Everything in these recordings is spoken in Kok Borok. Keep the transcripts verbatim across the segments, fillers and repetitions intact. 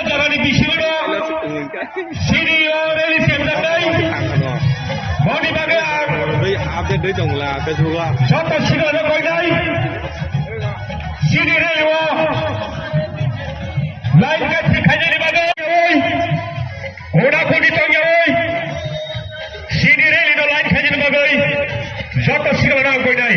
Jalani bisingo C D O rally center nai. Boni bagwi ang update doi tongla Facebook o. Joto signal rok koinai. C D rally o line ka thik khainani bagwi. Huna kuni tongyawi. C D rally no line khainani bagwi. Joto signal rok koinai.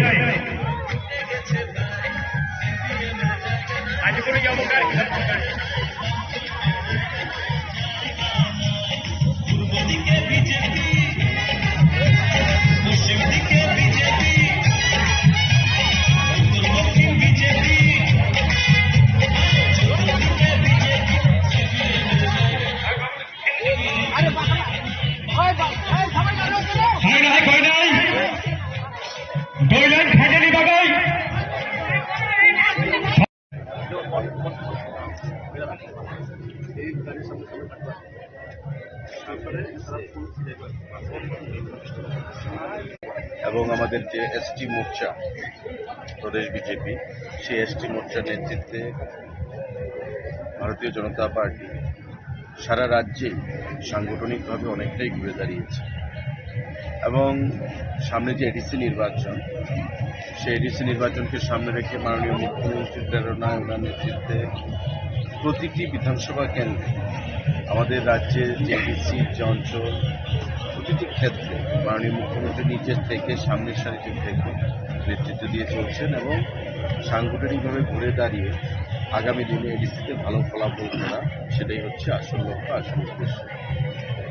Hai nai, hai nai. Doi line khainani bagwi. এবং আমাদের যে এসটি মোর্চা, প্রদেশ বিজেপি, সেই এসটি মোর্চার নেতৃত্বে ভারতীয় জনতা পার্টি সারা রাজ্যে সাংগঠনিকভাবে অনেকটাই ঘুরে দাঁড়িয়েছে এবং সামনে যে এডিসি নির্বাচন, সেই এডিসি নির্বাচনকে সামনে রেখে মাননীয় মুখ্যমন্ত্রীর প্রেরণায়, ওনার নেতৃত্বে প্রতিটি বিধানসভা কেন্দ্রে আমাদের রাজ্যের যে এডিসি যে অঞ্চল, প্রতিটি ক্ষেত্রে মাননীয় মুখ্যমন্ত্রী নিজের থেকে সামনের সারিতে থেকে নেতৃত্ব দিয়ে চলছেন এবং সাংগঠনিকভাবে ঘুরে দাঁড়িয়ে আগামী দিনে এডিসিতে ভালো ফলাফল করা, সেটাই হচ্ছে আসল লক্ষ্য, আসল উদ্দেশ্য।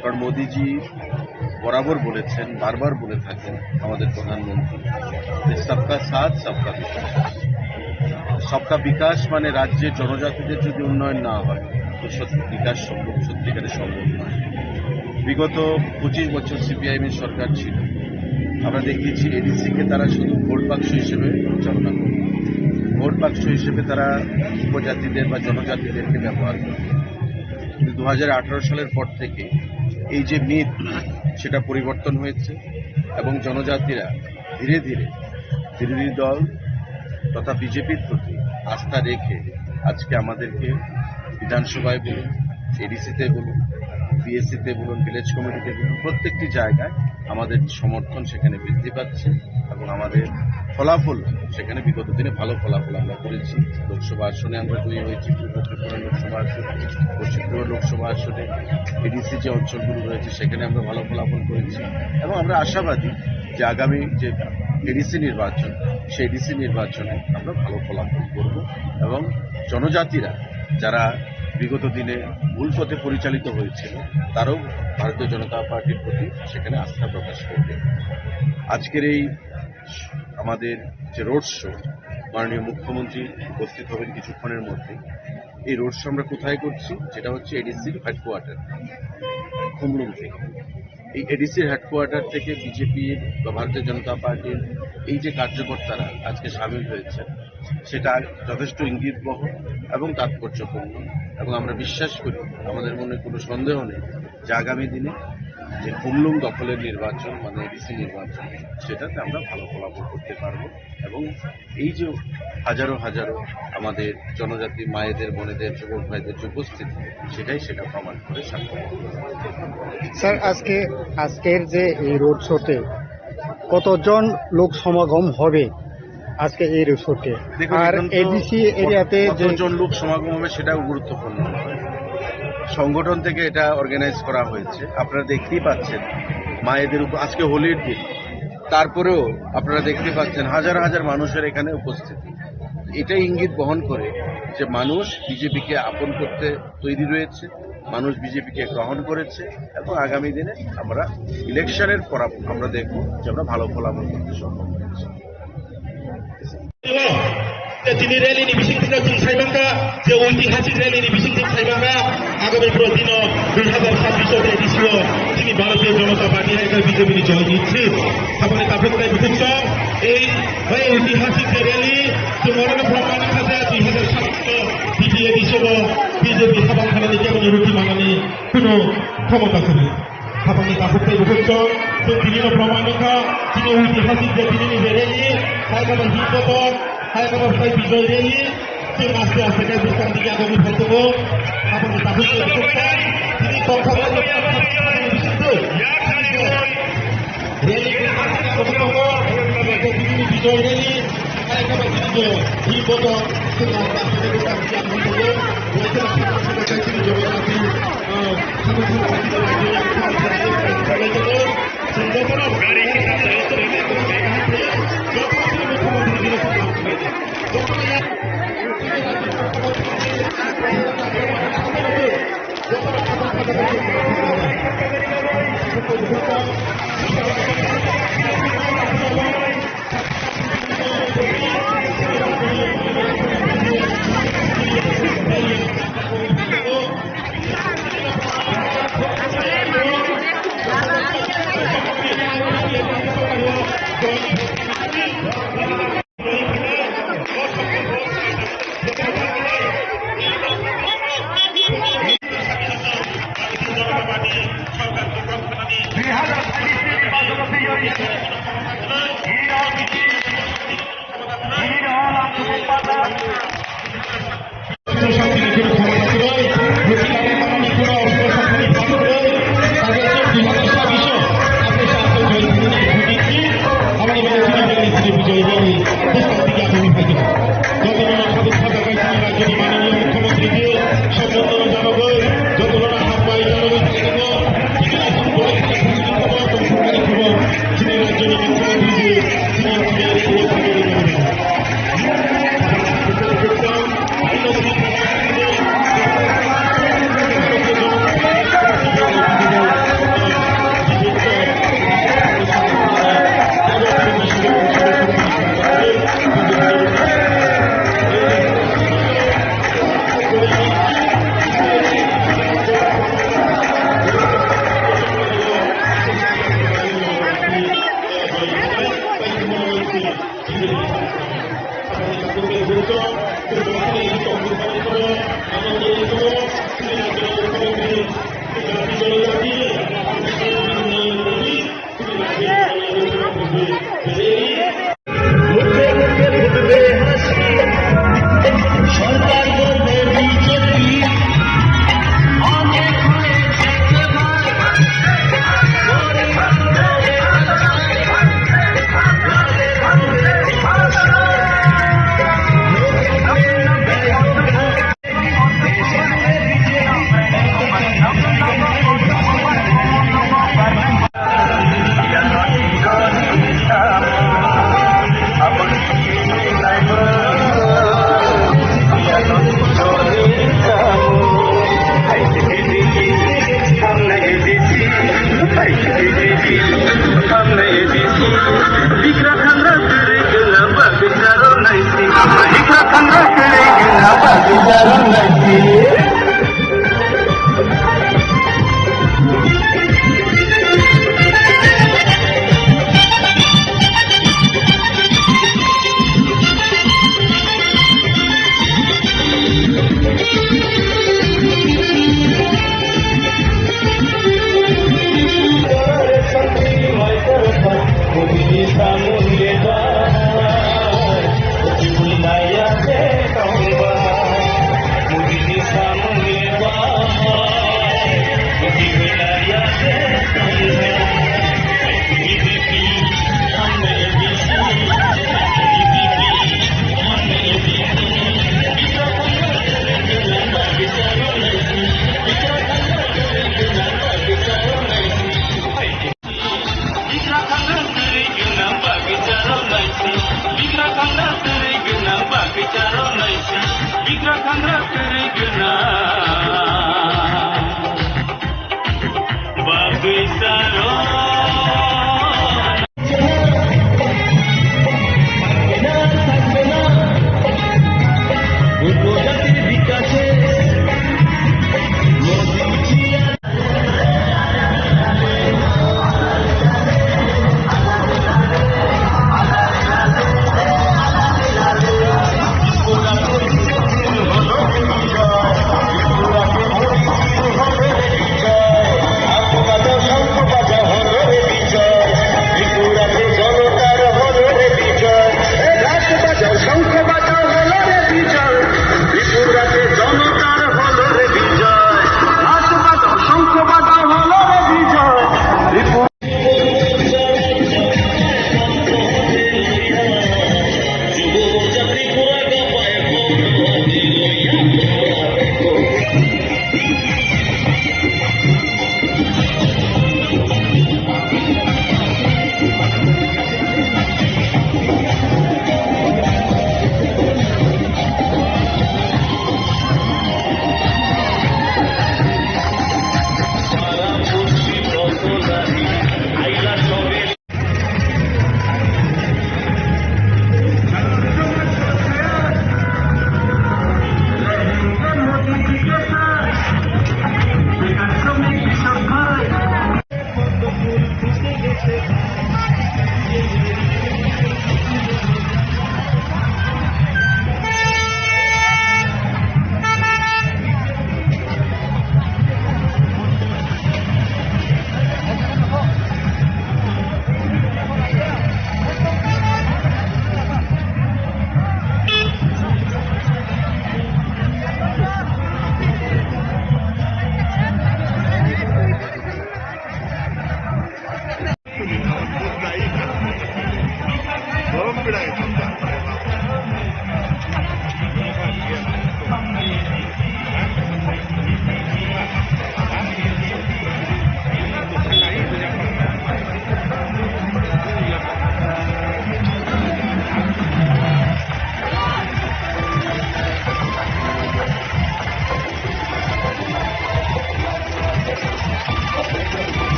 কারণ মোদিজি বরাবর বলেছেন, বারবার বলে থাকেন আমাদের প্রধানমন্ত্রী, যে সবকা সাথ, সবকা বিকাশ। সবকা বিকাশ মানে রাজ্যের জনজাতিদের যদি উন্নয়ন না হয়, তো সত্যি বিকাশ সম্ভব, সত্যিকারের সম্ভব নয়। বিগত পঁচিশ বছর সিপিআইএম এর সরকার ছিল, আমরা দেখিয়েছি এডিসি কে তারা শুধু ভোট বাক্স হিসেবে পরিচালনা করে, ভোট বাক্স হিসেবে তারা উপজাতিদের বা জনজাতিদেরকে ব্যবহার করে। কিন্তু দু হাজার আঠারো সালের পর থেকে এই যে মিথ, সেটা পরিবর্তন হয়েছে এবং জনজাতিরা ধীরে ধীরে বিরোধী দল তথা বিজেপির প্রতি আস্থা রেখে আজকে আমাদেরকে বিধানসভায় বলুন, এডিসিতে বলুন, পিএসসিতে বলুন, ভিলেজ কমিটিতে বলুন, প্রত্যেকটি জায়গায় আমাদের সমর্থন সেখানে বৃদ্ধি পাচ্ছে এবং আমাদের ফলাফল সেখানে বিগত দিনে ভালো ফলাফল আমরা করেছি। লোকসভা আসনে আমরা জয়ী হয়েছি, পূর্ব ত্রিপুরা লোকসভা আসনে, পশ্চিম ত্রিপুরা লোকসভা আসনে, এডিসি যে অঞ্চলগুলো রয়েছে সেখানে আমরা ভালো ফলাফল করেছি এবং আমরা আশাবাদী যে আগামী যে এডিসি নির্বাচন, সেই এডিসি নির্বাচনে আমরা ভালো ফলাফল করব এবং জনজাতিরা যারা বিগত দিনে ভুল পথে পরিচালিত হয়েছিল, তারাও ভারতীয় জনতা পার্টির প্রতি সেখানে আস্থা প্রকাশ করবে। আজকের এই আমাদের যে রোড শো, মাননীয় মুখ্যমন্ত্রী উপস্থিত হবেন কিছুক্ষণের মধ্যে। এই রোড শো আমরা কোথায় করছি? যেটা হচ্ছে এডিসির হেডকোয়ার্টার, খুমলুং থেকে। এই এডিসির হেডকোয়ার্টার থেকে বিজেপি বা ভারতীয় জনতা পার্টির এই যে কার্যকর্তারা আজকে সামিল হয়েছে, সেটা যথেষ্ট ইঙ্গিতবহ এবং তাৎপর্যপূর্ণ। এবং আমরা বিশ্বাস করি, আমাদের মনে কোনো সন্দেহ নেই যে আগামী দিনে যে খুমলুং দখলের নির্বাচন, মানে এডিসি নির্বাচন, সেটাতে আমরা ভালো ফলাফল করতে পারবো। এবং এই যে হাজারো হাজারো আমাদের জনজাতি মায়েদের, বোনেদের, যুবক ভাইদের যে উপস্থিতি, সেটাই সেটা প্রমাণ করে, সাক্ষ্য বহন করে। স্যার, আজকে, আজকের যে এই রোড শোতে কতজন লোক সমাগম হবে আজকে এই রোড শোতে? দেখুন, আর এখন তো এডিসি কত-, এরিয়াতে যে কতজন লোক সমাগম হবে সেটাও গুরুত্বপূর্ণ নয়। সংগঠন থেকে এটা অর্গানাইজ করা হয়েছে, আপনারা দেখতেই পাচ্ছেন মায়েদের উপর। আজকে হোলির দিন, তারপরেও আপনারা দেখতে পাচ্ছেন হাজার হাজার মানুষের এখানে উপস্থিতি। এটাই ইঙ্গিত বহন করে যে মানুষ বিজেপিকে আপন করতে তৈরি রয়েছে, মানুষ বিজেপিকে গ্রহণ করেছে এবং আগামী দিনে আমরা ইলেকশনের পর আমরা দেখব যে আমরা ভালো ফলাফল করতে সক্ষম হয়েছি। Tini rally ni bising tino chwng sai mankha, je oitihasik rally ni bising tino sai mankha, agami bro dino dui hazar sabbish o tei bising o tini Bharatiya Janata Party hai khe B J P ni joy ni thrip. Saboni taphuk tei bukhuk song, ei, ei oitihasik je rally, chwng oro no phwrwng mani kha je dui hazar sabbish o D T A edition o B J P habang khanani kebo ni ruti manani kuno khomota kwrwi. Habangni takhuk tei bukhuk chwng, chwng tini no proman wngkha, chini oitihasik je tini ni je rally, hai kabo himbotok, hai kabo phai bijoy rally, chwng aste aste khe bwskang digi agogwi phai tongo. Habangni takhuk tei bukhuk chwng, tini tongthok lai rally bwskang digi agogwi tongo, tini ni bijoy rally.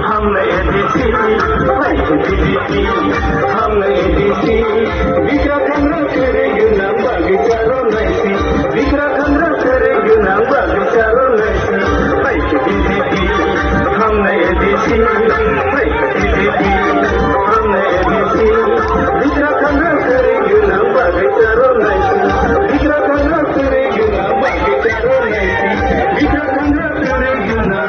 Hamle A D C, like B J P, hamle A D C, bikra khanra kere guna bagi charo naisi, bikra khanra kere guna bagi charo naisi, like B J P, hamle A D C, like B J P, hamle A D C, bikra khanra kere guna bagi charo naisi, bikra khanra kere guna bagi charo naisi, bikra khanra kere guna.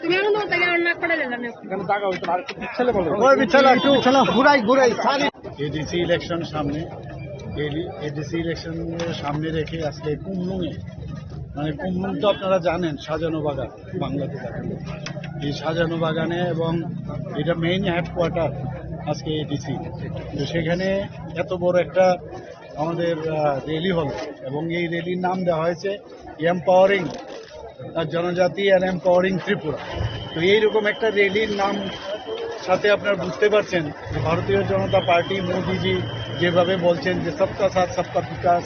তুমি এখন তো তাকে রান্না করে দিলাম। এখানে জায়গা হইতো না, আরেকটু পিছলে বলো। ওই পিছলে একটু পিছলে ঘুরাই ঘুরাই সারি। এডিসি ইলেকশন সামনে, এডিসি ইলেকশন সামনে রেখে আজকে কুমলুঙে, মানে কুমলুং তো আপনারা জানেন, সাজানো বাগান, বাংলাতে থাকে। এই সাজানো বাগানে এবং এটা মেইন হেডকোয়ার্টার আজকে এডিসি। তো সেখানে এত বড় একটা আমাদের, আহ, র্যালি হলো এবং এই র্যালির নাম দেওয়া হয়েছে এম্পাওয়ারিং জনজাতি অ্যান্ড এম্পাওয়ারিং ত্রিপুরা। তো এইরকম একটা র্যালির নাম সাথে আপনারা বুঝতে পারছেন যে ভারতীয় জনতা পার্টি মোদিজি যেভাবে বলছেন যে সবকা সাথ সবকা বিকাশ,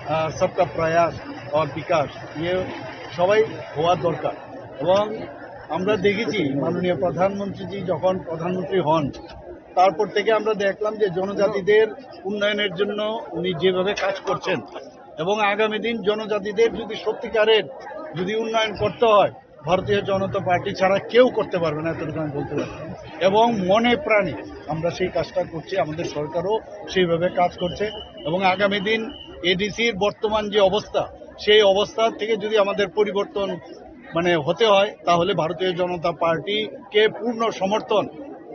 আহ, সবকা প্রয়াস অর বিকাশ, ইয়ে সবাই হওয়া দরকার। এবং আমরা দেখেছি মাননীয় প্রধানমন্ত্রীজি যখন প্রধানমন্ত্রী হন, তারপর থেকে আমরা দেখলাম যে জনজাতিদের উন্নয়নের জন্য উনি যেভাবে কাজ করছেন এবং আগামী দিন জনজাতিদের যদি সত্যিকারের যদি উন্নয়ন করতে হয়, ভারতীয় জনতা পার্টি ছাড়া কেউ করতে পারবে না, এতটুকু আমি বলতে পারি। এবং মনে প্রাণে আমরা সেই কাজটা করছি, আমাদের সরকারও সেইভাবে কাজ করছে। এবং আগামী দিন এডিসির বর্তমান যে অবস্থা, সেই অবস্থা থেকে যদি আমাদের পরিবর্তন মানে হতে হয়, তাহলে ভারতীয় জনতা পার্টিকে পূর্ণ সমর্থন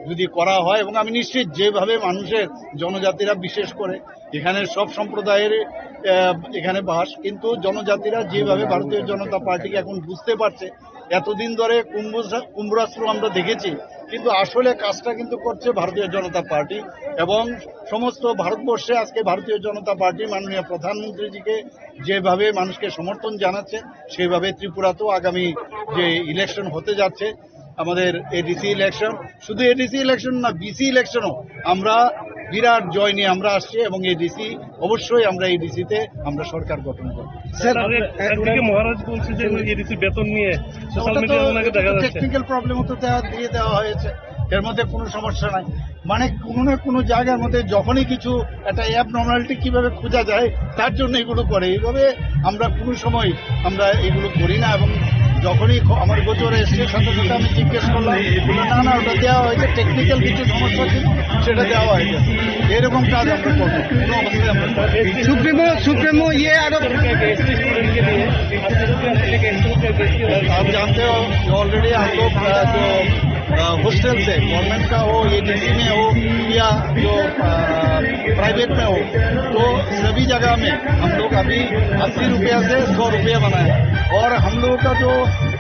যদি করা হয়, এবং আমি নিশ্চিত যেভাবে মানুষের, জনজাতিরা বিশেষ করে, এখানে সব সম্প্রদায়ের, আহ, এখানে বাস, কিন্তু জনজাতিরা যেভাবে ভারতীয় জনতা পার্টিকে এখন বুঝতে পারছে, এতদিন ধরে কুম্ভ-, কুম্ভরাষ্ট্র আমরা দেখেছি, কিন্তু আসলে কাজটা কিন্তু করছে ভারতীয় জনতা পার্টি। এবং সমস্ত ভারতবর্ষে আজকে ভারতীয় জনতা পার্টি মাননীয় প্রধানমন্ত্রীজিকে যেভাবে মানুষকে সমর্থন জানাচ্ছে, সেইভাবে ত্রিপুরাতেও আগামী যে ইলেকশন হতে যাচ্ছে, আমাদের এডিসি ইলেকশন, শুধু এডিসি ইলেকশন না, বিসি ইলেকশনও আমরা বিরাট জয় নিয়ে আমরা আসছি এবং এডিসি অবশ্যই আমরা এডিসিতে আমরা সরকার গঠন করব। স্যার, স্যার, এক-, একদিকে মহারাজ বলছে যে এডিসি বেতন নিয়ে সোশ্যাল মিডিয়া ওনাকে দেখা যাচ্ছে। টেকনিক্যাল প্রবলেম তো দেওয়া, দিয়ে দেওয়া হয়েছে, এর মধ্যে কোনো সমস্যা নাই। মানে কোনো না কোনো জায়গার মধ্যে যখনই কিছু একটা অ্যাবনর্মালিটি কিভাবে খোঁজা যায়, তার জন্য এগুলো করে। এইভাবে আমরা কোনো সময় আমরা এগুলো করি না। এবং যখনই খ-, আমার গোচরে এসছে, সাথে সাথে আমি জিজ্ঞেস করলাম, বললো, "না, না, ওটা দেওয়া হয়েছে, টেকনিক্যাল কিছু সমস্যা ছিল, সেটা দেওয়া হয়েছে।" এরকম কাজ আমরা করবো, কোনো অবস্থায় আমরা করবো না। সুপ্রিমো, সুপ্রিমো, ইয়ে আরো आप जानते हो कि ऑलरेडी हम लोग, अ, जो, अ, हॉस्टल से, गवर्नमेंट का हो, एडीसी में हो या जो, अ, प्राइवेट में हो, तो सभी जगह में हम लोग अभी अस्सी रुपया से सौ रुपया बनाए हैं। और हम लोगों का जो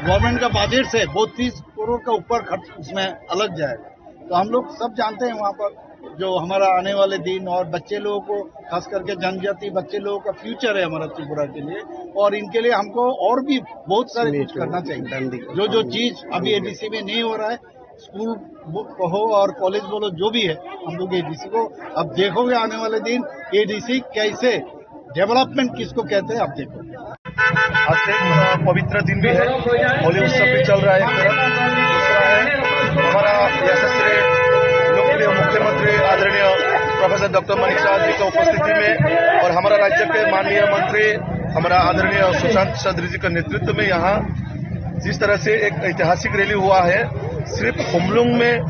गवर्नमेंट का बजट है, बत्तीस करोड़ का ऊपर खर्च उसमें अलग जाएगा। तो हम लोग सब जानते हैं वहाँ पर जो हमारा आने वाले दिन और बच्चे लोगों को, खास करके जनजाति बच्चे लोगों का फ्यूचर है हमारा त्रिपुरा के लिए, और इनके लिए हमको और भी बहुत सारे कुछ करना चाहिए। जो जो चीज अभी एडीसी में नहीं हो रहा है, स्कूल बो-, कहो और कॉलेज बोलो, जो भी है, हम लोग एडीसी को अब देखोगे आने वाले दिन एडीसी कैसे डेवलपमेंट किसको कहते हैं, आप देखो। आज एक, अ, पवित्र दिन भी है, होली उत्सव भी चल रहा है एक तरफ। दूसरा है, हमारा यशस्वी लोकप्रिय मुख्यमंत्री आदरणीय प्रोफेसर डॉक्टर मानिक साहा जी की उपस्थिति में और हमारा राज्य के माननीय मंत्री हमारा आदरणीय सुशांत चौधरी जी के नेतृत्व में यहाँ जिस तरह से एक ऐतिहासिक रैली हुआ है, सिर्फ खुमलुंग में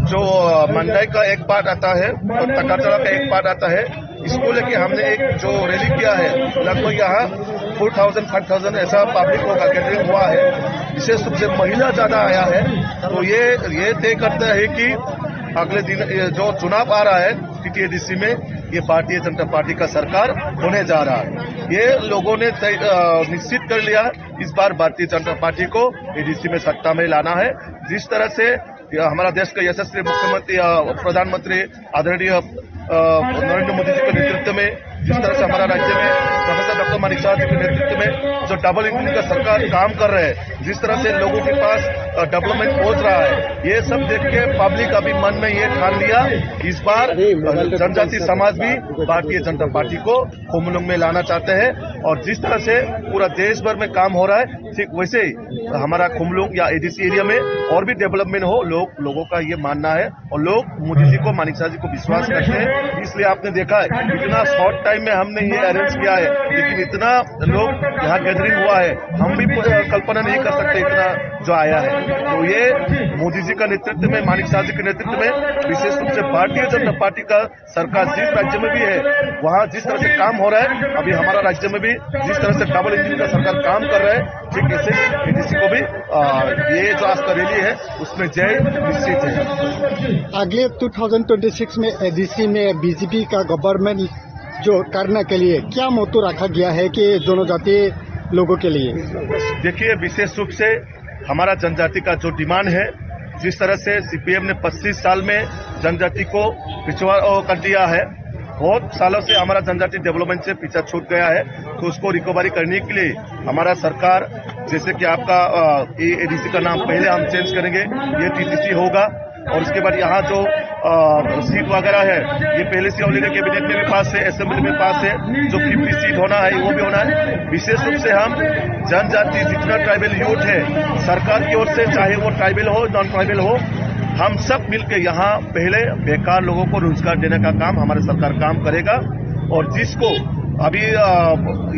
जो, अ, मंडाई का एक पार्ट आता है और तकातला का एक पार्ट आता है, इसको लेके हमने एक जो रैली किया है, लगभग यहाँ फ़ोर थाउजेंड, फ़ाइव थाउजेंड ऐसा पब्लिक होगा, गैदरिंग हुआ है। विशेष रूप से महिला ज़्यादा आया है, तो ये, ये तय करता है कि अगले दिन ये जो चुनाव आ रहा है टीटीएडीसी में, ये भारतीय जनता पार्टी का सरकार होने जा रहा है। ये लोगों ने तय, अ, निश्चित कर लिया, इस बार भारतीय जनता पार्टी को एडीसी में सत्ता में लाना है। जिस तरह से या हमारा देश का यशस्वी मुख्यमंत्री, अ, प्रधानमंत्री आदरणीय, अ, नरेंद्र मोदी जी के नेतृत्व में, जिस तरह से हमारा राज्य में प्रोफेसर डॉक्टर मानिक साहा जी के नेतृत्व में जो डबल इंजन का सरकार काम कर रहे हैं, जिस तरह से लोगों के पास, अ, डेवलपमेंट पहुंच रहा है, ये सब देख के पब्लिक अभी मन में ये ठान लिया, इस बार, अ, जनजाति समाज भी भारतीय जनता पार्टी को खुमलुंग में लाना चाहते हैं। और जिस तरह से पूरा देश भर में काम हो रहा है, ठीक वैसे ही हमारा खुमलुंग या एडीसी एरिया में और भी डेवलपमेंट हो, लोग, लोगों का ये मानना है। और लोग मोदी जी को, मानिक साहा जी को विश्वास करते हैं, इसलिए आपने देखा है इतना शॉर्ट टाइम में हमने ये अरेंज किया है। लेकिन इतना लोग यहाँ गैदरिंग हुआ है, हम भी प-, कल्पना नहीं कर सकते इतना जो आया है। तो ये मोदी जी का नेतृत्व में, मानिक साहा जी के नेतृत्व में, विशेष रूप से भारतीय जनता पार्टी का सरकार जिस राज्य में भी है, वहाँ जिस तरह से काम हो रहा है, अभी हमारा राज्य में भी जिस तरह से डबल इंजन का सरकार काम कर रहा है, ठीक ऐसे एडीसी को भी, आ, ये जो आज का रैली है, उसमें जय निश्चित है। अगले टू थाउजेंड ट्वेंटी सिक्स में एडीसी में बीजेपी का गवर्नमेंट जो करने के लिए क्या मोटो रखा गया है कि जनजातीय लोगों के लिए? देखिए, विशेष रूप से हमारा जनजाति का जो डिमांड है, जिस तरह से सीपीएम ने पच्चीस साल में जनजाति को पिछड़ा, अ, कर दिया है, बहुत सालों से हमारा जनजाति डेवलपमेंट से पीछा छूट गया है, तो उसको रिकवरी करने के लिए हमारा सरकार, जैसे कि आपका, अ, ये एडीसी का नाम पहले हम चेंज करेंगे, ये टीटीसी होगा, और उसके बाद यहाँ जो, अ, सीट वगैरह है, ये पहले से ऑलरेडी कैबिनेट में भी पास है, असेंबली में पास है, जो फिफ्टी सीट होना है, वो भी होना है। विशेष रूप से हम जनजाति जितना ट्राइबल यूथ है, सरकार की ओर से, चाहे वो ट्राइबल हो, नॉन ट्राइबल हो, हम सब मिलके यहाँ पहले बेकार लोगों को रोजगार देने का काम हमारे सरकार काम करेगा। और जिसको अभी, अ,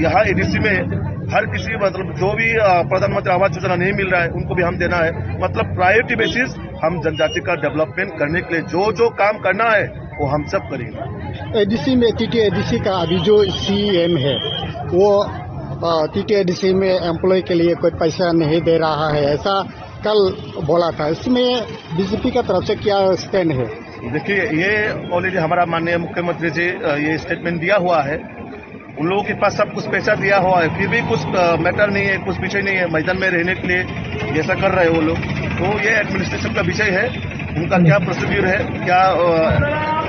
यहाँ एडीसी में हर किसी, मतलब, जो भी, अ, प्रधानमंत्री आवास योजना नहीं मिल रहा है, उनको भी हम देना है। मतलब, प्रायोरिटी बेसिस हम जनजाति का डेवलपमेंट करने के लिए जो जो काम करना है, वो हम सब करेंगे। एडीसी में, टीटीएडीसी का अभी जो सीएम है, वो, अ, टीटीएडीसी में एम्प्लॉय के लिए कोई पैसा नहीं दे रहा है, ऐसा कल बोला था। इसमें बीजेपी का तरफ से क्या स्टैंड है? देखिए, ये ऑलरेडी हमारा माननीय मुख्यमंत्री जी, अ, ये स्टेटमेंट दिया हुआ है। उन लोगों के पास सब कुछ पैसा दिया हुआ है, फिर भी कुछ, अ, मैटर नहीं है, कुछ विषय नहीं है मैदान में रहने के लिए, जैसा कर रहे हैं वो लोग। तो ये एडमिनिस्ट्रेशन का विषय है, उनका क्या प्रोसीड्यूर है, क्या, अ,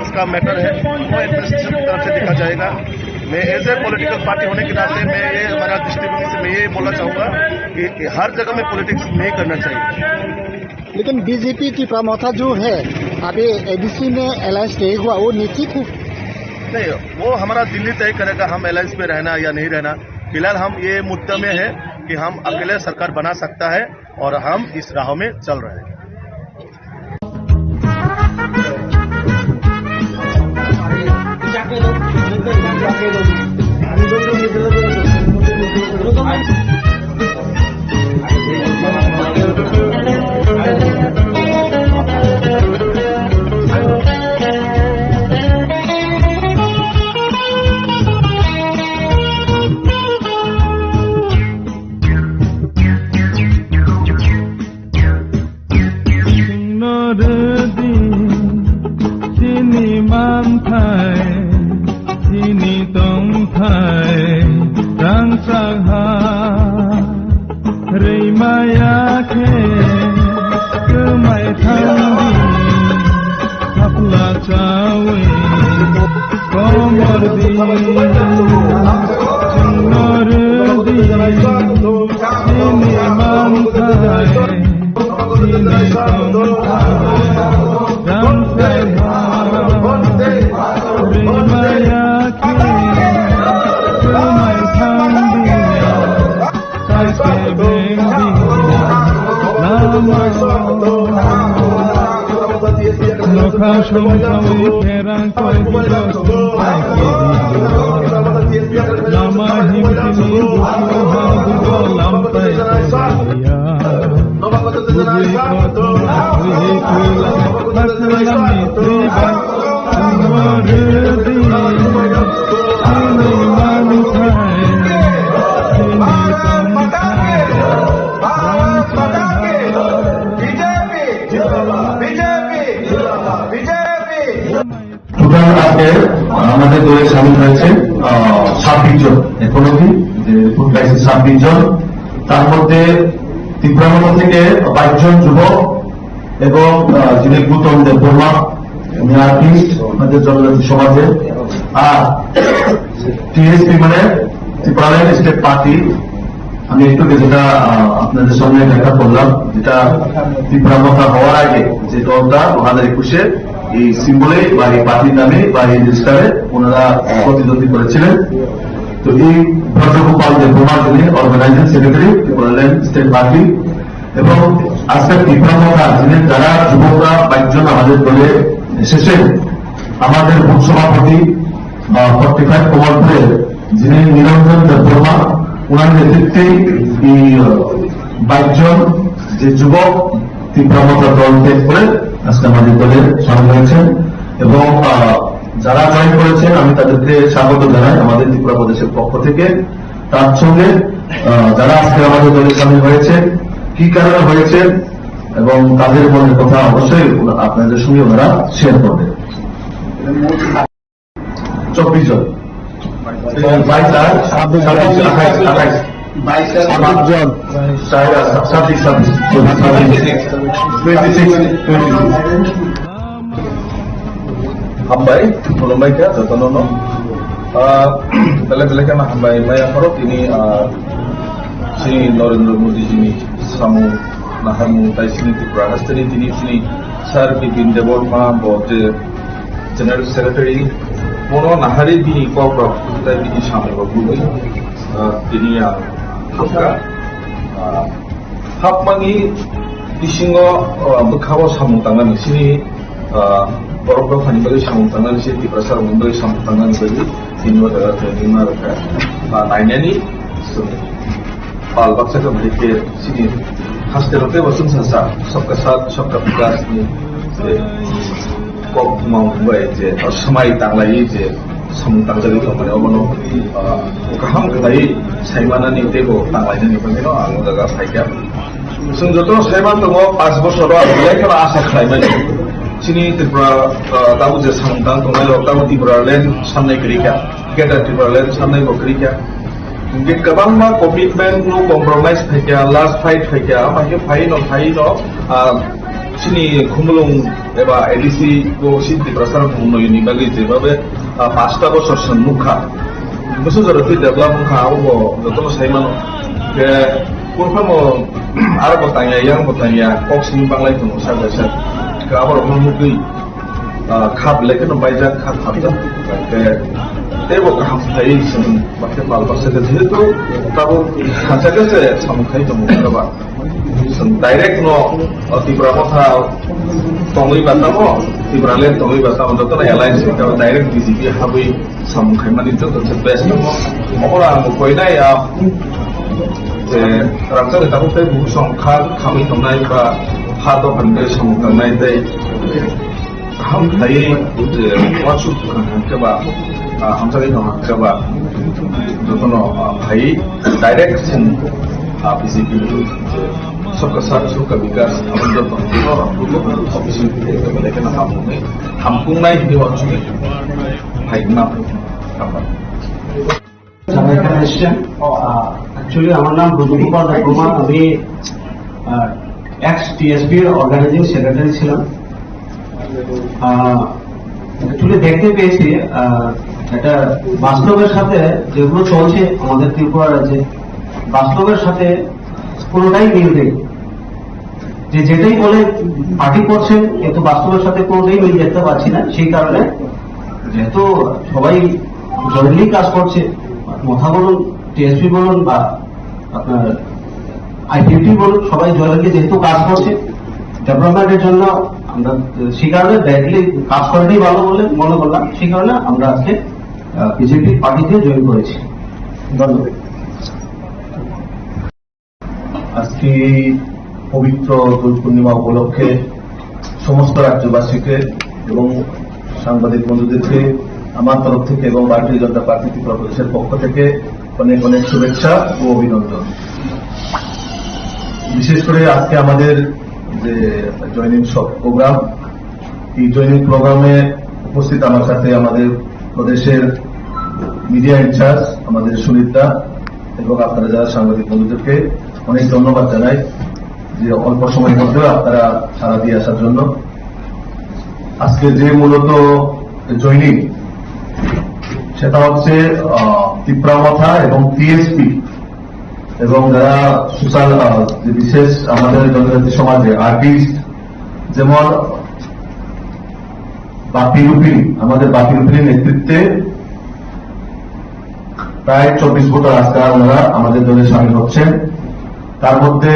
उसका मैटर है, वो एडमिनिस्ट्रेशन की तरफ से देखा जाएगा। मैं एज ए पॉलिटिकल पार्टी होने के नाते मैं ये हमारा दृष्टिकोण से मैं ये बोलना चाहूँगा कि, कि हर जगह में पॉलिटिक्स नहीं करना चाहिए। लेकिन बीजेपी टिप्रा मोर्चा जो है, अभी एडीसी में अलायंस नहीं हुआ, वो निश्चित है? नहीं, वो हमारा दिल्ली तय करेगा हम अलायंस में रहना या नहीं रहना। फिलहाल हम ये मुद्दा में है कि हम अकेले सरकार बना सकता है और हम इस राह में चल रहे हैं। Chwngno rwdi chini manthai, chini tongthai rangchak ha. Rwi maya khe kwmai thangdi, thapla chawi komor di. Chwngno rwdi chini manthai, chini tongthai rangchak ha. Rwi maya khe Bharat माता की, भारत माता की, बीजेपी जिंदाबाद, बीजेपी जिंदाबाद, बीजेपी। টোটাল আজকে আমাদের দলে সামিল হয়েছে আহ, ছাব্বিশ জন, এখন অবধি যে রিপোর্ট পাইছে ছাব্বিশ জন। তার মধ্যে ত্রিপুরা মথা থেকে বাইশ জন যুবক এবং আহ, যিনি গৌতম দেববর্মা, উনি আর্টিস্ট আমাদের জনজাতি সমাজে। আর টিএসপি মানে ত্রিপুরাল্যান্ড স্টেট পার্টি, আমি একটু যেটা আহ, আপনাদের সামনে ব্যাখ্যা করলাম, যেটা ত্রিপুরা মথা হওয়ার আগে যে দলটা দু হাজার একুশে এই সিম্বলে বা এই পার্টির নামে বা এই রেজিস্টারে ওনারা প্রতিদ্বন্দ্বী করেছিলেন। তো এই ব্রজগোপাল দেববর্মা যিনি organising secretary Tripuraland state party, এবং আজকে ত্রিপুরা মথা যিনি যারা যুবকরা বাইশ জন আমাদের দলে এসেছেন, আমাদের বুথ সভাপতি ফর্টি ফাইভ কমলপুরের যিনি নিরঞ্জন দেববর্মা, ওনার নেতৃত্বে এই বাইশ জন যে যুবক ত্রিপুরা মথা দল ত্যাগ করে আজকে আমাদের দলে সামিল হয়েছেন। এবং আহ, যারা জয়েন করেছেন, আমি তাদেরকে স্বাগত জানাই আমাদের ত্রিপুরা প্রদেশের পক্ষ থেকে। তার সঙ্গে আহ, যারা আজকে আমাদের দলে সামিল হয়েছে, কি কারণে হয়েছে এবং তাদের মনের কথা অবশ্যই ওরা- আপনাদের সঙ্গে ওনারা শেয়ার করবেন। চব্বিশ জন। বাইশ আর ছাব্বিশ, আঠাইশ, আঠাইশ। ছাব্বিশ জন। ছাব্বিশ, ছাব্বিশ, ছাব্বিশ, twenty six, twenty six. Hambai, khulumbai kha jotono no. Ah, belai belai kheno hambai maya pharo tini, ah, chini Narendra Modi jini samung naharmung tai chini Tripura hasteni tini chini Sir Bipin Debbarma bo je General Secretary, bono nahari bini kok rok tai bini samung rok nugwi, ah, tini ang hamkha. Ah, hapmani bisingo, ah, bwkhao samung tangnani chini, ah, borok dophani bagwi samung tangnani, chini Tiprasa rokni bagwi samung tangnani bagwi tini o jaga training ma rwkha. Ah, nainani chwng pal baksa khe bahai khe chini haste rok teibo chwngsa sa sabka saath sabka vikas ni je kok thumang bai je swmai tanglaiwi je samung tangjagwi tongmani obono, ah, kaham khlaiwi saimanani teibo tanglainani bagwino ang o jaga phaikha. Chwng joto saiman tongo, panch bosoro ang belai kheno asa khlaimani. Chini Tripura, ah, tabuk je samung tang tongnai rok, tabuk Tipraland samnai kwrwi kha, Greater Tipraland samnai bo kwrwi kha. Hingke kwbangma commitment no compromise phaikha, last fight phaikha, ama khe phaino, phaino, ah, chini Khumulwng eba A D C bo si Tiprasa rok noyoni bagwi jebabe, ah, pasta bosor song nukha. Bwswk jora twi develop wngkha, abo bo jotono sai mano. Khe kurphano aro bo tangya, yang bo tangya, kok simi banglai tongo sak bai sak. Khe abo rokno nukgwi, ah, kha belai kheno baijak, kha thamjak. Khe teibo kaham khlaiwi chwng bakhe pal baksa khe jehetu tabuk khansa khe se samung khai tongo khe ba. Chwng direct no, o, Tipra motha tongwi ba tamo, Tipraland tongwi ba tamo, jotono alliance khe direct B J P habwi samung khaimani joto se best tamo. Obo ang koinai, ah, je rangchak ni tabuk tei buhuk song kha khamwi tongnai ba ha dophani tei samung tangnai tei kaham khlaiwi je uansuk hwnkhe ba, ah, hamjakgwi tong hwnkhe ba, jotono, ah, phaiwi direct chwng, ah, B J P ni je sabka saath sabka vikas, abo joto office ni thai khe belai kheno ham hwnwi, ham wngnai hwnwi uansugwi phai khna. যারা এখানে এসছেন, আহ, actually আমার নাম ব্রজগোপাল দেববর্মা, আমি, আহ, x TSP র organising secretary ছিলাম। আহ, actually দেখতে পেয়েছি, আহ, এটা বাস্তবের সাথে যেগুলো চলছে আমাদের ত্রিপুরা রাজ্যে, বাস্তবের সাথে কোনোটাই মিল নেই। যে যেটাই বলে পার্টি করছেন, কিন্তু বাস্তবের সাথে কোনোটাই মিল দেখতে পাচ্ছি না। সেই কারণে যেহেতু সবাই জয়েন্টলি কাজ করছে, মথা বলুন, টিএসপি বলুন বা আপনার আইপিএফটি বলুন, সবাই জয়েন্টলি যেহেতু কাজ করছে ডেভেলপমেন্টের জন্য, আমরা সেই কারণে ব্যাকলি কাজ করাটাই ভালো বলে মনে করলাম, সেই কারণে আমরা আজকে বিজেপি পার্টিতে জয়েন করেছি। ধন্যবাদ। আজকে এই পবিত্র দোল পূর্ণিমা উপলক্ষে সমস্ত রাজ্যবাসীকে এবং সাংবাদিক বন্ধুদেরকে আমার তরফ থেকে এবং ভারতীয় জনতা পার্টি ত্রিপুরা প্রদেশের পক্ষ থেকে অনেক অনেক শুভেচ্ছা ও অভিনন্দন। বিশেষ করে আজকে আমাদের যে জয়েনিং প্রোগ্রাম, এই জয়েনিং প্রোগ্রামে উপস্থিত আমার সাথে আমাদের প্রদেশের মিডিয়া ইনচার্জ আমাদের সুনীত দা এবং আপনারা যারা সাংবাদিক বন্ধুদেরকে অনেক ধন্যবাদ জানাই যে অল্প সময়ের মধ্যে আপনারা সাড়া দিয়ে আসার জন্য। আজকে যে মূলত জয়েনিং, সেটা হচ্ছে আহ, তিপ্রা মথা এবং টিএসপি এবং যারা সোশ্যাল, আহ, যে বিশেষ আমাদের জনজাতি সমাজে আর্টিস্ট, যেমন বাপি রূপিণী, আমাদের বাপি রূপিণীর নেতৃত্বে প্রায় চব্বিশ ভোটার আজকে ওনারা আমাদের দলে সামিল হচ্ছেন। তার মধ্যে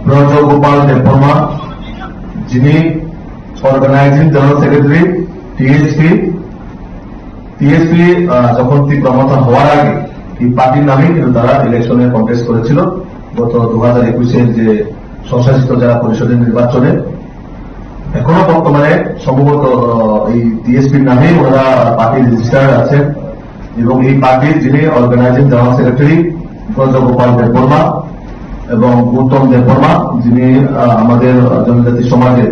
ব্রজ গোপাল দেববর্মা, যিনি organising general secretary TSP, TSP, ah, যখন তিপ্রা মথা হওয়ার আগে এই পার্টির নামেই কিন্তু তারা ইলেকশনে কন্টেস্ট করেছিল গত দু হাজার একুশের যে স্বশাসিত জেলা পরিষদের নির্বাচনে। এখনো বর্তমানে সম্ভবত, আহ, এই টিএসপির নামেই ওনারা পার্টি রেজিস্টার্ড আছেন এবং এই পার্টির যিনি অর্গানাইজিং জেনারেল সেক্রেটারি ব্রজগোপাল দেববর্মা এবং গৌতম দেববর্মা, যিনি, আহ, আমাদের জনজাতি সমাজের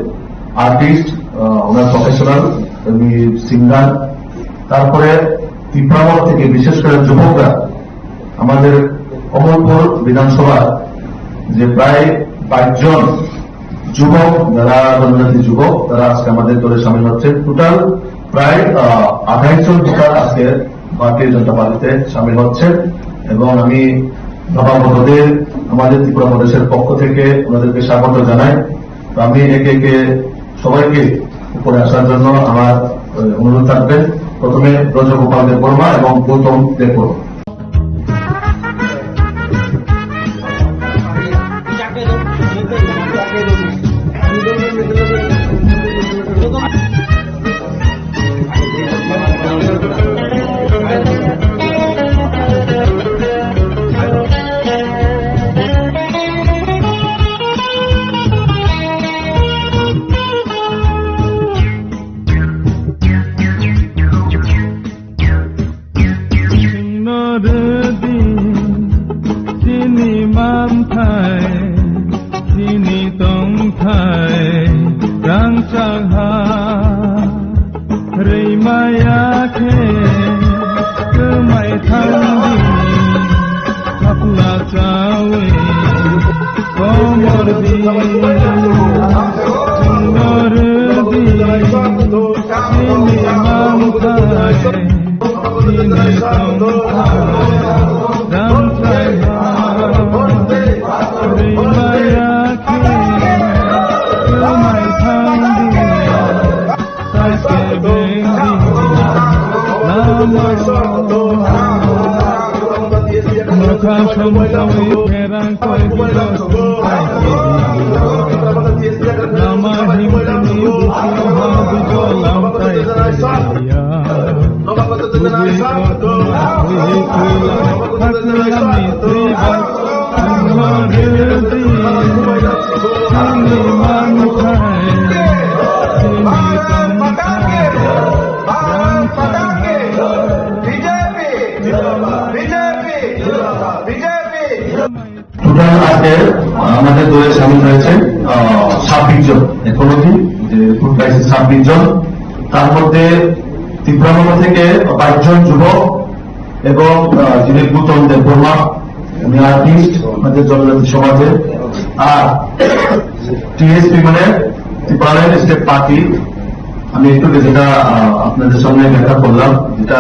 আর্টিস্ট, আহ, ওনার প্রফেশনাল, উনি সিঙ্গার। তারপরে তিপ্রামথা থেকে বিশেষ করে যুবকরা, আমাদের কমলপুর বিধানসভার যে প্রায় বাইশ জন যুবক, যারা জনজাতি যুবক, তারা আজকে আমাদের দলে সামিল হচ্ছেন। টোটাল প্রায়, আহ, আঠাইশ জন ভোটার আজকে ভারতীয় জনতা পার্টিতে সামিল হচ্ছেন এবং আমি বাবা ভক্তদের আমাদের ত্রিপুরা প্রদেশের পক্ষ থেকে ওনাদেরকে স্বাগত জানাই। তো আমি একে একে সবাইকে উপরে আসার জন্য আমার, আহ, অনুরোধ থাকবে। প্রথমে ব্রজগোপাল দেববর্মা এবং গৌতম Debbarma. Chwngno rwdi chini manthai, chini tongthai, rangchak ha rwimaya khe kwmai thangdi, khapla chawi komor di, chwngno rwdi chini manthai. Total আজকে আমাদের দলে সামিল হয়েছে, আহ, ছাব্বিশ জন, এখনো অবধি যে রিক্রুট পাইছে ছাব্বিশ জন, তার মধ্যে তিপ্রামথা থেকে বাইশ জন যুবক এবং, আহ, যিনি গৌতম দেববর্মা, উনি আর্টিস্ট আমাদের জনজাতি সমাজে, আর টিএসপি মানে ত্রিপুরাল্যান্ড স্টেট পার্টি, আমি একটু যেটা, আহ, আপনাদের সামনে ব্যাখ্যা করলাম, যেটা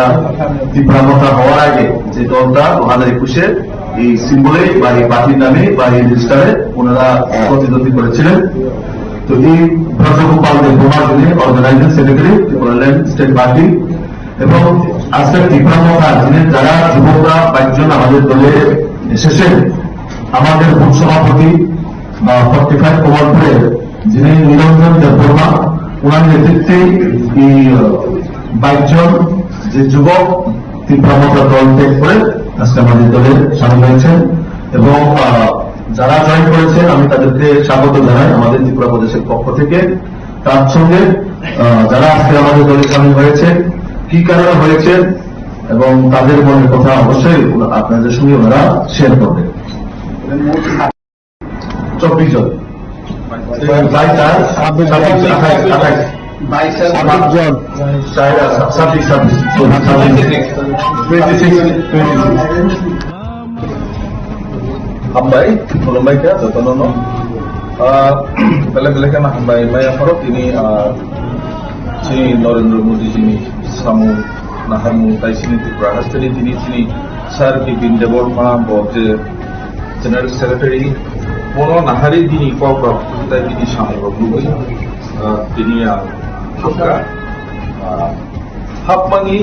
তিপ্রামথা হওয়ার আগে যে দলটা দু হাজার একুশে এই সিম্বলে বা এই পার্টির নামে বা এই রেজিস্টারে ওনারা প্রতিদ্বন্দ্বী করেছিলেন। তো এই ব্রজগোপাল দেববর্মা যিনি organising secretary Tripuraland state party, এবং আজকে তিপ্রামথা যিনি, যারা যুবকরা বাইশ জন আমাদের দলে এসেছেন, আমাদের বুথ সভাপতি, আহ, ফর্টি ফাইভ কমলপুরের যিনি নিরঞ্জন দেববর্মা, ওনার নেতৃত্বে এই, আহ, বাইশ জন যে যুবক ত্রিপুরা মথা দল ত্যাগ করে আজকে আমাদের দলে সামিল হয়েছেন। এবং, আহ, যারা জয়েন করেছেন, আমি তাদেরকে স্বাগত জানাই আমাদের ত্রিপুরা প্রদেশের পক্ষ থেকে। তার সঙ্গে, আহ, যারা আজকে আমাদের দলে সামিল হয়েছে, কি কারণে হয়েছে এবং তাদের মনের কথা অবশ্যই ওনা-, আপনাদের সঙ্গে ওনারা শেয়ার করবেন। চব্বিশ জন। বাইশ আর ছাব্বিশ, আঠাশ, আঠাশ। বাইশ আর ছাব্বিশ জন। চার আর ছাব্বিশ, ছাব্বিশ, ছাব্বিশ। Twenty six, twenty six. Hambai, khulumbai kha jotono no. Ah, belai belai kheno hambai maya pharo tini, ah, chini Narendra Modi chini samung naharmung tai chini Tripura hasteni tini chini Sir Bipin Debbarma bo je General Secretary, bono nahari bini kok rok tai bini samung rok nugwi, ah, tini ang hamkha. Ah, hapmani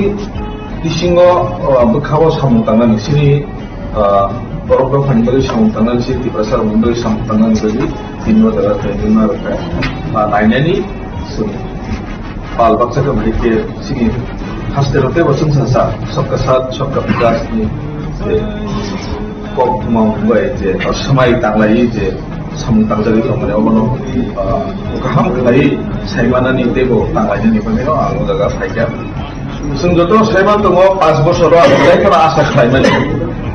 bisingo, ah, bwkhao samung tangnani chini, ah, borok dophani bagwi samung tangnani chini Tiprasa rokni bagwi samung tangnani bagwi tini o jaga tongwi ma rwkha. Ah, nainani chwng pal baksa khe bahai khe chini haste rok teibo chwngsa sa sabka saath sabka vikas ni, eh, kok thumang bai je, o swmai tanglai je samung tangjagwi tongmani obono, ah, kaham khlaiwi saimanani teibo tanglainani bagwino ang o jaga phaikha. Chwng joto saiman tongo, panch bosoro ang belai kheno asa khlaimani.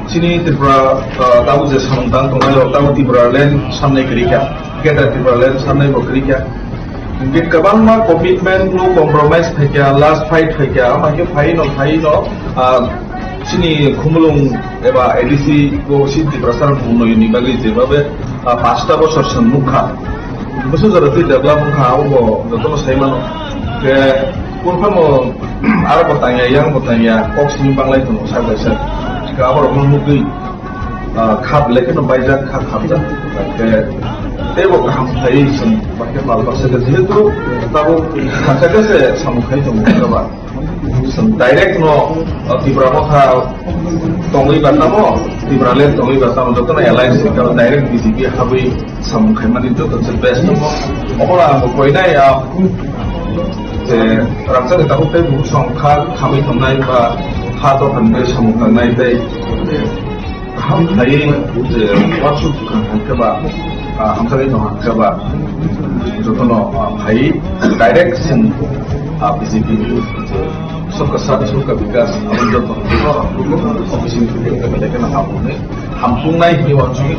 Chini Tripura, ah, tabuk je samung tang tongnai rok, tabuk Tipraland samnai kwrwi kha, Greater Tipraland samnai bo kwrwi kha. Hingke kwbangma commitment, no compromise phaikha, last fight phaikha, ama khe phaino, phaino, ah, chini Khumulwng eba A D C bo si Tiprasa mung noi ni bagwi jebabe, ah, pasta bosor se nukha. Bwswk jora twi develop wngkha, abo bo jotono sai mano. Khe phano aro bo tangya, yang bo tangya, kok simi banglai tongo sak bai sak. Khe aborokno nukgwi, ah, kha belai kheno baijak, kha khamjak. Khe teibo kaham khlaiwi chwng bakhe pal baksa khe jehetu tabuk kha khe se samung khai tongo, ba. Chwng direct no, uh, Tipra motha tongwi ba tamo, Tipraland tongwi ba tamo, jotono alliance ni karo direct B J P habwi samung khaimani joto se best tongo. Obono ang bo koinai, ah, je rangchak ni tabuk tei buhuk song kha khamwi tongnai ba ha dophani bai samung tangnai tei kaham khlaiwi je uansuk kwrwng hai khe ba, ah, hamjakgwi tong hai khe ba, jotono, ah, phaiwi direct chwng, ah, B J P ni je Sabka Saath Sabka Vikas abo joto office ni through khe belai kheno ham wngnai, ham wngnai hinwi uansugwi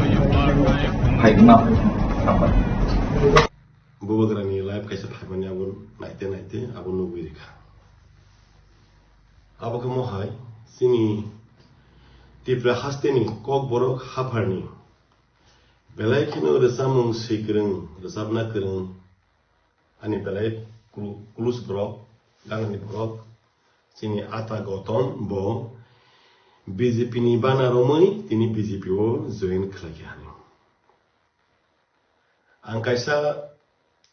phai wngnai. Hambai. Bubagrani live kaisa phaimani abo naite naite abo nugwi rikha. Abo khe mohai chini Tripura hasteni Kokborok hapharni belai kheno rwchapmung swi kwrwng, rwchapna kwrwng, ani belai klu-, klus borok, ganani borok, chini ata Gotom bo B J P ni bana romwi tini B J P o join khlaikha hinwi. Ang kaisa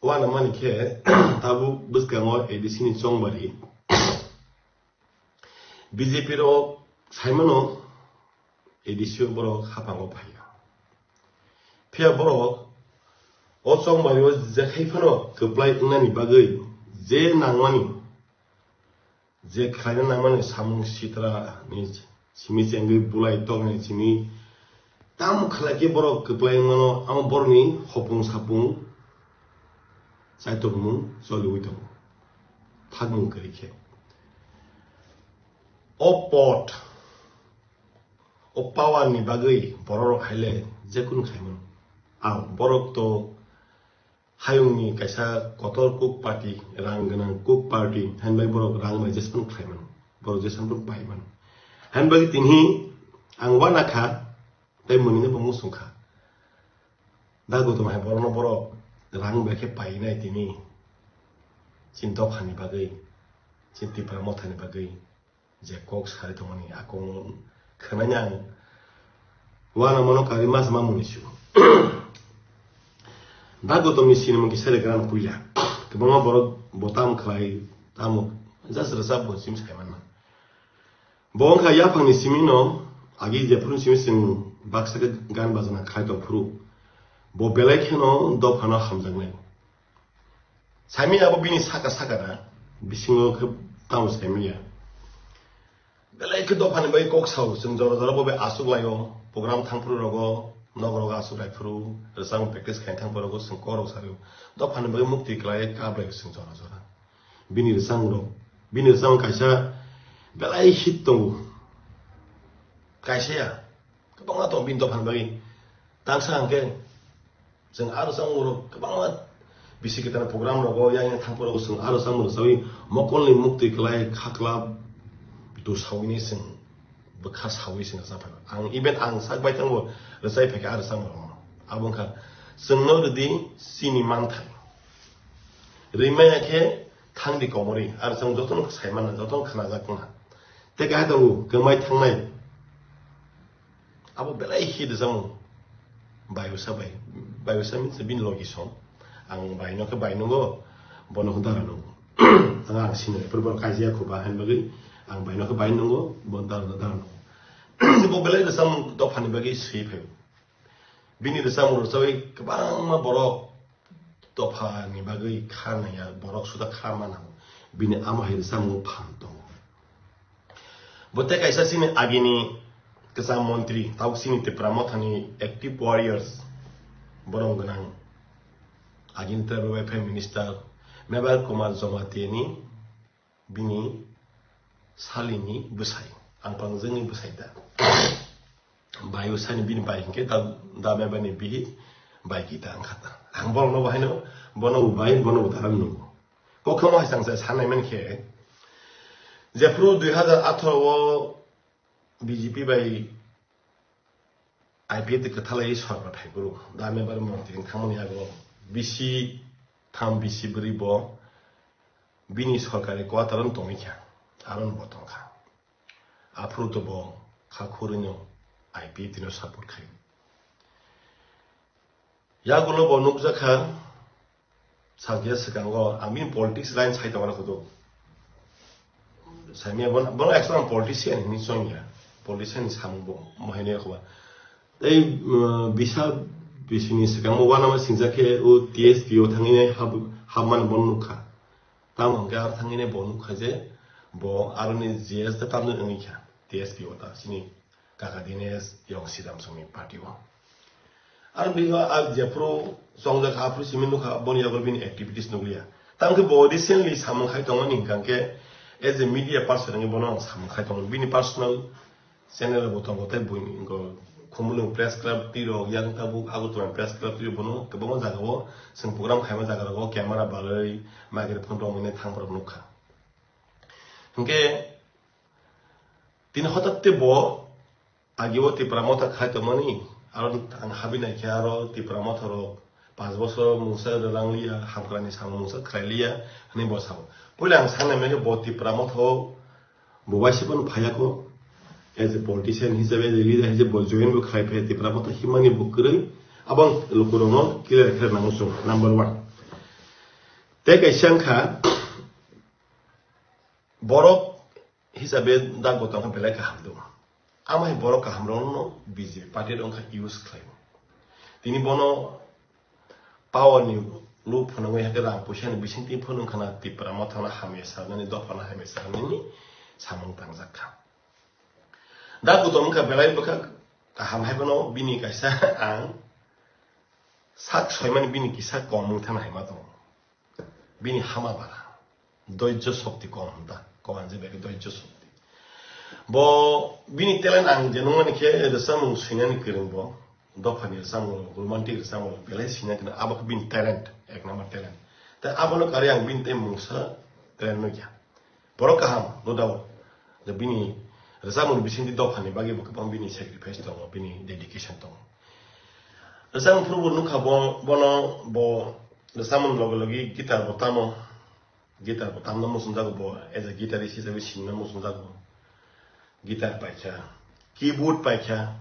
uanamani khe, tabuk bwskango A D C ni chongbari. B J P rok saimano A D C o borok haphango phaiya. Phiya borok o chongbari o jekhai phano kwplai wngnani bagwi je nangmani je khlaina nangmani samung sitra ni simi chengwi bulai tokni simi tam khlai khe borok kwplai mano, amo borokni hopung sapung chaitormung choliwi tongo, thakmung kwrwi khe. O pot, o power ni bagwi borok rok haile jekunu khaimano. Ang borok to hayungni kaisa kotor cook party, rang gwnang cook party, hinbai borok rang bai jesam khlai mano, borok jesam rok pai mano. Hinbai tini ang uanakha, tei mwnwino bo muchungkha. Da Gotom hai borokno borok rang bai khe painai tini, chini dophani bagwi, chini Tipra mothani bagwi. Je kok sari tongmani a kok khwnani ang uanamano karwi mas mamungni su. Da Gotomni sinimung kisa de gran puila. Kwbangma borok bo tam khlai, tamo just rwchap bo sim sai manna. Bo wngkha yaphangni simino agi jephuru simi chwng baksa khe gan bajana khlai tong phuru. Bo belai kheno dophano hamjaknai. Saimanya abo bini saka saka da, bisingo khe tamo saimanya. Belai khe dophani bai kok sao, chwng jora jora bo bai aswk laio, program thangphuru rogo, nok rogo aswk lai phuru, rwchapmung practice khai thangphuru rogo chwng kok rok sario. Dophani bai mukti klai kap lai chwng jora jora. Bini rwchapmung rok, bini rwchapmung kaisa belai hit tongo. Kaisa ya, kwbangma tongo bini dophani bai. Tangsa hwnkhe, Chwng aro chwng oro kwbangma bisi kwtal program rogo yang yang thangphuru rogo chwng aro chwng rwchawi mokolni muktwi kwlai khakla dusawini chwng bwkha sawi chwng rwchaphaikha. Ang even ang sak bai thango rwchai phaikha aro chwng rogo. Abo wngkha chwngno rwdi chini manthai. Rwimaya khe thangdi komorwi aro chwng jotono saimana jotono khwnajak wngkha. Tei kahai tongo kwmai thangnai. Abo belai hit rwchapmung. Bayusa bai. Bayusa means bini logi song. Ang bai no khe bai nungo, bono khe dara nungo. Ang, ang sini, ephuru borok kaijia kho ba, hain bagwi ang bai no khe bai nungo, bo dara no dara nungo. Bo belai rwchapmung dophani bagwi swi phaio. Bini rwchapmung rwchawi kwbangma borok dophani bagwi kha naiya, borok suda kha mana. Bini amo hai rwchapmung phan tongo. Bo tei kaisa chini agini kwcham montri, tabuk chini Tipra Mothani active warriors, borok gwnang agini Tribal Welfare Minister Mebar Kumar Jamatia ni bini salini bwsai, ang pangjwngni bwsai da. Bai usani bini bai hinkhe da, da Mebarni bihi bai kita ang khata. Ang borokno bo haino, bono bo bai, bono bo daram nungo. Kokhamo hai chang sai sanai man khe, jephru dui hajar atharo o B J P bai I P F T kwthalai sorkar phaikuru, da Mebar montri wng thangmani yago bisi tham bisi bwrwi bo bini sorkari quarter-o tongwi kha, aro bo tongkha. Aphuru to bo kha khurwino I P F T no support khai. Yagulo bo nukjakha, sakya swkango, ang bini politics line sai tongmani kutuk. Saimya bono, bono actually ang politician hinwi chongya. Politician ni samung bo, mo haino yakhoba. Tei, uh, bisa bisini swkango uanama singjak khe o T S P O thangwi hab-, habmani bono nukha. Tamo hwnkhe aro thangwi bo nukha je bo aroni G S da tamni wngwi kha T S P O ta chini kaka Dinesh Yong Sidam songni party o. Aro bigo a jephru chongjak aphru simi nukha boni yago bini activities nukliya. Tamo khe bo recently samung khai tongmani hwnkha khe as a media person wngwi bono ang samung khai tongo bini personal channel bo tongo tei buini wngkha Khumulwng Press Club twi rok yang tabuk Agartala Press Club twi rok bono kwbangma jaga o chwng program khaima jaga rogo camera balwi microphone romwi thang borok nukha. Hwnkhe tini hotatte bo agi o Tipra Motha khai tongmani aro ang habi naikhe aro Tipra Motha rok panch bosor mungsa rwlangliya hamkrani samung mungsa khlailiya hinwi bo sao. Puila ang sanai mankhe bo Tipra Motha o Bo waisa phano phaiya kho. As a politician hisabe, as a leader hisabe bo join bo khlai phaiya Tipra Motha himani bo kwrwi. Abo ang lukurokno clear khe nango chwng, number one. Tei kaisa wngkha, borok hisabe da gotong khe belai kaham do. Amo hai borok kaham rokno B J P party rok wngkha use khlai. Tini bono power ni loop phunugwi hakhe rang puisa ni bisingtwi phunuk khana Tipra Motha no hamya sanani, dopha no hamya sanani samung tangjak kha. Da kutom wngkha belai bwkha kaham hai phano bini kaisa ang sak soimani bini kisa kom wng thana hai ma tongo. Bini hama bara. Doijjo shokti kom hwn ta. Kom hwn je beke doijjo shokti. Bo bini talent ang je nungmani khe rwchapmung swinani kwrwng bo. Dophani rwchapmung, romantic rwchapmung belai swina kwrwng. Abo khe bini talent, ek number talent. Tei abono karwi ang bini tei mungsa talent nukya. Borok kaham, no doubt. Je bini rwchapmung bisingtwi dophani bagwi bo kwbang bini sacrifice tongo, bini dedication tongo. Rwchapmung phuru bo nukha bo, bono bo rwchapmung logi logi guitar bo tamo, guitar bo tamna muchungjago bo, as a guitarist hisabe sinna muchungjago. Guitar paikha, keyboard paikha,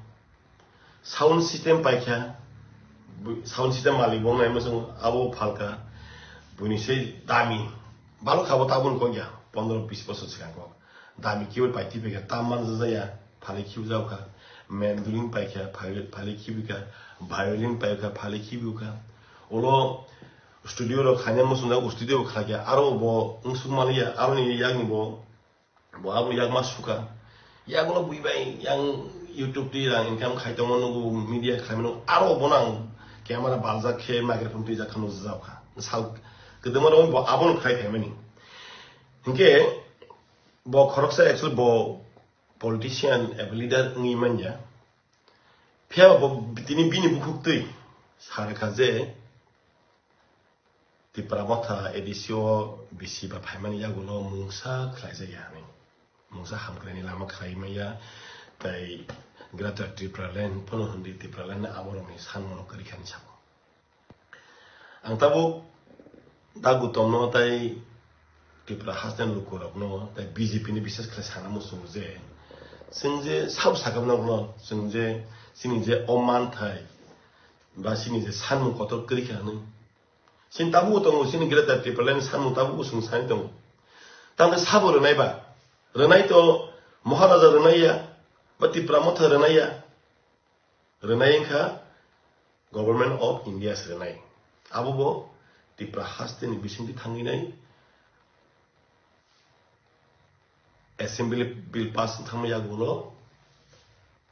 sound system paikha, bu-, sound system malik bo nai muchung abo phalka, buini se dami, balok khabo tabun kok ya, pondro bis bosor swkang kok. Dami keyboard paitwi paikha, tam manjak ya, phalwi khibu jaukha, mandolin paikha, phalwi, phalwi khibu kha, violin paikha, phalwi khibu kha. Ulo studio rok khaina muchungjak, studio bo khlai khe aro bo wngsuk maliya, aroni yakni bo, bo abo yakma suka. Yagulo bui bai yang YouTube twi rang income khai tongo, nugo media khlaimano, aro bono ang camera baljak khe microphone twijak khe nukjak kha. Sal kwdwma rok bo abono khlai phaimani. Hinkhe bo khoroksa actually bo politician eba leader wngwi manya. Phiya bo tini bini bukhuk twi sa rwkha je Tipra Motha A D C o bisi ba phaimani yagulo mungsa khlaijak ya hinwi. Mungsa hamkraini lama khlai maya, tei Greater Tipraland phano hwnwi Tipraland aborokni sanmano kwrwi kha hinwi sabo. Ang tabuk Da Gautam no tei Tripura haste lukurokno tei B J P ni bises khlai sana muchungo je, chwng je sabo sakha norokno, chwng je chini je o manthai ba chini je sanmung kotor kwrwi kha hinwi, chini tabuk tongo, chini Greater Tipraland ni sanmung tabuk chwng sani tongo. Tamni sabo rwnai ba? Rwnai to Maharaja rwnai ya, ba Tipra Motha rwnai ya. Rwnai wngkha Government of India se rwnai. Abo bo Tipra haste ni bisingtwi thangwi nai Assembly bill pass wng thangma yagulo,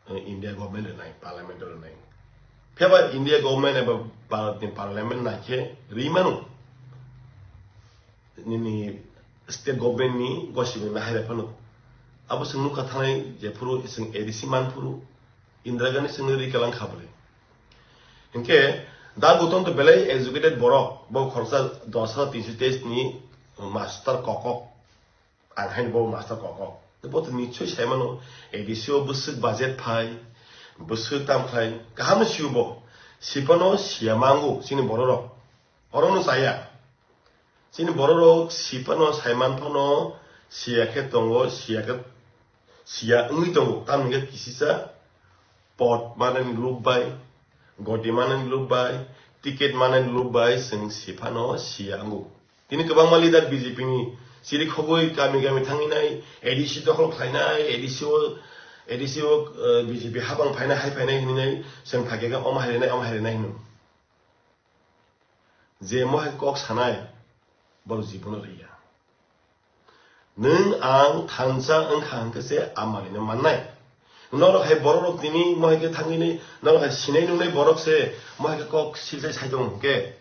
eh, India government rwnai, parliament o rwnai. Phiya ba India government eba Bharat ni parliament nai khe rwi mano. Nini state government ni gosipni nahai phano. Abo chwng nukha thanai jephuru chwng A D C manphuru, Indira Gandhi chwngno rikalang kha bwle. Hinkhe Da Gautam to belai educated borok, bo khoroksa dos hajar tinso teis ni master kokok. Ang haino bo master kokok. Bo to nichoi sai mano, A D C o bwswk budget phai, bwswk tam khlai, kaham no sio bo. Sipano siya mango chini bororok. Orono chaya. Chini bororok sipano saiman phano siya khe tongo, siya khe, siya wngwi tongo. Tamni khe kisisa pot manani lob bai, goti manani lob bai, ticket manani lob bai chwng siphano siya wngo. Tini kwbangma leader B J P ni siri khogwi kami kami thangwi nai, A D C dokhol khlainai, A D C o, A D C o, eh, B J P habang phainai, hai phainai hinwi nai, chwng phai khe omo hai rwnai, omo hai rwnai hino. Je mohai kok sanai, borok jibono riya. Nwng ang thansa wngkha hwnkhe se amarino mannai. Norok hai bororok tini mohai khe thangwini, norok hai sinai nungnai borok se mohai khe kok silsai sai tongo hwnkhe.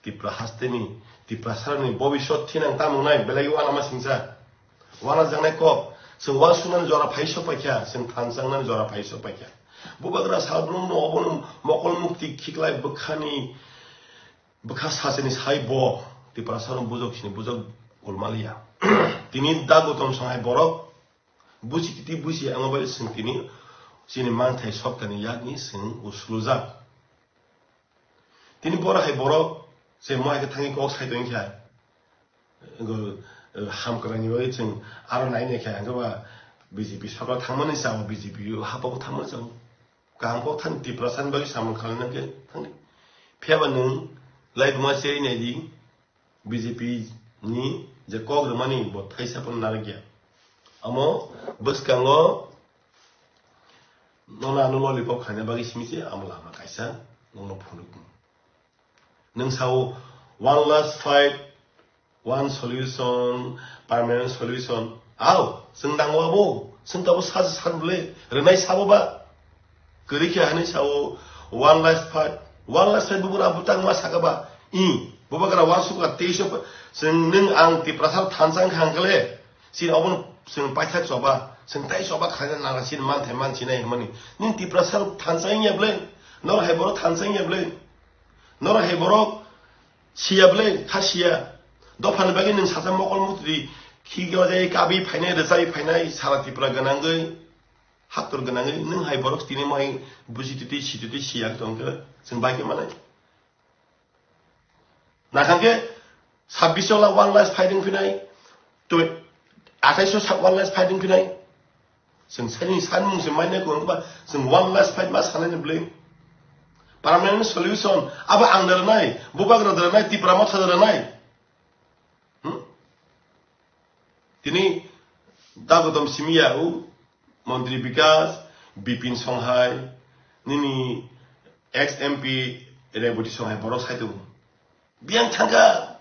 Tipra hasteni, Tiprasarani bobiswt thinang tamo wngnai, belai uanama singsa. Uanajaknai kok, chwng uansuknani jora phai sok paikha, chwng thansa wngnani jora phai sok paikha. Bubagra salbrumno obono mokol mukti khiklai bwkhani, bwkha sachini sai bo Tiprasarok bujok sini bujok golmaliya. Tini Da Gautam sanghai borok buji titi buji amo bai chwng tini chini manthai soktani yakni chwng usulujak. Tini borok hai borok se mohai khe thangwi kok sai tongkha. Go, eh, hamkwraini bagwi chwng aro nai nai khe, hwnkhe ba B J P sarkar thangmani chao, B J P hapao thangmani chao. Kaham kok thani Tiprasani bagwi samung khlaina khe thangdi. Phiya ba nwng lai buma cherwi nai di, B J P ni je kok rwmani bo thaisa phano narwkya. Omo bwskango nono ano lollipop khaina bagwi simi se amo lama kaisa nono phunukmung. Nwng sao, "One last fight, one solution, permanent solution." Ao, chwng nango abo, chwng tabo saji san bwle, rwnai sabo ba. Kwrwi khe hani sao, "One last fight, one last fight," bugra butang ma saka ba. I, bubagra wansukra teisa, chwng nwng ang Tiprasa thansa wngkha hwnkhe le, chini obono chwng paithak choba, chwng tai choba khlaina nang, chini manthai mansinai hwnmani. Nwng Tiprasa thansa wngya bwle, nor hai borok thansa wngya bwle. Norok hai borok siya bwle, kha siya. Dophani bagwi nwng sacha mokol mukti khigla jai kabi phainai, rwchai phainai, sara Tripura gwnangwi, haktor gwnangwi, nwng hai borok tini mohai buji titi, si titi, siya tongkhe, chwng bai khe manai. Nakhang khe sabbish o la one last fighting phinai, twi, athais o sa-, one last fighting phinai. Chwng sani sanmung se mainai kwrwng ba, chwng one last fight ma sanai ni bwle. Permanent solution, abo ang da rwnai, bubagra da rwnai, Tipra Motha da rwnai. Hmm? Tini Da Gautam simi ya o, Montri Bikas, Bipin Songhai, nini ex M P Reboti Songhai borok sai tongo. Biyang thangkha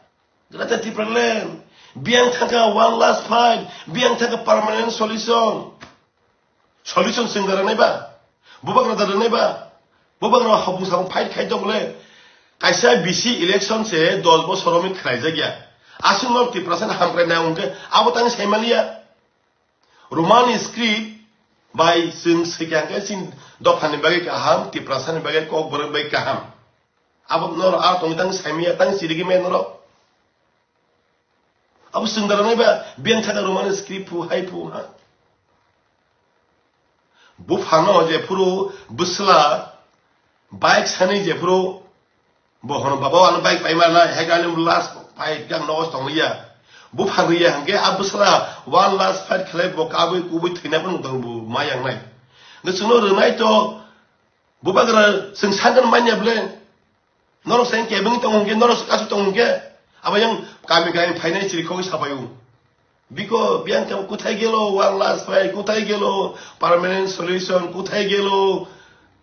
Greater Tipraland, biyang thangkha one last fight, biyang thangkha permanent solution. Solution swng da rwnai ba? Bubagra da rwnai ba? Bubagra hapung sapung fight khai tong le. Kaisa bisi election se dos bosor romwi khlai jak ya. Aswk no Tiprasa ni hamkrai nai hwnkhe abo tang sai maliya. Roman script bai chwng swikha hwnkhe chini dophani bagwi kaham, Tiprasa ni bagwi kokborok bai kaham. Abo norok aro tongwi tang saimaya tang chirigwi maya norok. Abo chwng da rwnai ba biyang thangkha Roman script phu hai phu ha. Buphano jephuru bwsla bike sanwi jephuru bo hono, "Baba, ano bike pai manai," hai khe ani last fight khe ang nogo tong liya. Bupha rwya hwnkhe a bwsla one last fight khlai bo kabui kubui thwina phano tong bo ma yang nai. Hwnkhe chwngno rwnai to bubagra chwng sakno manya ble. Norok se kebeng tong hwnkhe, norok se kasu tong hwnkhe, abo yang kami kami phainai chiri khogwi sapaio. Biko biyang khe kuthai gelo one last fight, kuthai gelo permanent solution, kuthai gelo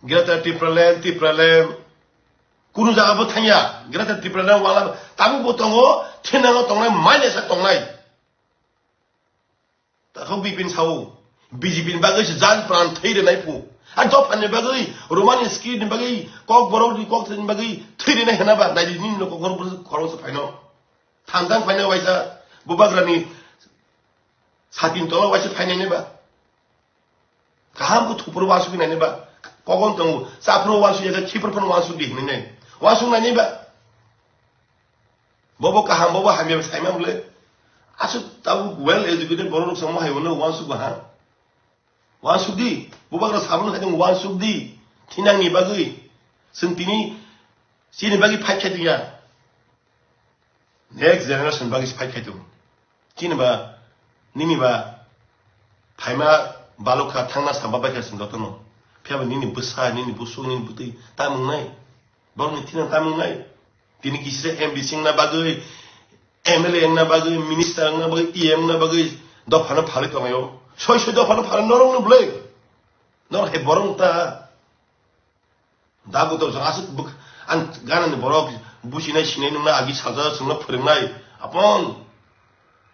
Greater Tipraland, Tipraland. Kunu jaga bo thangya, Greater Tipraland wala tabuk bo tongo, thinango tongnai, manya sa tongnai. Takhuk bipin sao, B J P ni bagwi se jan pran thwi rwnai phu. A dophani bagwi, Roman script ni bagwi, kokborok ni kok thani bagwi thwi rwnai hwnba, naidi nini no kokborok bwswk khoroksa phaino. Thansa phaino waisa, bubagrani satin tola waisa phainai neba. Kaham khe thupuru wansugwi nainai ba. Kogon tongo, chaphuru wansugya khe khiphuru phano wansugdi hinwi nai. Wansuk nainai ba. Bobo kaham, bobo hamya saima bwle. Aswk tabuk well educated borok rok samo hai hwnwi wansuk baha. Wansukdi, bubagra sabuno khai tong wansukdi. Thinangni bagwi. Chwng tini chini bagwi fight khai tongya. Next generation bagwi se fight khai tongo. Chini ba, nini ba, phaima balukha thangna samba baikha chwng jotono. Phiya ba nini bwsa, nini busuk, nini bwtwi tamung nai. Borokni thina tamung nai. Tini kisa M D C wngna bagwi, M L A wngna bagwi, minister wngna bagwi, E M wngna bagwi dophano phalwi tonglaio. Soi soi dophano phalwi norokno bwlwi. Norok hai borok wng ta. Da kutok jang aswk bwk-, ang ganani borok businai sinai nungna agi sajak chwngno phwrwngnai. Apon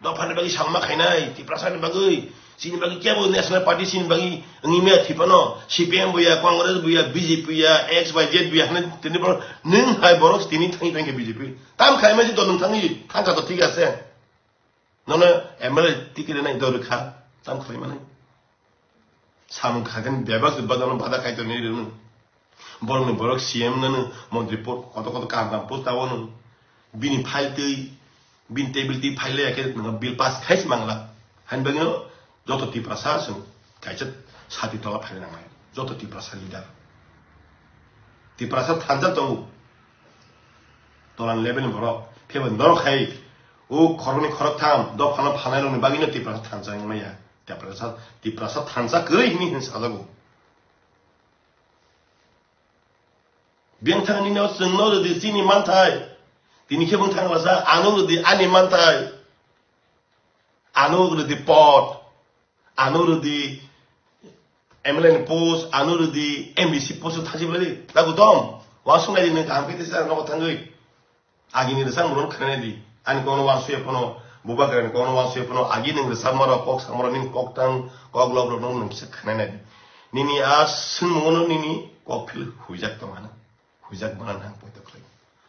dophani bagwi sangma khainai, Tiprasani bagwi, chini bagwi kebo National Party chini bagwi wngwi maya thwi phano, C P M buya, Congress buya, B J P ya, X Y Z buya hwnwi tini borok nwng hai borok tini thangwi thangkhe B J P. Tam khaimai se dol nwng thangwi thangkha to thik ase. Nono M L A ticket rwnai do rwkha, tam khlai manai. Samung khaikhe bebak bebak nono bada kaitor ni rwno. Borokni borok C M nono montri po-, koto koto kaham kaham post tawano. Bini file twi, bini table twi file ya khe nwng bill pass khai se mangla. Hain bagwi no joto Tiprasa chwng kaisa sati tola phai nangnai. Joto Tiprasa leader. Tiprasa thansa tongo. Tolan level ni borok. Phiya bo norok hai o khoroknwi khoroktham dophano phalnai rokni bagwino Tiprasa thansa wngmaya. Tiprasa, Tiprasa thansa kwrwi hwnwi hwnwi sajago. Biyang thangni no chwngno rwdi chini manthai. Tini khe bwng thangla sa ano rwdi ani manthai. Ano rwdi pot. Ano rwdi M L A ni post, ano rwdi M D C post thangsi bwlai. Tago dom. Wasung nai nwng kaham khe tesa nogo thangwi. Agini rwchapmung rok khwnanai di. Ani kokno uansukya phano, bubagrani kokno uansukya phano, agi nwng rwchapma rok, kok sama rok, nini kok tang, kok lok rok no nwng kisa khwnanai di. Nini a swngmung no nini kok phil huijak tong ano. Huijak bana nang poito khlai.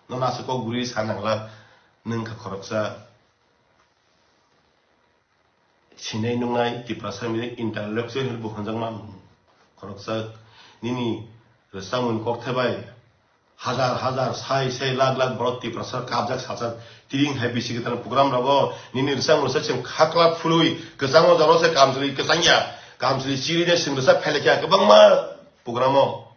Nono aswk kok guri sa nangla, nwng kha khoroksa. Sinai nungnai Tiprasa mide intellectual hinwi bo hwnjakma khoroksa nini rwchapmung kokthai bai hajar hajar, sai sai, lakh lakh borok Tiprasa kapjak sajak. Tiring hai bisi kwtal program rogo nini rwchapmung rwchap chwng khakla phului kwchangma jora se kamchwlwi kwchangya, kamchwlwi chirine chwng rwchap phailaikha kwbangma program o.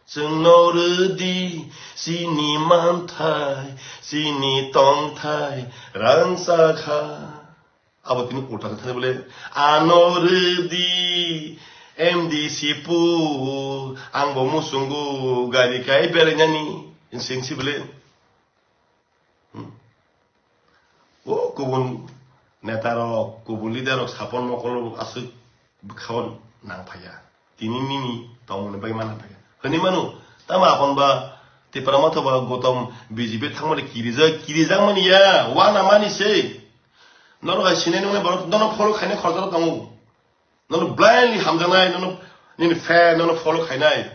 Chwngno rwdi chini manthai, chini tongthai rangchakha. Abo tini ulta khe thani bole, ano rwdi M D C pu, ang bo muchungo gari kai berainani, singsi bole. Hmm. O kubun neta rok, kubun leader rok sapon mokol rok aswk bwkhao nang phaiya. Tini nini tongmani bai mana phaiya. Hwnwi mano, tamo apon ba Tipra Motha ba Gautam B J P thangmani kirijak, kirijakmani ya, wana mani se. Norok hai sinai nungnai borok nono follow khainai khorjaro tongo. Nono blindly hamjaknai, nono nini fan, nono follow khainai.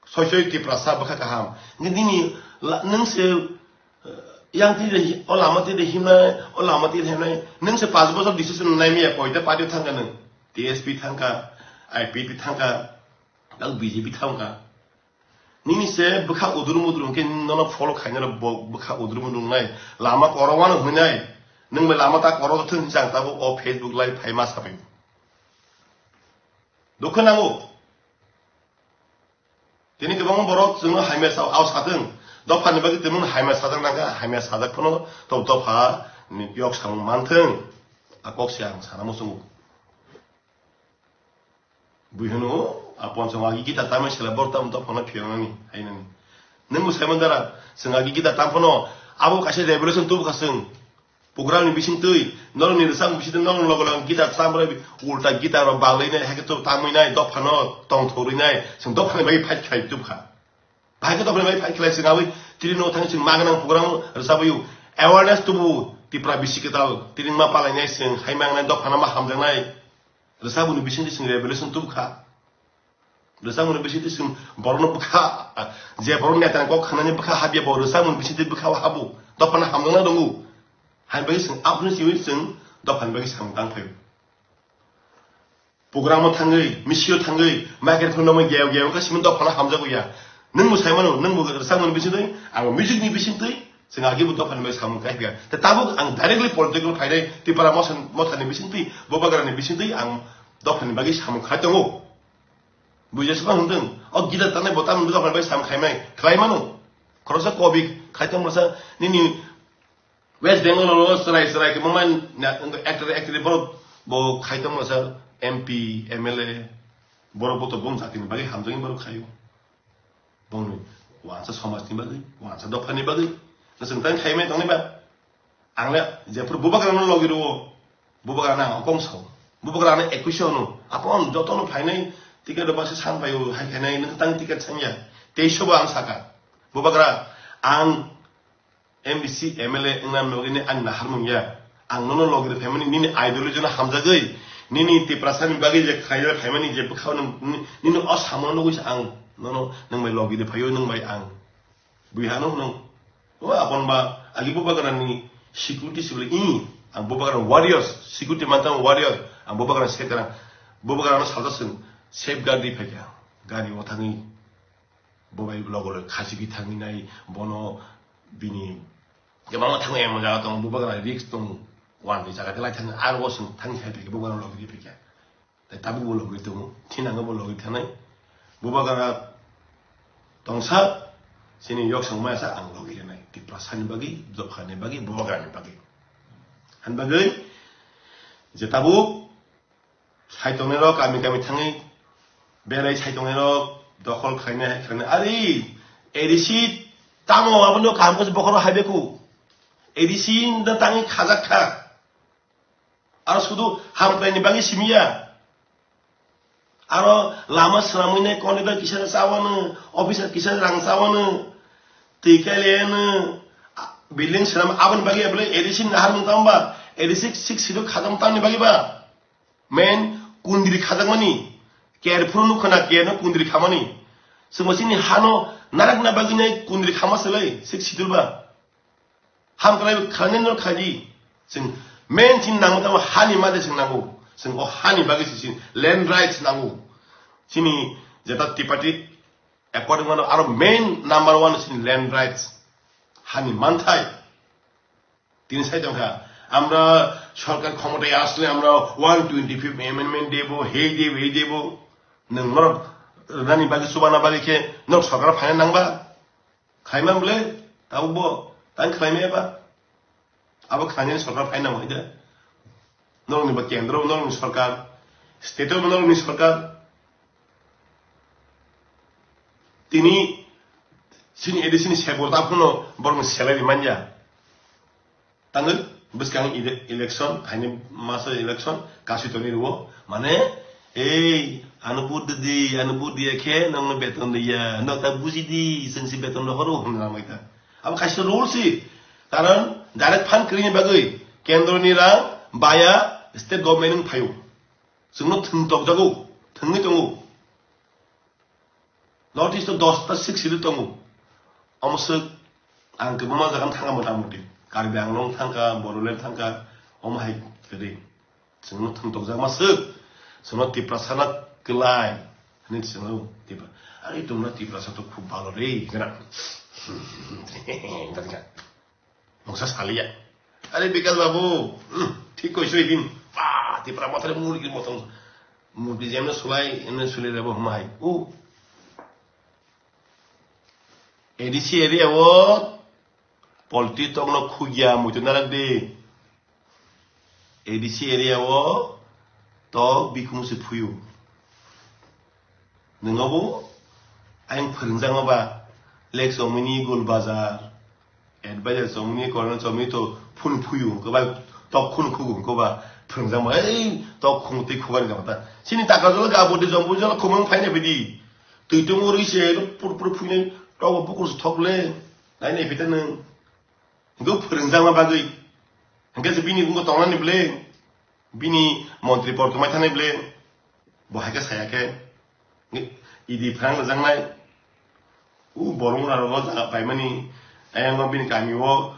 Soi soi Tiprasa bwkha kaham. Nini la-, nung se, eh, yang twi de hi-, o lama twi de himnai, o lama twi de himnai. Nung se panch bochor decision nai miya koita party thangka nung. T S P thangka, I P P thangka, tang B J P thangka. Nini se bwkha udur mudur hwnkhe nono follow khainai bo bwkha udur mudur wngnai. Lama korowano hwnwi nai. Nung bai lama ta koro thung jang tabo o Facebook live phai ma sabai. Dukha nango. Tini kwbangma borok chwngno hamya sa-, ao satwng. Dophani bagwi tongmani hamya sajak nangkha, hamya sajak phano to dopha ni yok samung manthwng. A kok se ang sana muchungo. Bui hwno, a ponchong agi gita tamai sela bor tam dophano phiyoknani, hainani. Nung bo saiman dara, chwng agi gita tam phano, abo kaisa revelation tubu kha chwng. Program ni bising twi, norok ni rwchapmung bising twi, norok logo logo guitar tam rwi, ulta guitar rok bang lai nai, haikhe to tamwi nai, dopha no tong thorwi nai, chwng dopha ni bagwi fight khlai tubkha. Bahai khe dopha ni bagwi fight khlai chwng abwi, tini no thang chwng ma gwnang program rwchapwi, awareness tubu, Tipra bisi kwtal, tini ma palai nai chwng, hai ma nai, dopha no ma hamjak nai, rwchapmung ni bising twi chwng revelation tubkha. Rwchapmung ni bisingtwi chwng borokno bwkha, je borok netani kok khanani bwkha habya bo rwchapmung ni bisingtwi bwkha o habo. Dophano hamjakna tongo. Haini bagwi chwng aphuru simi chwng dophani bagwi samung tang phaio. Program o thangwi, misil o thangwi, microphone romwi geo geo wngkha simi dophano hamjago ya. Nwng bo sai mano, nwng bo rwchapmung ni bisingtwi, ang music ni bisingtwi, chwng agi bo dophani bagwi samung kai phaikha. Tei tabuk ang directly political phainai, Tipra motha, mothani bisingtwi, Bubagrani bisingtwi ang dophani bagwi samung khai tongo. Buijak se ma hwnthwng. O guitar tanai bo tamni bwkha bai sam khaimai, khlai mano. Khoroksa kobik khai tong masa nini West Bengal o chwrai chwrai kwbangma na-, actor actor borok bo khai tong masa M P, M L A borok bo to bum jatini bagwi hamjagwi borok khaio. Bongni wansa somajni bagwi, wansa dophani bagwi. Nwswng tang khaimai tongnai ba? Ang le jephuru Bubagrano logi rwo, Bubagrano ang kong sao. Bubagrano ekwis hono. Apon jotono phainai ticket rok basi san paio, hai khainai nwng tang ticket sanya. Teis bo ang saka. Bubagra, ang M D C, M L A wngna bagwi ni ang naharmung ya. Ang nono logi rw phaimani nini ideology no hamjagwi, nini Tiprasa ni bagwi je khlai rw phaimani je bwkhao nini, nini o samung nugwi se ang nono nwng bai logi rw phaio, nwng bai ang. Bui hano hwnung, o apon ba, agi Bubagrani security sibili i, ang Bubagrani warriors, security mantan warrior, ang Bubagrani sekara, Bubagrano salsa sung, safeguard di phaikha, gari o thangwi, bo bai logo logo khachigwi thangwi nai, bono bini, kwbangma thangwi emon jaga tong, Bubagrani risk tong, wan ni jaga de lai thangwi, aro bo sung thangwi khai phaikha, Bubagrano logi di phaikha. Tei tabuk bo logi tongo, thinango bo logi thanai. Bubagra tongsa, chini yok song maya sa ang logi rinai. Tiprasa ni bagwi, dopha ni bagwi, Bubagra ni bagwi. Han bagwi, je tabuk, sai tongnai rok, kami kami thangwi, berai sai tongnai rok, dokhol khlainai, hai khlainai. Ari, A D C tamo, abono kaham khe bokhoro hai beku. A D C no tangwi khajak kha. Aro sudu hamkraini bagwi simiya. Aro lama swnamwi nai contractor kisa chawano, officer kisa rang chawano, twi kaileno, building swnam aboni bagwi bwlai A D C ni naharmung tamo ba, A D C six schedule khajam tamni bagwi ba. Main kundri khajakmani, ker phuru nukha na ker no kundri khamani. Chwngbo chini hano narakna bagwi nai kundri khama swlai six schedule ba. Hamkrai khlainai no khaidi. Chwng main chini nangma tamo hani made chwng nango. Chwng o hani bagwi se chini land rights nango. Chini jeta Tipati according mano aro main number one chini land rights. Hani manthai. Tini sai tongkha. Amra sorkar khomotai asle amra one twenty fifth amendment debo, hei debo, hei debo. Nwng norok rwnani bagwi chubana bagwi khe norok sorkar phaina nangba. Khaima bwle, tabuk bo, tang khlaimaya ba? Abo khlainani sorkar phaina nangwi da? Norokni bo kendro, norokni sorkar, state o norokni sorkar. Tini, chini A D C ni sebota phano borokni salary manya. Tangwi bwskang ele-, election, haini masa election, kasi toni rwo. Mane, Ei, ano vote di, ano vote diya khe nokno beton diya, nok ta buji di, chwng si beton rohoro hwnwi lamai ta. Abo kaisa rule si, karon direct fund kwrwini bagwi kendroni rang baya state government wng phaio. Chwngno thwng tokjago, thwngwi tongo. North East o dosta six schedule tongo. Omo swk ang kwbangma jaga thangkha mota moti. Karbi Anglong thangkha, Bodoland thangkha, omo hai kwrwi. Chwngno thwng tokjakma swk. Chwngno Tiprasa na kwlai. Hwnwi chwngno Tipra-, Are tumra Tiprasa to khub bhalo re, gana. Mungsa saliya. Are Bikas babu, hmm, thik koiso ikin. Ba, Tipra mothare murgi motong. Murgi jemne sulai, emne suli rebo huma hai. O. A D C area o polti tokno khugya muitu narak de. A D C area o tok bikhung se phuyu. Nwngo bo ayang phwrwngjak ma ba, Lake Chomini, Gul Bazar, Advisor Chomini, Colonel Chomini to phun phuyu, hwnkhe bai tok khun khugu, hwnkhe ba phwrwngjak ma, ei tok khung twi khugani gabata. Chini Takarjala, Gabodi, Jompuijala khumang phaina bidi. Twi tong uri se pur pur phuinai tok bo bukur se thok le. Nai nai phita nwng. Hwnkhe phwrwngjakma bagwi. Hwnkhe se bini wngkha tongnani bwle. Bini montri por tongmai thani bwle. Bo hai khe saya khe. Idi phrang rwjaknai. U borok rok o jaga paimani. Ayang bini kami o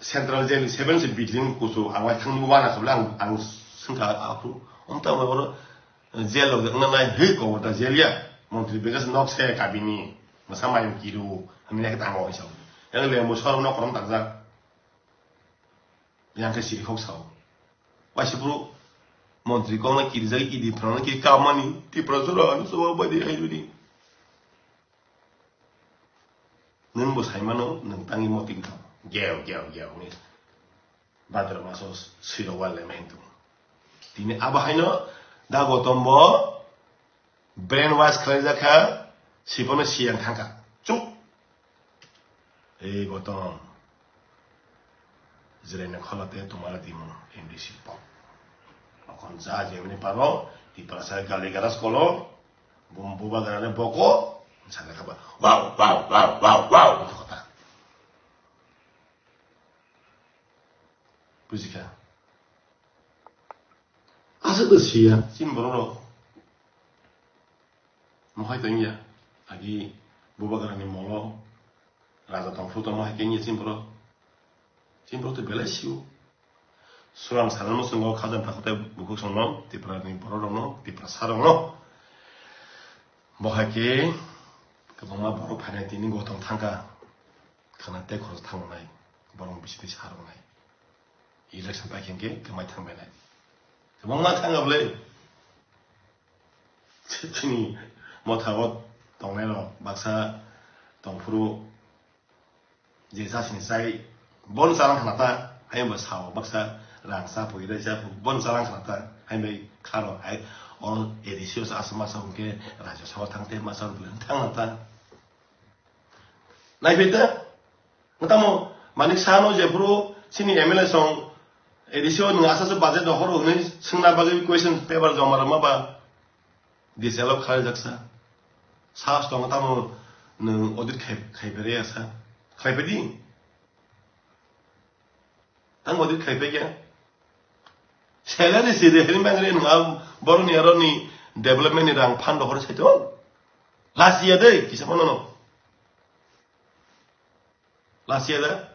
central jail seven se building kuchuk ang bai thangwi wana khe bwle ang, ang swngkha aphuru. Omtang bai oro Jail rok wngna nai, hwi, kobor da jail ya. Montri Bikas nok se kabini. Mwsa mayung kiru. Hamya khe tamo hoi sao. Yang le mo sorom nok korom takjak. Yang khe siri khok sao. Waisa bro montri kok na kirijak, idi phrang na kiri kamani. Tipra jora ani sobo bai di hai rudi. Nwng bo sai mano, nwng tangwi moting thang. Geo, geo, geo, hwnwi. Bhadra maso swirok wal lemai hintung. Tini abo haino da Gotom bo brainwash khlaijak kha, siphano siyang thangkha. Chup! Ei Gotom. Jwraini kholo tei tomara timo M D C pok. Okon ja jemni paro, Tiprasa gali garas kolo, bum buba garane boko, sana kaba, wow, wow, wow, wow, wow, itu kota. Bujikha. Asa to siya, sin borok rok. Mohai tongya, agi bubagrani molo, raja tongphuru tongma hai khe wngya chini borok. Chini borok tei belai sio. Surang sana no chwngo khajang takhuk tei bukhuk songno, Tiprani borok rokno, Tiprasa rokno. Bo hai khe kwbangma borok phainai tini Gotom thangkha. Khana tei khorok thangnai, borok bisi tei sa roknai. Election pai khe hwnkhe kwmai thangbainai. Kwbangma thangkha bwle. Chini motha o tongnai rok baksa tongphuru je chasini chai bon chalang khna ta, hai bo sao baksa rang cha pui rai cha pui bon chalang khna ta, hai bai kharo hai o A D C o sa aswk masa hwnkhe Rajya Sabha thang tei masa rok thang ta. Naiphai ta, tamo Manik Saha no jephuru chini M L A song A D C o nwng asaswk budget rohoro hwnwi swngna bagwi question paper joma rwma ba D C L o khlai jaksa. Sahas tongo tamo nwng audit khai, khai phere ya sa. Khai phe di. Ang audit khai phe kya? Salary si de hini bangre nwng a boroni aroni development ni rang fund rohor sai to. Last year de kisa mano no. Last year da?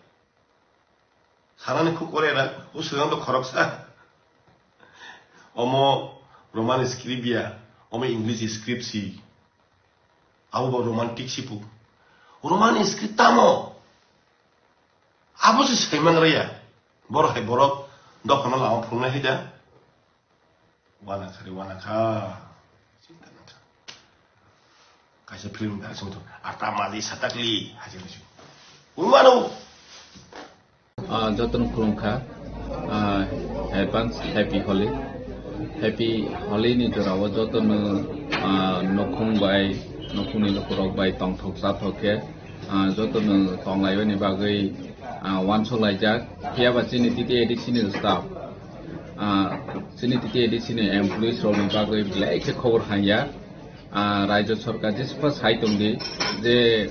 Sanani khuk kore da, o swkang to khoroksa. Omo Roman script ya, omo English script si. Abo bo romantic si pu. Roman script tamo? Abo se saiman raya. Borok hai borok dophano lama phunuknai hai da. Wana kha re, wana kha. Chinta nang kha. Kaisa film da song to. Ata mali satakli. Haji haji. Umano. Ah, jotono khulumkha. Ah, advance happy Holi. Happy Holi ni jora o jotono, ah, nokhung bai, nokhung ni lukurok bai tongthok chathok khe, ah, jotono tonglai bani bagwi, ah, wansuk laijak. Phiya ba chini T T A D C ni staff, ah, Chini T T A D C ni employees rokni bagwi belai khe khobor hamya. Ah, Rajya Sarkar jeswkha sai tongdi je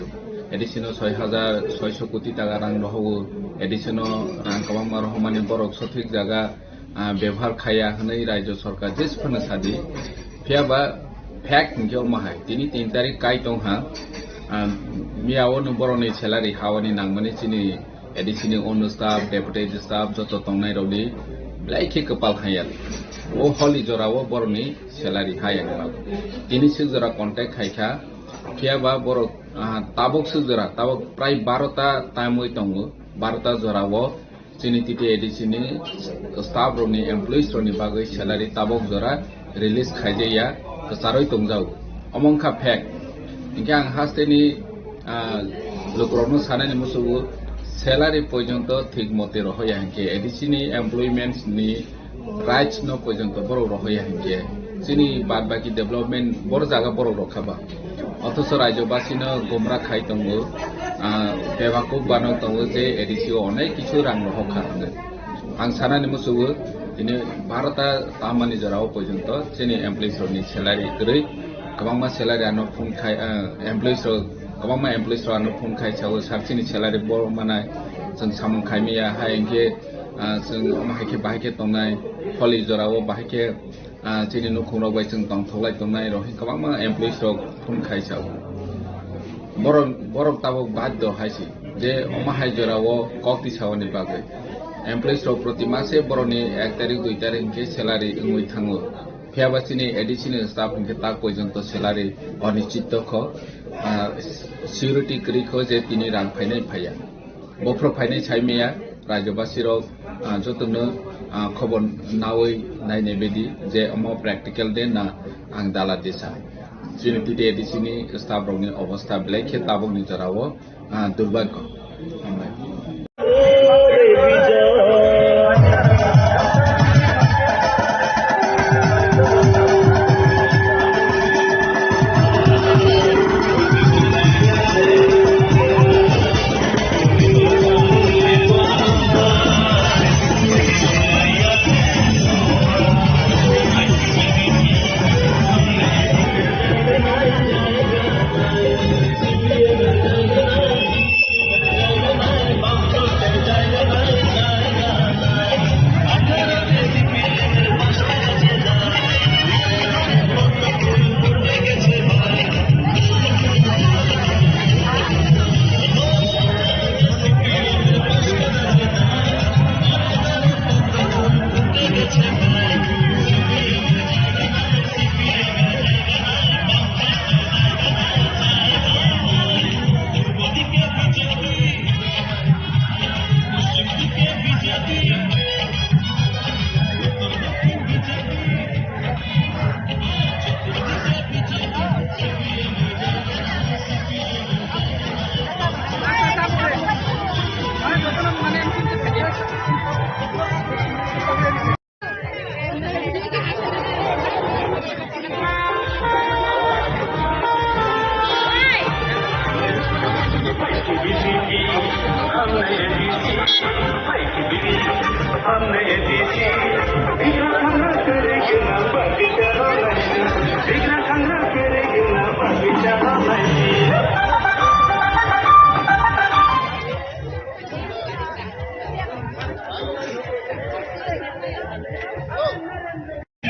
A D C no soi hajar soiso koti taka rang rohogo, A D C no rang kwbangma rohormani borok sothik jaga, ah, bebohar khaiya hwnwi Rajya Sarkar jeswkha no sadi. Phiya ba fact hinkhe omo hai, tini tin tarik kai tongha, ah, miya o no borokni salary hawani nangmani chini A D C ni ono staff, deputy staff joto tongnai rokni belai khe kwpal hamya. O holi jora o borokni salary haya ni bagwi. Tini swk jora contact khai kha, phiya ba borok, ah, tabuk swk jora, tabuk prai baro ta time wi tongo, baro ta jora o chini T T A D C ni staff rokni, employees rokni bagwi salary tabuk jora release khaijaya, kwcharwi tongjago. Omo wngkha fact. Hinkhe ang hasteni, ah, lukurokno sanani musugo salary porjonto thik mote rohoya hinkhe A D C ni employments ni rights no porjonto borok rohoya hinkhe chini bad baki development bor jaga borok rokha ba. Othocho Rajyabasino gumra khai tongo, ah, bebakuk banok tongo je A D C o onek kisu rang rohokha hinwi. Ang sanani musugo, tini baro ta tamani jora o porjonto chini employees rokni salary kwrwi, kwbangma salary ano phone khai, ah, employees rok, kwbangma employees rok ano phone khai sao, sir chini salary bo manai, chwng samung khai maya, hai hinkhe, ah, chwng omo hai khe bahai khe tongnai, holi jora o bahai khe, ah, chini nukhung rok bai chwng tongthok lai tongnai rok, kwbangma employees rok phone khai sao. Borok, borok tabuk baddo hai se je omo hai jora o kok tisaoni bagwi. Employees rok proti mase borokni ek tarik, dui tarik hinkhe salary wngwi thango. Phiya ba chini A D C ni staff hinkhe tak porjonto salary onischito kho, ah, security kwrwi kho je tini rang phainai phaiya. Bophro phainai sai maya, Rajyabasi rok, ah, jotono, ah, khobor nawi nainai bedi je omo practical de na ang dala desa. Chini T T A D C ni staff rokni obostha belai khe tabukni jora o, ah, durbhagyo. Hambai.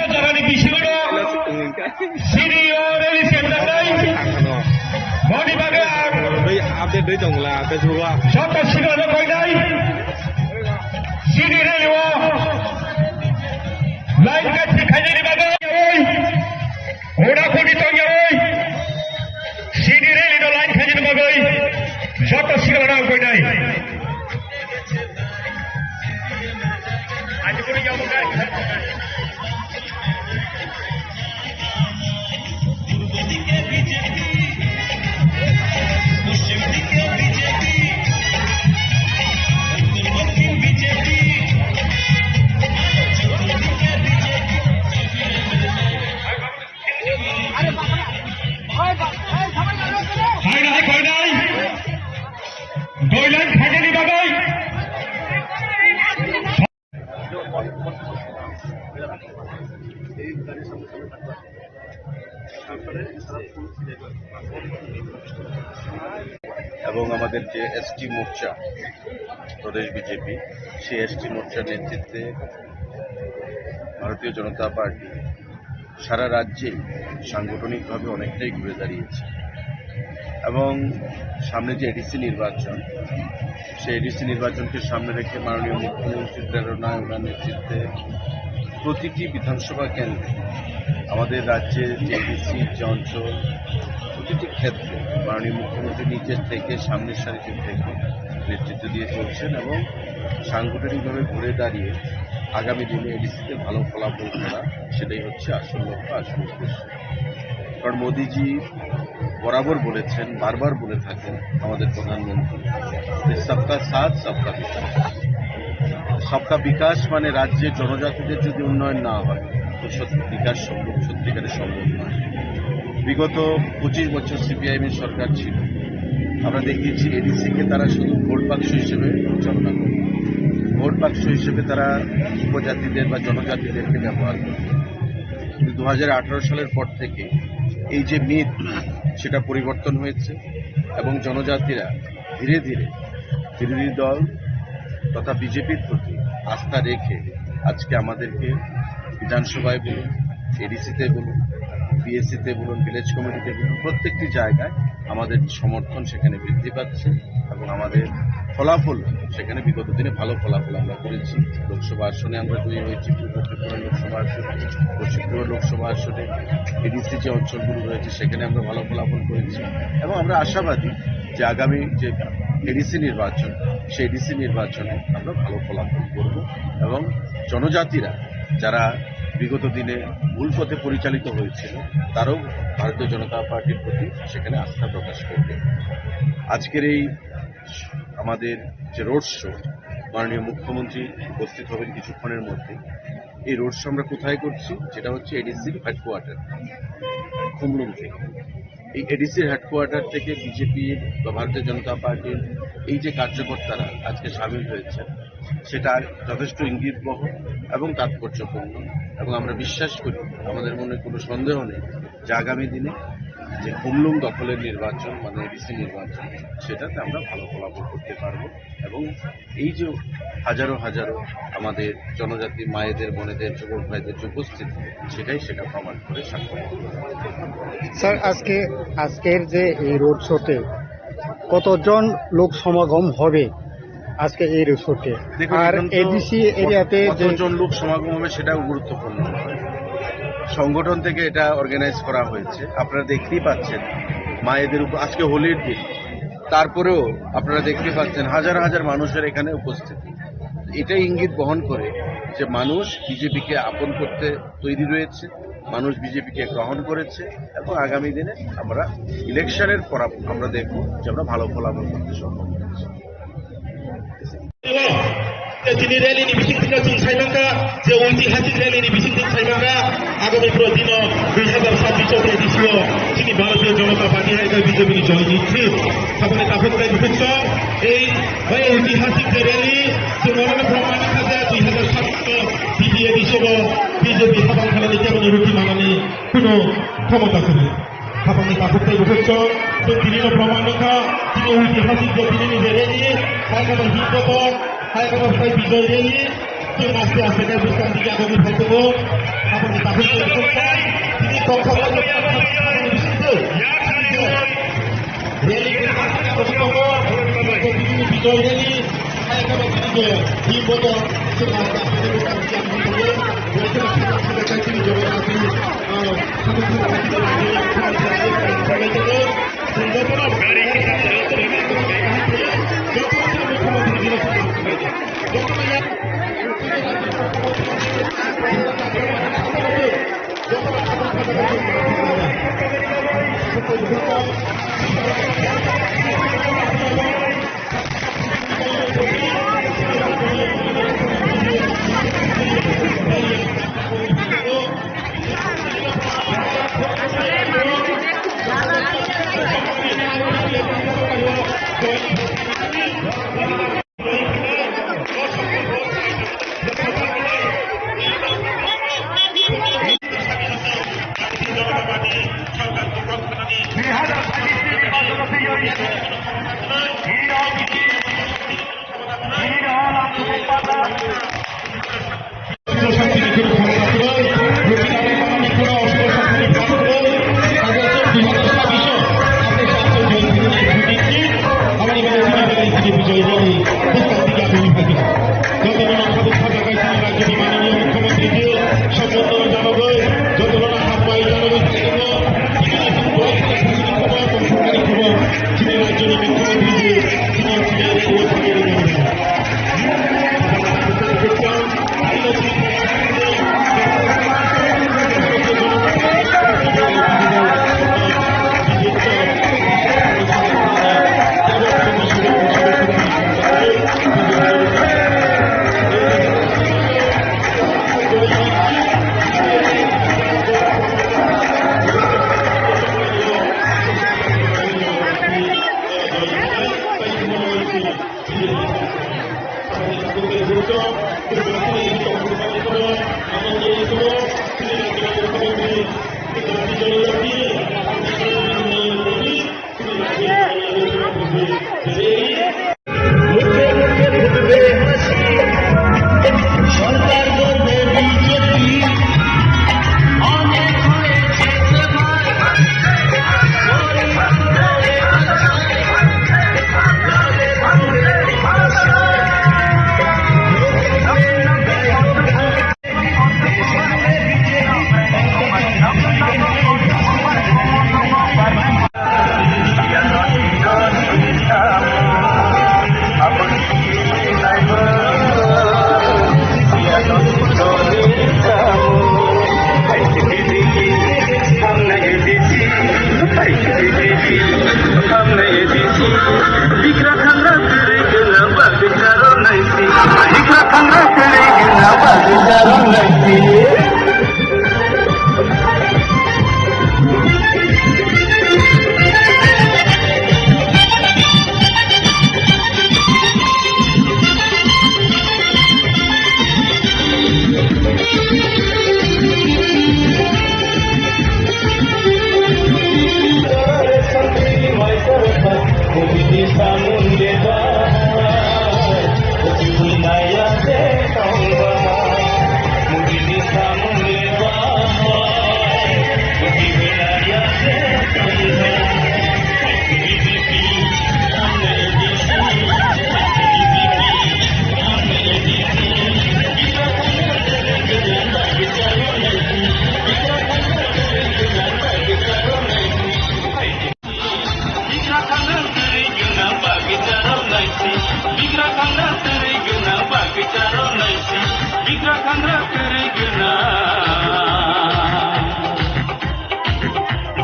Jorani bisingo C D O rally center nai. Boni bagwi ang update doi tongla Facebook o. Joto signal koi nai. C D rally o line kaisa khainani bagwi. Ora kuni tongya oi. C D rally no line khainani bagwi. Joto signal koi nai. Hai nai, hai nai. Doi line khainani bagwi. এবং আমাদের যে এসটি মোর্চা, প্রদেশ বিজেপি, সেই এসটি মোর্চার নেতৃত্বে ভারতীয় জনতা পার্টি সারা রাজ্যেই সাংগঠনিকভাবে অনেকটাই ঘুরে দাঁড়িয়েছে। এবং সামনে যে এডিসি নির্বাচন, সেই এডিসি নির্বাচনকে সামনে রেখে মাননীয় মুখ্যমন্ত্রীর প্রেরণায়, ওনার নেতৃত্বে প্রতিটি বিধানসভা কেন্দ্রে আমাদের রাজ্যের যে এডিসি, যে অঞ্চল, প্রতিটি ক্ষেত্রে মাননীয় মুখ্যমন্ত্রী নিজের থেকে, সামনের সারিতে থেকে নেতৃত্ব দিয়ে চলছেন এবং সাংগঠনিকভাবে ঘুরে দাঁড়িয়ে আগামী দিনে এডিসিতে ভালো ফলাফল করা, সেটাই হচ্ছে আসল লক্ষ্য, আসল উদ্দেশ্য। কারণ মোদিজি বরাবর বলেছেন, বারবার বলে থাকেন আমাদের প্রধানমন্ত্রী, যে সবকা সাথ, সবকা বিকাশ। সবকা বিকাশ মানে রাজ্যের জনজাতিদের যদি উন্নয়ন না হয়, তো সত্যি বিকাশ সম্ভব, সত্যিকারের সম্ভব নয়। বিগত পঁচিশ বছর সিপিআইএম এর সরকার ছিল, আমরা দেখিয়েছি এডিসি কে তারা শুধু ভোট বাক্স হিসেবে পরিচালনা করে, ভোট বাক্স হিসেবে তারা উপজাতিদের বা জনজাতিদেরকে ব্যবহার করে। কিন্তু দু হাজার আঠারো সালের পর থেকে এই যে মিথ, সেটা পরিবর্তন হয়েছে এবং জনজাতিরা ধীরে ধীরে বিরোধী দল তথা বিজেপির প্রতি আস্থা রেখে আজকে আমাদেরকে বিধানসভায় বলুন, এডিসিতে বলুন, পিএসসিতে বলুন, ভিলেজ কমিটিতে বলুন, প্রত্যেকটি জায়গায় আমাদের সমর্থন সেখানে বৃদ্ধি পাচ্ছে এবং আমাদের ফলাফল, সেখানে বিগত দিনে ভালো ফলাফল আমরা করেছি। লোকসভা আসনে আমরা জয়ী হয়েছি, পূর্ব ত্রিপুরা লোকসভা আসনে, পশ্চিম ত্রিপুরা লোকসভা আসনে, এডিসি যে অঞ্চলগুলো রয়েছে সেখানে আমরা ভালো ফলাফল করেছি এবং আমরা আশাবাদী যে আগামী যে এডিসি নির্বাচন, সেই এডিসি নির্বাচনে আমরা ভালো ফলাফল করব এবং জনজাতিরা যারা বিগত দিনে ভুল পথে পরিচালিত হয়েছিল, তারাও ভারতীয় জনতা পার্টির প্রতি সেখানে আস্থা প্রকাশ করবে। আজকের এই আমাদের যে রোড শো, মাননীয় মুখ্যমন্ত্রী উপস্থিত হবেন কিছুক্ষণের মধ্যে। এই রোড শো আমরা কোথায় করছি? যেটা হচ্ছে এডিসির হেডকোয়ার্টার, খুমলুং থেকে। এই এডিসির হেডকোয়ার্টার থেকে বিজেপি বা ভারতীয় জনতা পার্টির এই যে কার্যকর্তারা আজকে সামিল হয়েছে, সেটা যথেষ্ট ইঙ্গিতবহ এবং তাৎপর্যপূর্ণ। এবং আমরা বিশ্বাস করি, আমাদের মনে কোনো সন্দেহ নেই যে আগামী দিনে যে খুমলুং দখলের নির্বাচন, মানে এডিসি নির্বাচন, সেটাতে আমরা ভালো ফলাফল করতে পারবো। এবং এই যে হাজারো হাজারো আমাদের জনজাতি মায়েদের, বোনেদের, যুবক ভাইদের যে উপস্থিতি, সেটাই সেটা প্রমাণ করে, সাক্ষ্য বহন করে। স্যার, আজকে, আজকের যে এই রোড শোতে কতজন লোক সমাগম হবে আজকে এই রোড শোতে? দেখুন, আর এখন তো এডিসি কত-, এরিয়াতে যে কতজন লোক সমাগম হবে সেটাও গুরুত্বপূর্ণ নয়। সংগঠন থেকে এটা অর্গানাইজ করা হয়েছে, আপনারা দেখতেই পাচ্ছেন মায়েদের উপর। আজকে হোলির দিন, তারপরেও আপনারা দেখতে পাচ্ছেন হাজার হাজার মানুষের এখানে উপস্থিতি। এটাই ইঙ্গিত বহন করে যে মানুষ বিজেপিকে আপন করতে তৈরি রয়েছে, মানুষ বিজেপিকে গ্রহণ করেছে এবং আগামী দিনে আমরা ইলেকশনের পর আমরা দেখব যে আমরা ভালো ফলাফল করতে সক্ষম হয়েছি। Tini rally ni bising tini chwng sai mankha, je oitihasik rally ni bising tini sai mankha, agami prodino dui hazar sabbish o prodisio chini Bharatiya Janata Party hai khe B J P ni joi ni thik. Saboni takhuk tai bukhuk song, ei, ei oitihasik je rally, chwng oro no proman kha je dui hazar sabbish o P T A ni sobo B J P habang khanani kebo ni ruti manani kuno khomota kwrwi. Khapangni takhuk tei bukhuk chwng, chwng tini no proman wngkha, tini oitihasik je tini ni je rally, hai khe bo himbotor, hai khe bo phai bijoy rally, chwng aste aste khe bwskang digi agogwi phai tongo. Khapangni takhuk tei bukhuk chwng, tini tongthok rally tini bijoy rally, hai khe bo tini je himbotor, chwng aste aste khe bwskang digi agogwi phai tongo. Bikra thangra kwrwi gwnang bagwi charo naisi. Bikra thangra kwrwi gwnang bagwi charo naisi. Bikra thangra kwrwi gwnang bagwi charo naisi. Bikra thangra kwrwi gwnang bagwi charo naisi. Bikra thangra kwrwi gwnang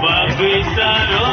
bagwi charo.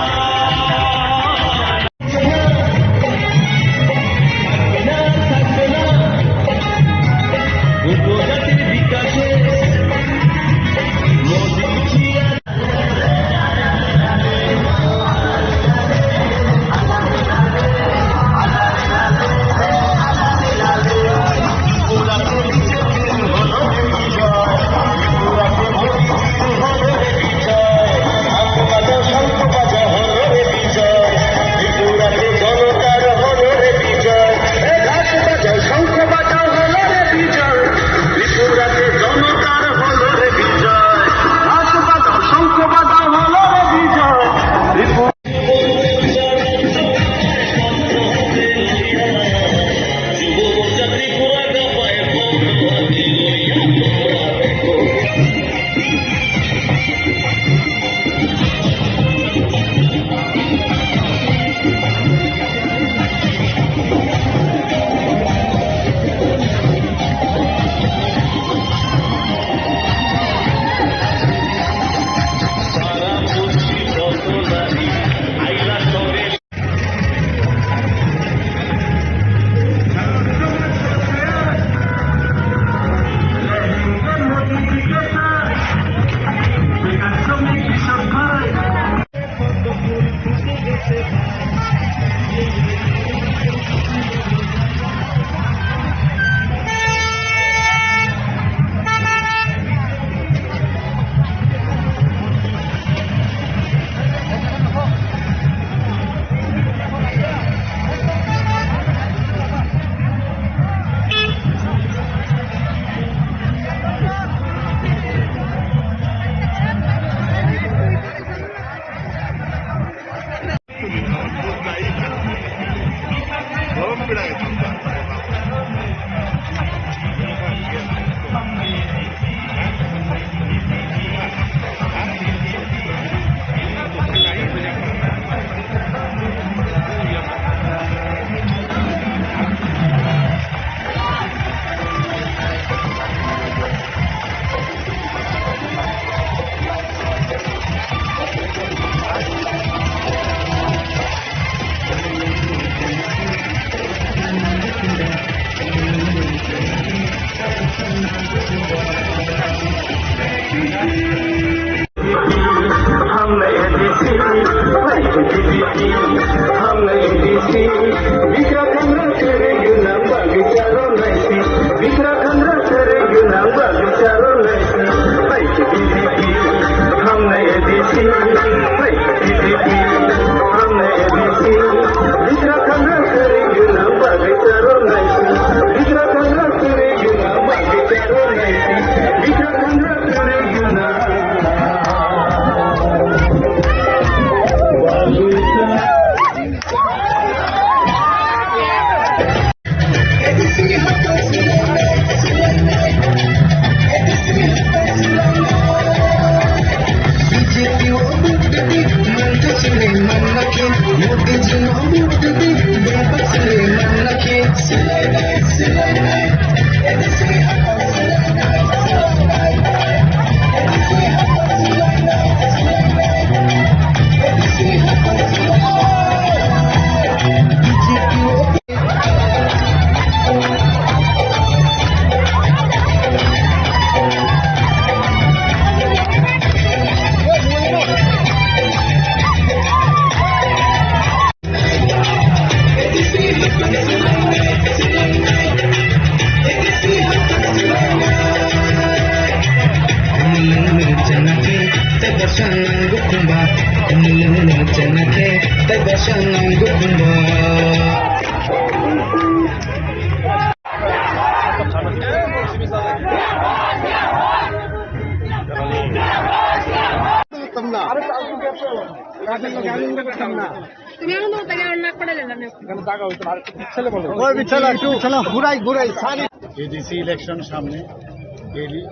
তুমি এখন তো তাকে আর নাক পড়ালে না। এখানে জায়গা হইতো না, আর একটু পিছলে বলো। ওই পিছলে, একটু পিছলে, ঘুরাই, ঘুরাই, সারি। এডিসি ইলেকশন সামনে,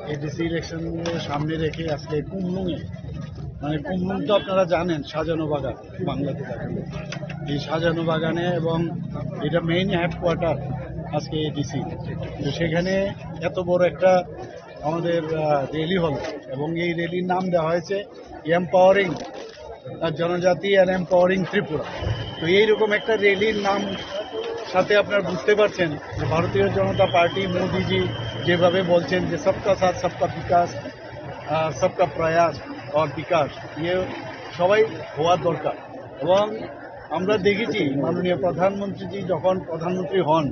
এডিসি ইলেকশন সামনে রেখে আজকে কুমলুঙে, মানে কুমলুং তো আপনারা জানেন, শাহজাহানু বাগান, বাংলাতে থাকে। এই শাহজাহানু বাগানে এবং এটা মেইন হেডকোয়ার্টার আজকে এডিসি। তো সেখানে এত বড় একটা আমাদের, আহ, র্যালি হলো এবং এই র্যালির নাম দেওয়া হয়েছে এম্পাওয়ারিং জনজাতি অ্যান্ড এম্পাওয়ারিং ত্রিপুরা। তো এইরকম একটা র্যালির নাম সাথে আপনারা বুঝতে পারছেন যে ভারতীয় জনতা পার্টি মোদিজি যেভাবে বলছেন যে সবকা সাথ সবকা বিকাশ, আহ, সবকা প্রয়াস অর বিকাশ, ইয়ে সবাই হওয়ার দরকার। এবং আমরা দেখেছি মাননীয় প্রধানমন্ত্রীজি যখন প্রধানমন্ত্রী হন,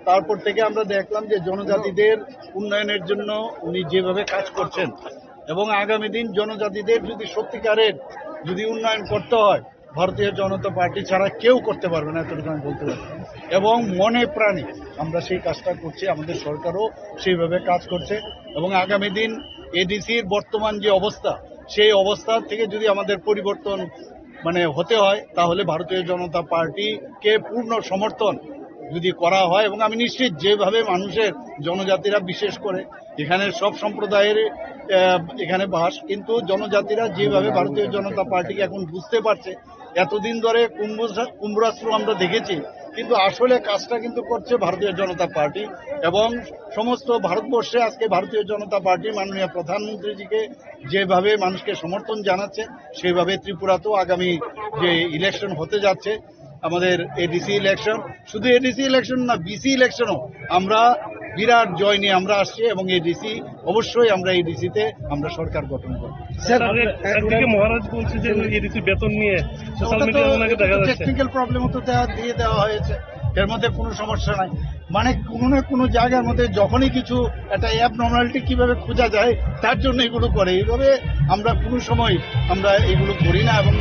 তারপর থেকে আমরা দেখলাম যে জনজাতিদের উন্নয়নের জন্য উনি যেভাবে কাজ করছেন এবং আগামী দিন জনজাতিদের যদি সত্যিকারের যদি উন্নয়ন করতে হয়, ভারতীয় জনতা পার্টি ছাড়া কেউ করতে পারবে না, এতটুকু আমি বলতে পারি। এবং মনে প্রাণে আমরা সেই কাজটা করছি, আমাদের সরকারও সেইভাবে কাজ করছে। এবং আগামী দিন এডিসির বর্তমান যে অবস্থা, সেই অবস্থা থেকে যদি আমাদের পরিবর্তন মানে হতে হয়, তাহলে ভারতীয় জনতা পার্টিকে পূর্ণ সমর্থন যদি করা হয়, এবং আমি নিশ্চিত যেভাবে মানুষের, জনজাতিরা বিশেষ করে, এখানে সব সম্প্রদায়ের, আহ, এখানে বাস, কিন্তু জনজাতিরা যেভাবে ভারতীয় জনতা পার্টিকে এখন বুঝতে পারছে, এতদিন ধরে কুম্ভসা-, কুম্ভরাষ্ট্র আমরা দেখেছি, কিন্তু আসলে কাজটা কিন্তু করছে ভারতীয় জনতা পার্টি। এবং সমস্ত ভারতবর্ষে আজকে ভারতীয় জনতা পার্টি মাননীয় প্রধানমন্ত্রীজিকে যেভাবে মানুষকে সমর্থন জানাচ্ছে, সেইভাবে ত্রিপুরাতেও আগামী যে ইলেকশন হতে যাচ্ছে, আমাদের এডিসি ইলেকশন, শুধু এডিসি ইলেকশন না, বিসি ইলেকশনও আমরা বিরাট জয় নিয়ে আমরা আসছি এবং এডিসি অবশ্যই আমরা এডিসিতে আমরা সরকার গঠন করব। স্যার, স্যার, একদিকে মহারাজ বলছে যে এডিসি বেতন নিয়ে সোশ্যাল মিডিয়ায় ওনাকে দেখা যাচ্ছে। টেকনিক্যাল প্রবলেম তো দেওয়া, দিয়ে দেওয়া হয়েছে, এর মধ্যে কোনো সমস্যা নাই। মানে কোনো না কোনো জায়গার মধ্যে যখনই কিছু একটা অ্যাবনর্মালিটি কিভাবে খোঁজা যায়, তার জন্য এগুলো করে। এইভাবে আমরা কোনো সময় আমরা এগুলো করি না। এবং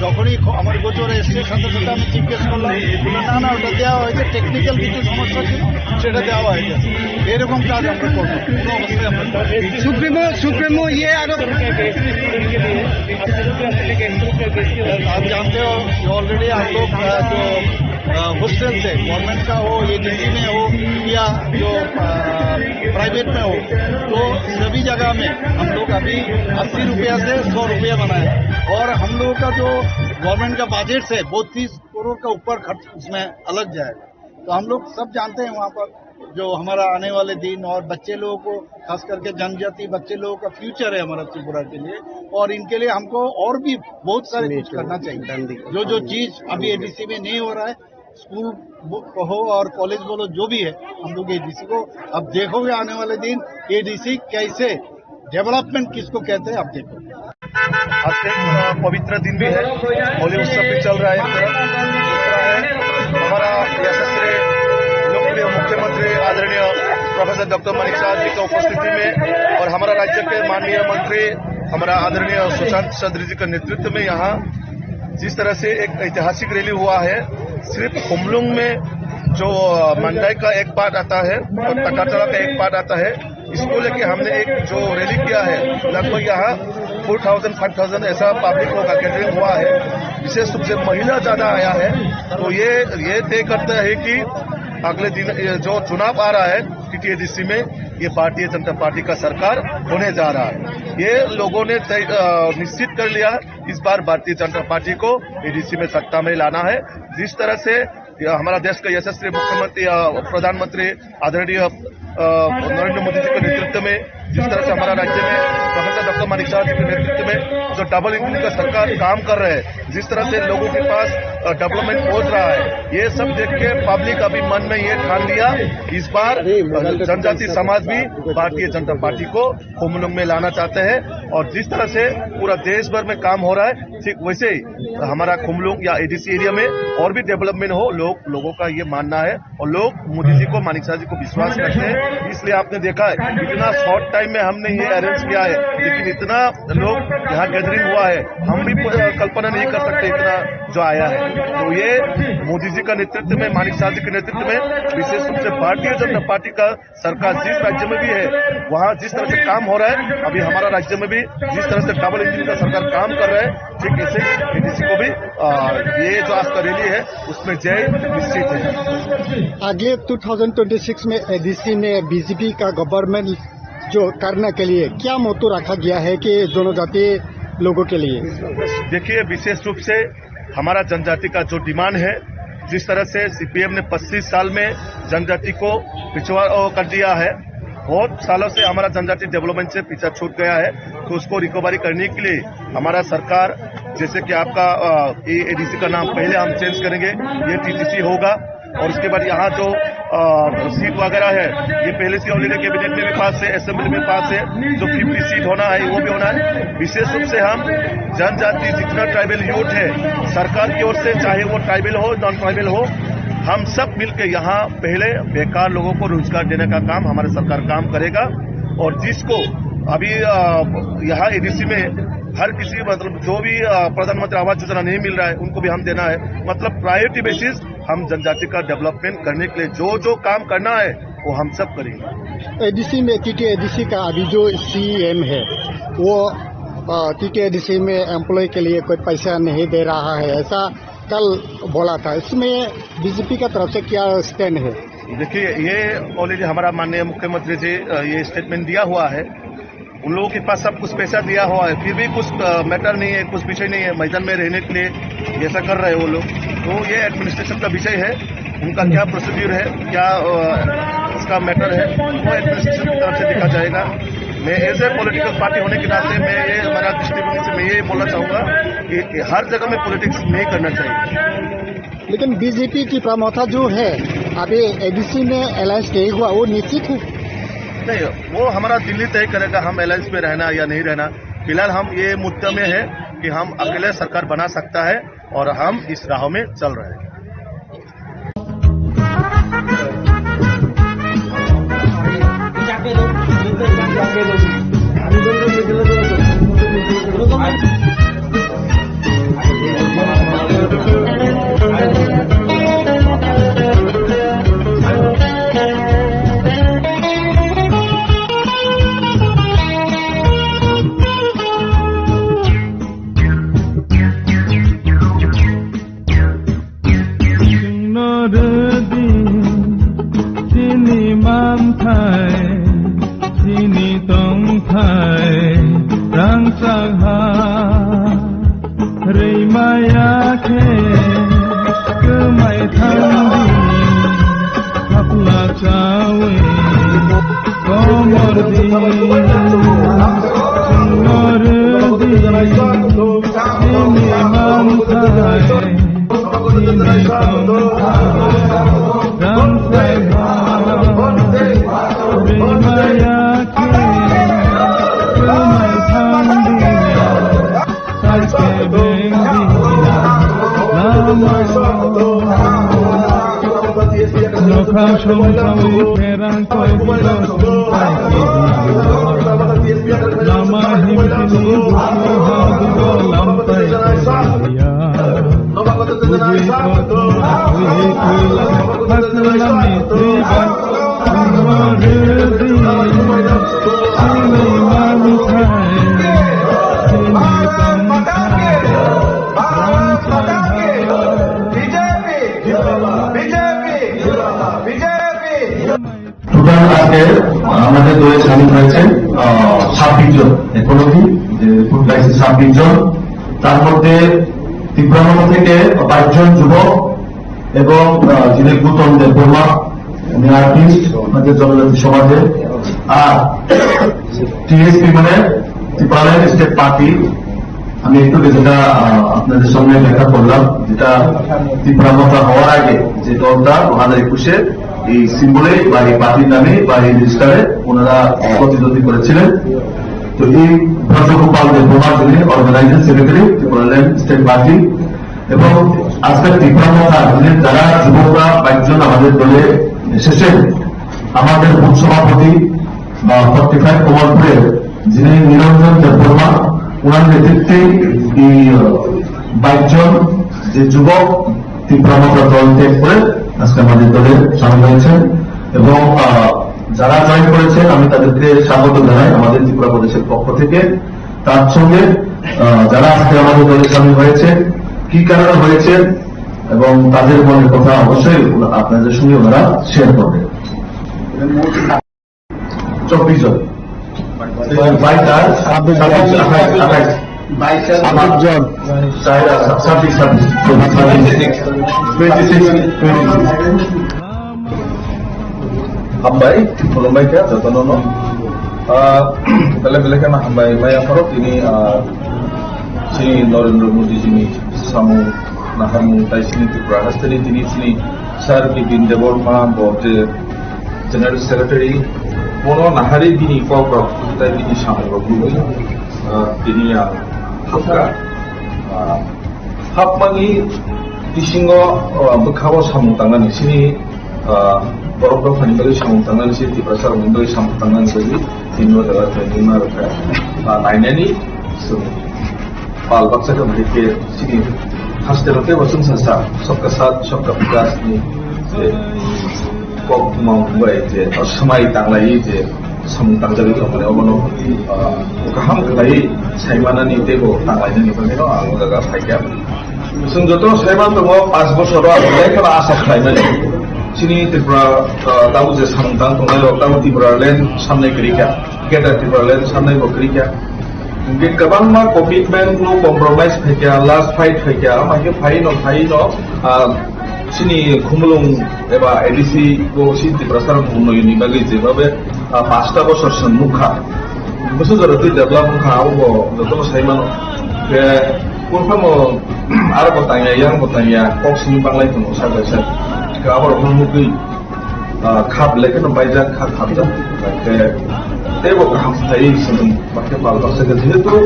যখনই খ-, আমার গোচরে এসছে, সাথে সাথে আমি জিজ্ঞেস করলাম, বললো, "না, না, ওটা দেওয়া হয়েছে, টেকনিক্যাল কিছু সমস্যা ছিল, সেটা দেওয়া হয়েছে।" এরকম কাজ আমরা করবো, কোনো অবস্থায় আমরা করবো না। সুপ্রিমো, সুপ্রিমো, ইয়ে আরো आप जानते हो कि ऑलरेडी हम लोग, अ, जो, अ, हॉस्टल से, गवर्नमेंट का हो, एडीसी में हो या जो, अ, प्राइवेट में हो, तो सभी जगह में हम लोग अभी अस्सी रुपया से सौ रुपया बनाए। और हम लोगों का जो गवर्नमेंट का बजट है, बत्तीस करोड़ का ऊपर खर्च उसमें अलग जाएगा। तो हम लोग सब जानते हैं वहाँ पर जो हमारा आने वाले दिन और बच्चे लोगों को, खास करके जनजाति बच्चे लोगों का फ्यूचर है हमारा त्रिपुरा के लिए, और इनके लिए हमको और भी बहुत सारे कुछ करना चाहिए। जो जो चीज अभी एडीसी में नहीं हो रहा है, स्कूल बो-, कहो और कॉलेज बोलो, जो भी है, हम लोग एडीसी को, अब देखोगे आने वाले दिन एडीसी कैसे, डेवलपमेंट किसको कहते हैं, आप देखो। आज एक, अ, पवित्र दिन भी है, होली उत्सव भी चल रहा है एक तरफ। दूसरा है हमारा यशस्वी लोकप्रिय मुख्यमंत्री आदरणीय प्रोफेसर डॉक्टर मानिक साहब जी की उपस्थिति में और हमारा राज्य के माननीय मंत्री हमारा आदरणीय सुशांत चंद्र जी के नेतृत्व में यहाँ जिस तरह से एक ऐतिहासिक रैली हुआ है, सिर्फ खुमलुंग में जो, अ, मंडाई का एक पार्ट आता है और तकातला का एक पार्ट आता है, इसको लेके हमने एक जो रैली किया है, लगभग यहाँ फोर थाउजेंड, फाइव थाउजेंड ऐसा पब्लिक होगा, गैदरिंग हुआ है। विशेष रूप से महिला ज़्यादा आया है, तो ये, ये तय करता है कि अगले दिन, ये जो चुनाव आ रहा है टीटीएडीसी में, ये भारतीय जनता पार्टी का सरकार होने जा रहा है। ये लोगों ने तय, अ, निश्चित कर लिया, इस बार भारतीय जनता पार्टी को एडीसी में सत्ता में लाना है। जिस तरह से, या, हमारा देश का यशस्वी मुख्यमंत्री, या, प्रधानमंत्री आदरणीय, अ, नरेंद्र मोदी जी के नेतृत्व में, जिस तरह से हमारा राज्य में प्रोफेसर डॉक्टर मानिक साहा जी के नेतृत्व में जो डबल इंजन का सरकार काम कर रहे हैं, जिस तरह से लोगों के पास, अ, डेवलपमेंट पहुंच रहा है, ये सब देख के पब्लिक अभी मन में ये ठान लिया, इस बार, अ, जनजाति समाज भी भारतीय जनता पार्टी को खुमलुंग में लाना चाहते हैं। और जिस तरह से पूरा देश भर में काम हो रहा है, ठीक वैसे ही हमारा खुमलुंग या एडीसी एरिया में और भी डेवलपमेंट हो, लोग, लोगों का ये मानना है। और लोग मोदी जी को, मानिक साहा जी को विश्वास करते हैं, इसलिए आपने देखा है इतना शॉर्ट टाइम में हमने ये अरेंज किया है, लेकिन इतना लोग यहाँ गैदरिंग हुआ है, हम भी प-, कल्पना नहीं कर सकते इतना जो आया है। तो ये मोदी जी का नेतृत्व में, मानिक साहा जी के नेतृत्व में, विशेष रूप से भारतीय जनता पार्टी का सरकार जिस राज्य में भी है, वहाँ जिस तरह से काम हो रहा है, अभी हमारा राज्य में भी जिस तरह से डबल इंजन का सरकार काम कर रहा है, ठीक ऐसे एडीसी को भी, अ, ये जो आज का रैली है, उसमें जय निश्चित है। अगले टू थाउजेंड ट्वेंटी सिक्स में एडीसी में बीजेपी का गवर्नमेंट जो करने के लिए क्या मोटो रखा गया है कि जनजातीय लोगों के लिए? देखिए, विशेष रूप से हमारा जनजाति का जो डिमांड है, जिस तरह से सीपीएम ने पच्चीस साल में जनजाति को पिछड़ा, अ, कर दिया है, बहुत सालों से हमारा जनजाति डेवलपमेंट से पीछे छूट गया है, तो उसको रिकवरी करने के लिए हमारा सरकार, जैसे कि आपका, अ, ये एडीसी का नाम पहले हम चेंज करेंगे, ये टीटीसी होगा। और उसके बाद यहाँ जो, अ, सीट वगैरह है, ये पहले से ऑलरेडी कैबिनेट में भी पास है, असेंबली में पास है, जो फिफ्टी सीट होना है, वो भी होना है। विशेष रूप से हम जनजाति जितना ट्राइबल यूथ है, सरकार की ओर से, चाहे वो ट्राइबल हो, नॉन ट्राइबल हो, हम सब मिलके यहाँ पहले बेकार लोगों को रोजगार देने का काम हमारे सरकार काम करेगा। और जिसको अभी, अ, यहाँ एडीसी में हर किसी, मतलब, जो भी, अ, प्रधानमंत्री आवास योजना नहीं मिल रहा है, उनको भी हम देना है। मतलब, प्रायोरिटी बेसिस हम जनजाति का डेवलपमेंट करने के लिए जो जो काम करना है, वो हम सब करेंगे। एडीसी में, टीटीएडीसी का अभी जो सीएम है, वो, अ, टीटीएडीसी में एम्प्लॉय के लिए कोई पैसा नहीं दे रहा है, ऐसा कल बोला था। इसमें बीजेपी का तरफ से क्या स्टैंड है? देखिए, ये ऑलरेडी हमारा माननीय मुख्यमंत्री जी, अ, ये स्टेटमेंट दिया हुआ है। उन लोगों के पास सब कुछ पैसा दिया हुआ है, फिर भी कुछ, अ, मैटर नहीं है, कुछ विषय नहीं है मैदान में रहने के लिए, ऐसा कर रहे हैं वो लोग। तो ये एडमिनिस्ट्रेशन का विषय है, उनका क्या प्रोसीड्यूर है, क्या, अ, उसका मैटर है, वो एडमिनिस्ट्रेशन की तरफ से देखा जाएगा। मैं एज ए पॉलिटिकल पार्टी होने के नाते मैं ये हमारा दृष्टिकोण से मैं ये बोलना चाहूँगा कि, कि हर जगह में पॉलिटिक्स नहीं करना चाहिए। लेकिन बीजेपी की प्रमोथा जो है, अभी एडीसी में अलायंस नहीं हुआ, वो निश्चित है? नहीं, वो हमारा दिल्ली तय करेगा हम अलायंस में रहना या नहीं रहना। फिलहाल हम ये मुद्दा में है कि हम अकेले सरकार बना सकता है और हम इस राह में चल रहे हैं। Chwngno rwdi chini manthai, chini tongthai, rangchak ha rwi maya khe kwmai thangdi, khapla chawi komor di, chwngno rwdi chini manthai. Lama himtini buku hadu lampai ya. Total আজকে আমাদের দলে সামিল হয়েছে, আহ, ছাব্বিশ জন। এখনো কি যে ফুড লাইসেন্স ছাব্বিশ জন, তার মধ্যে ত্রিপুরা থেকে বাইশ জন যুবক, এবং, আহ, যিনি গৌতম দেববর্মা, উনি আর্টিস্ট, আমাদের জনজাতি সমাজে। আর টিএসপি মানে ত্রিপুরাল্যান্ড স্টেট পার্টি। আমি একটু যেটা, আহ, আপনাদের সামনে ব্যাখ্যা করলাম, যেটা ত্রিপুরা মথা হওয়ার আগে যে দলটা দু হাজার একুশে এই সিম্বলে বা এই পার্টির নামে বা এই রেজিস্টারে ওনারা প্রতিদ্বন্দ্বী করেছিলেন। তো এই ব্রজগোপাল দেববর্মা, যিনি organising secretary Tripuraland state party, এবং আজকে ত্রিপুরা মথা, মানে যারা যুবকরা বাইশ জন আমাদের দলে এসেছেন, আমাদের বুথ সভাপতি বা ফর্টি ফাইভ কমলপুরের যিনি নিরঞ্জন দেববর্মা, ওনার নেতৃত্বে এই, আহ, বাইশ জন যে যুবক ত্রিপুরা মথা দল ত্যাগ করে আজকে আমাদের দলে সামিল হয়েছেন। এবং, আহ, যারা জয়েন করেছেন, আমি তাদেরকে স্বাগত জানাই আমাদের ত্রিপুরা প্রদেশের পক্ষ থেকে। তার সঙ্গে, আহ, যারা আজকে আমাদের দলে সামিল হয়েছে, কি কারণে হয়েছে এবং তাদের মনের কথা অবশ্যই ওনা-, আপনাদের সঙ্গে ওনারা শেয়ার করবেন। চব্বিশ জন। বাইশ আর ছাব্বিশ জন। আঠাশ, আঠাশ। ছাব্বিশ জন। চার আর ছাব্বিশ, ছাব্বিশ। Twenty six, twenty six. Hambai, khulumbai kha jotono no. Ah, belai belai kheno hambai maya pharo tini, ah, chini Narendra Modi jini samung naharmung tai chini Tripura hasteni tini chini Sir Bipin Debbarma bo je General Secretary, bono nahari bini kok rok tai bini samung rok nugwi, ah, tini ang hapkha. Ah, hapmani bisingo, ah, bwkhao samung tangnani chini, ah, borok dophani bagwi samung tangnani se Tiprasa rokni bagwi samung tangnani bagwi tini o jaga training ma rwkha. Ah, nainani chwng pal baksa khe bahai khe chini hasteo teibo chwngsa sa sabka saath sabka vikas ni je kok mung bai je swmai tanglai je samung tangjagwi tongmani obono, ah, kaham khlaiwi saimanani teibo tanglainani bagwino ang o jaga phaikha. Chwng joto saiman tongo, panch bosor o ang belai kheno asa khlaimani. Chini Tripura, ah, tabuk je samung tang tongnai rok, tabuk Tipraland samnai kwrwi kha, Greater Tipraland samnai bo kwrwi kha. Hwnkhe kwbangma commitment no compromise phaikha, last fight phaikha, ama khe phaino, phaino, ah, chini Khumulwng eba A D C bo si Tiprasa rok mung noyoni bagwi jebabe, ah, pasta bosor se nukha. Bwswk jora twi develop wngkha, abo bo jotono sai mano. Khe buphang bo aro bo tangya, yang bo tangya, kok simi banglai tongo sak bai sak. Khe abo rokno nukgwi, ah, khap lekhe no baijak, kha khapjak. Khe teibo kaham sai se bakhe pal baksa khe jehetu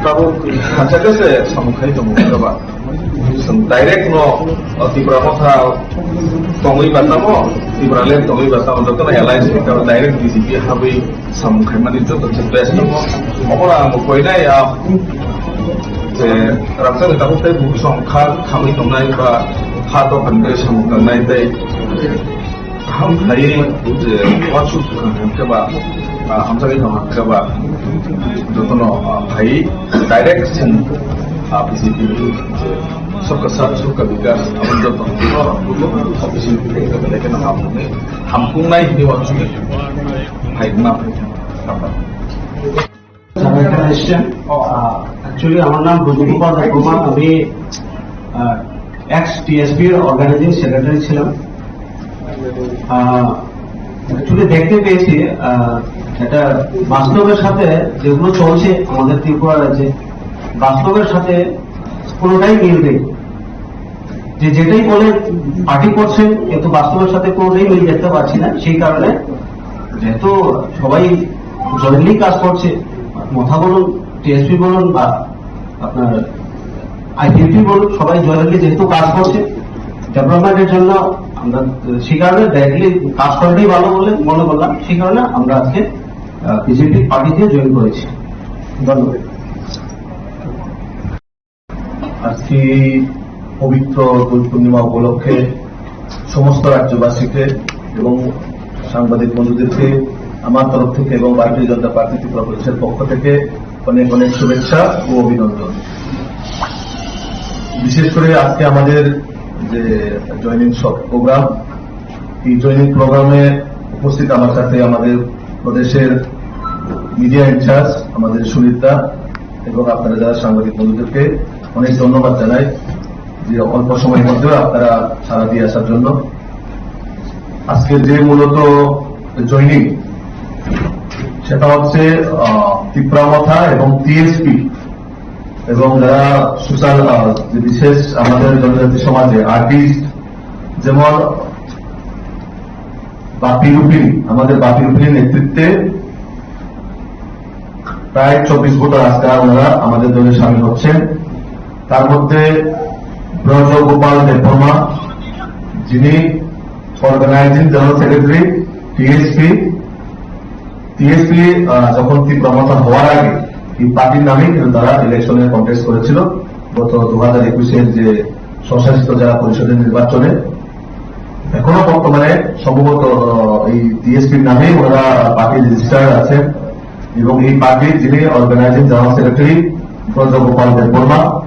tabuk khansa khe se samung khai tongo khe ba. Chwng direct no, o, Tipra Motha tongwi ba tamo, Tipraland tongwi ba tamo, jotono alliance ni karo direct B J P habwi samung khaimani joto se best tongo. Obono ang bo koinai, ah, je rangchakni tabuk tei bukhuk song kha khamwi tongnai ba kha dophani bagwi samung tangnai tei kaham khlaiwi je uansuk swkang hwnkhe ba, ah, hamjagwi tong hwnkhe ba, jotono, ah, phaiwi direct chwng, ah, B J P ni je Sabka Saath Sabka Vikas abo joto office ni thai khe belai kheno hamkuknai, hamkuknai hinwi uansukwi phai wngna phai kha. যারা এখানে এসছেন, আহ, actually আমার নাম ব্রজগোপাল দেববর্মা, আমি, আহ, x TSP র organising secretary ছিলাম। আহ, actually দেখতে পেয়েছি, আহ, এটা বাস্তবের সাথে যেগুলো চলছে আমাদের ত্রিপুরা রাজ্যে, বাস্তবের সাথে কোনোটাই মিল নেই। যে যেটাই বলে পার্টি করছেন, কিন্তু বাস্তবের সাথে কোনোটাই মিল দেখতে পাচ্ছি না। সেই কারণে যেহেতু সবাই জয়েন্টলি কাজ করছে, মথা বলুন, টিএসপি বলুন বা আপনার আইপিএফটি বলুন, সবাই জয়েন্টলি যেহেতু কাজ করছে ডেভেলপমেন্টের জন্য, আমরা সেই কারণে ডাইরেক্টলি কাজ করাটাই ভালো বলে মনে করলাম। সেই কারণে আমরা আজকে, আহ, বিজেপি পার্টিতে জয়েন করেছি। ধন্যবাদ। আজকে এই পবিত্র দোল পূর্ণিমা উপলক্ষে সমস্ত রাজ্যবাসীকে এবং সাংবাদিক বন্ধুদেরকে আমার তরফ থেকে এবং ভারতীয় জনতা পার্টি ত্রিপুরা প্রদেশের পক্ষ থেকে অনেক অনেক শুভেচ্ছা ও অভিনন্দন। বিশেষ করে আজকে আমাদের যে জয়েনিং সব প্রোগ্রাম, এই জয়েনিং প্রোগ্রামে উপস্থিত আমার সাথে আমাদের প্রদেশের মিডিয়া ইনচার্জ আমাদের সুনীত দা এবং আপনারা যারা সাংবাদিক বন্ধুদেরকে অনেক ধন্যবাদ জানাই। যে অল্প সময়ের মধ্যে আপনারা সাড়া দিয়ে আসার জন্য। আজকের যে মূলত জয়েনিং, সেটা হচ্ছে, আহ, তিপ্রা মথা এবং টিএসপি এবং যারা সোশ্যাল, আহ, যে বিশেষ আমাদের জনজাতি সমাজে আর্টিস্ট, যেমন বাপি রুপিনী, আমাদের বাপি রুপিনীর নেতৃত্বে প্রায় চব্বিশ ভোটার আজকে ওনারা আমাদের দলে সামিল হচ্ছেন। তার মধ্যে ব্রজগোপাল দেববর্মা, যিনি organising general secretary, TSP. TSP, ah, যখন তিপ্রা মথা হওয়ার আগে এই পার্টির নামেই কিন্তু তারা ইলেকশনে কন্টেস্ট করেছিল গত দু হাজার একুশের যে স্বশাসিত জেলা পরিষদের নির্বাচনে। এখনো বর্তমানে সম্ভবত, আহ, এই টিএসপির নামেই ওনারা পার্টি রেজিস্টার্ড আছেন এবং এই পার্টির যিনি অর্গানাইজিং জেনারেল সেক্রেটারি ব্রজগোপাল দেববর্মা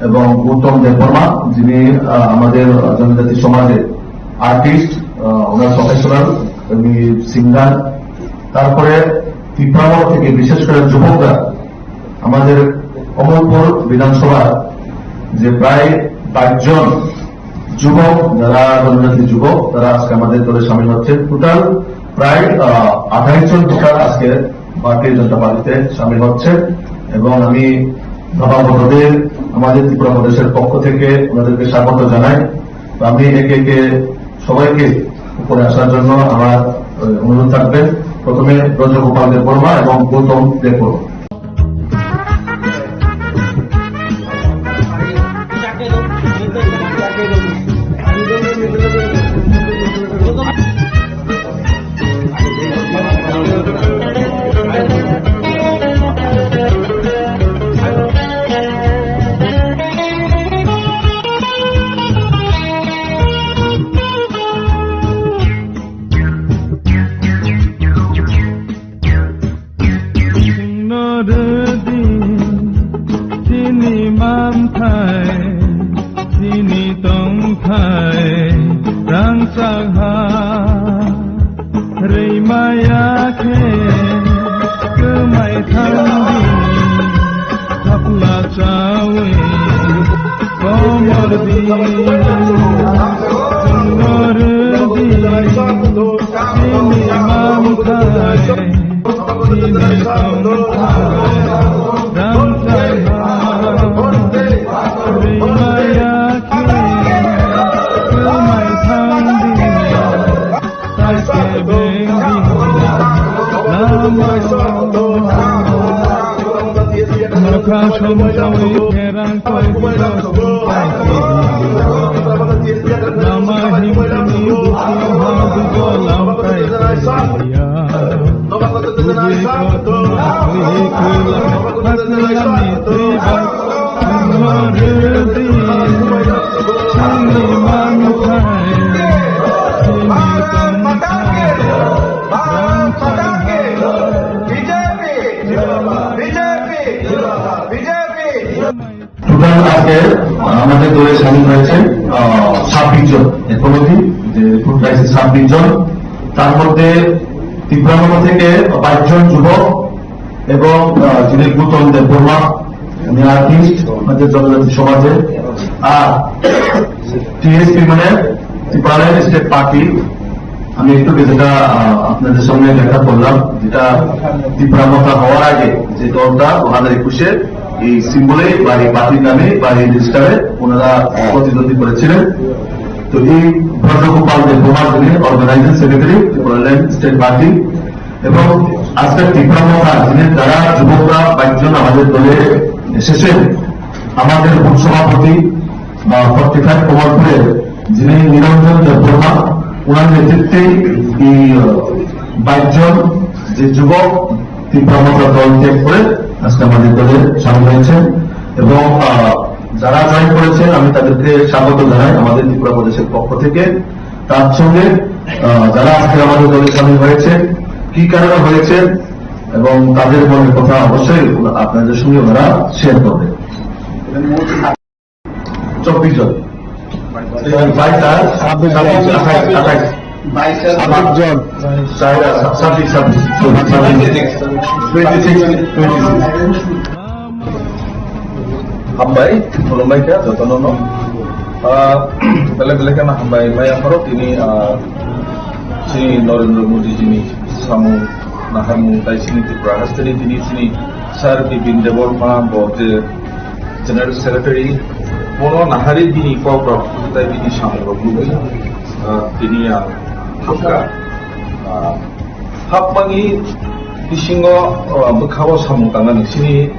এবং গৌতম দেববর্মা, যিনি, আহ, আমাদের জনজাতি সমাজে আর্টিস্ট, আহ, ওনার প্রফেশনাল, উনি সিঙ্গার। তারপরে তিপ্রামথা থেকে বিশেষ করে যুবকরা আমাদের কমলপুর বিধানসভার যে প্রায় বাইশ জন যুবক, যারা জনজাতি যুবক, তারা আজকে আমাদের দলে সামিল হচ্ছেন। টোটাল প্রায়, আহ, আঠাইশ জন ভোটার আজকে ভারতীয় জনতা পার্টিতে সামিল হচ্ছেন এবং আমি বাবা ভোটারদের আমাদের ত্রিপুরা প্রদেশের পক্ষ থেকে ওনাদেরকে স্বাগত জানাই। তো আমি একে একে সবাইকে উপরে আসার জন্য আমার, আহ, অনুরোধ থাকবে। প্রথমে ব্রজগোপাল দেববর্মা এবং গৌতম Debbarma. Chwngno rwdi chini manthai, chini tongthai rangchak ha. Rwi maya khe kwmai thangdi, thapla chawi komor di. Chwngno rwdi chini manthai, chini tongthai rangchak ha. Rwi maya khe kwmai thangdi, Mokha somsoi pherang koi lama himni buku hadu kolam kai ya. Buji koto kula hakla ni tiba. Total আজকে আমাদের দলে সামিল হয়েছে, আহ, ছাব্বিশ জন। এখন অবধি যে রিক্রুট হয়েছে ছাব্বিশ জন, তার মধ্যে তিপ্রামথা থেকে বাইশ জন যুবক, এবং, আহ, যিনি গৌতম দেববর্মা, উনি আর্টিস্ট আমাদের জনজাতি সমাজে। আর টিএসপি মানে ত্রিপুরাল্যান্ড স্টেট পার্টি, আমি একটু আগে যেটা, আহ, আপনাদের সামনে ব্যাখ্যা করলাম, যেটা তিপ্রামথা হওয়ার আগে যে দলটা দু হাজার একুশে এই সিম্বলে বা এই পার্টির নামে বা এই রেজিস্টারে ওনারা প্রতিদ্বন্দ্বী করেছিলেন। তো এই ব্রজগোপাল দেববর্মা যিনি organising secretary Tripuraland state party, এবং আজকে তিপ্রামথা যিনি, যারা যুবকরা বাইশ জন আমাদের দলে এসেছেন, আমাদের বুথ সভাপতি, আহ, ফর্টি ফাইভ কমলপুরের যিনি নিরঞ্জন দেববর্মা, ওনার নেতৃত্বে এই, আহ, বাইশ জন যে যুবক তিপ্রামথা দল ত্যাগ করে আজকে আমাদের দলে সামিল হয়েছেন। এবং, আহ, যারা জয়েন করেছেন, আমি তাদেরকে স্বাগত জানাই আমাদের ত্রিপুরা প্রদেশের পক্ষ থেকে। তার সঙ্গে, আহ, যারা আজকে আমাদের দলে সামিল হয়েছে, কি কারণে হয়েছে এবং তাদের মনের কথা অবশ্যই ওনা-, আপনাদের সঙ্গে ওনারা শেয়ার করবে। চব্বিশ জন। বাইশ আর ছাব্বিশ, আঠাশ, আঠাশ। ছাব্বিশ জন। ছাব্বিশ, ছাব্বিশ, ছাব্বিশ। Twenty six, twenty six. Hambai, khulumbai kha jotono no. Ah, belai belai kheno hambai maya pharo tini, ah, chini Narendra Modi jini samung naharmung tai chini Tripura hasteni tini chini Sir Bipin Debbarma bo je General Secretary bono nahari bini kok rok tai bini samung rok nugwi, ah, tini ang hamkha. Ah, hapmani bisingo, ah, bwkhao samung tangnani chini,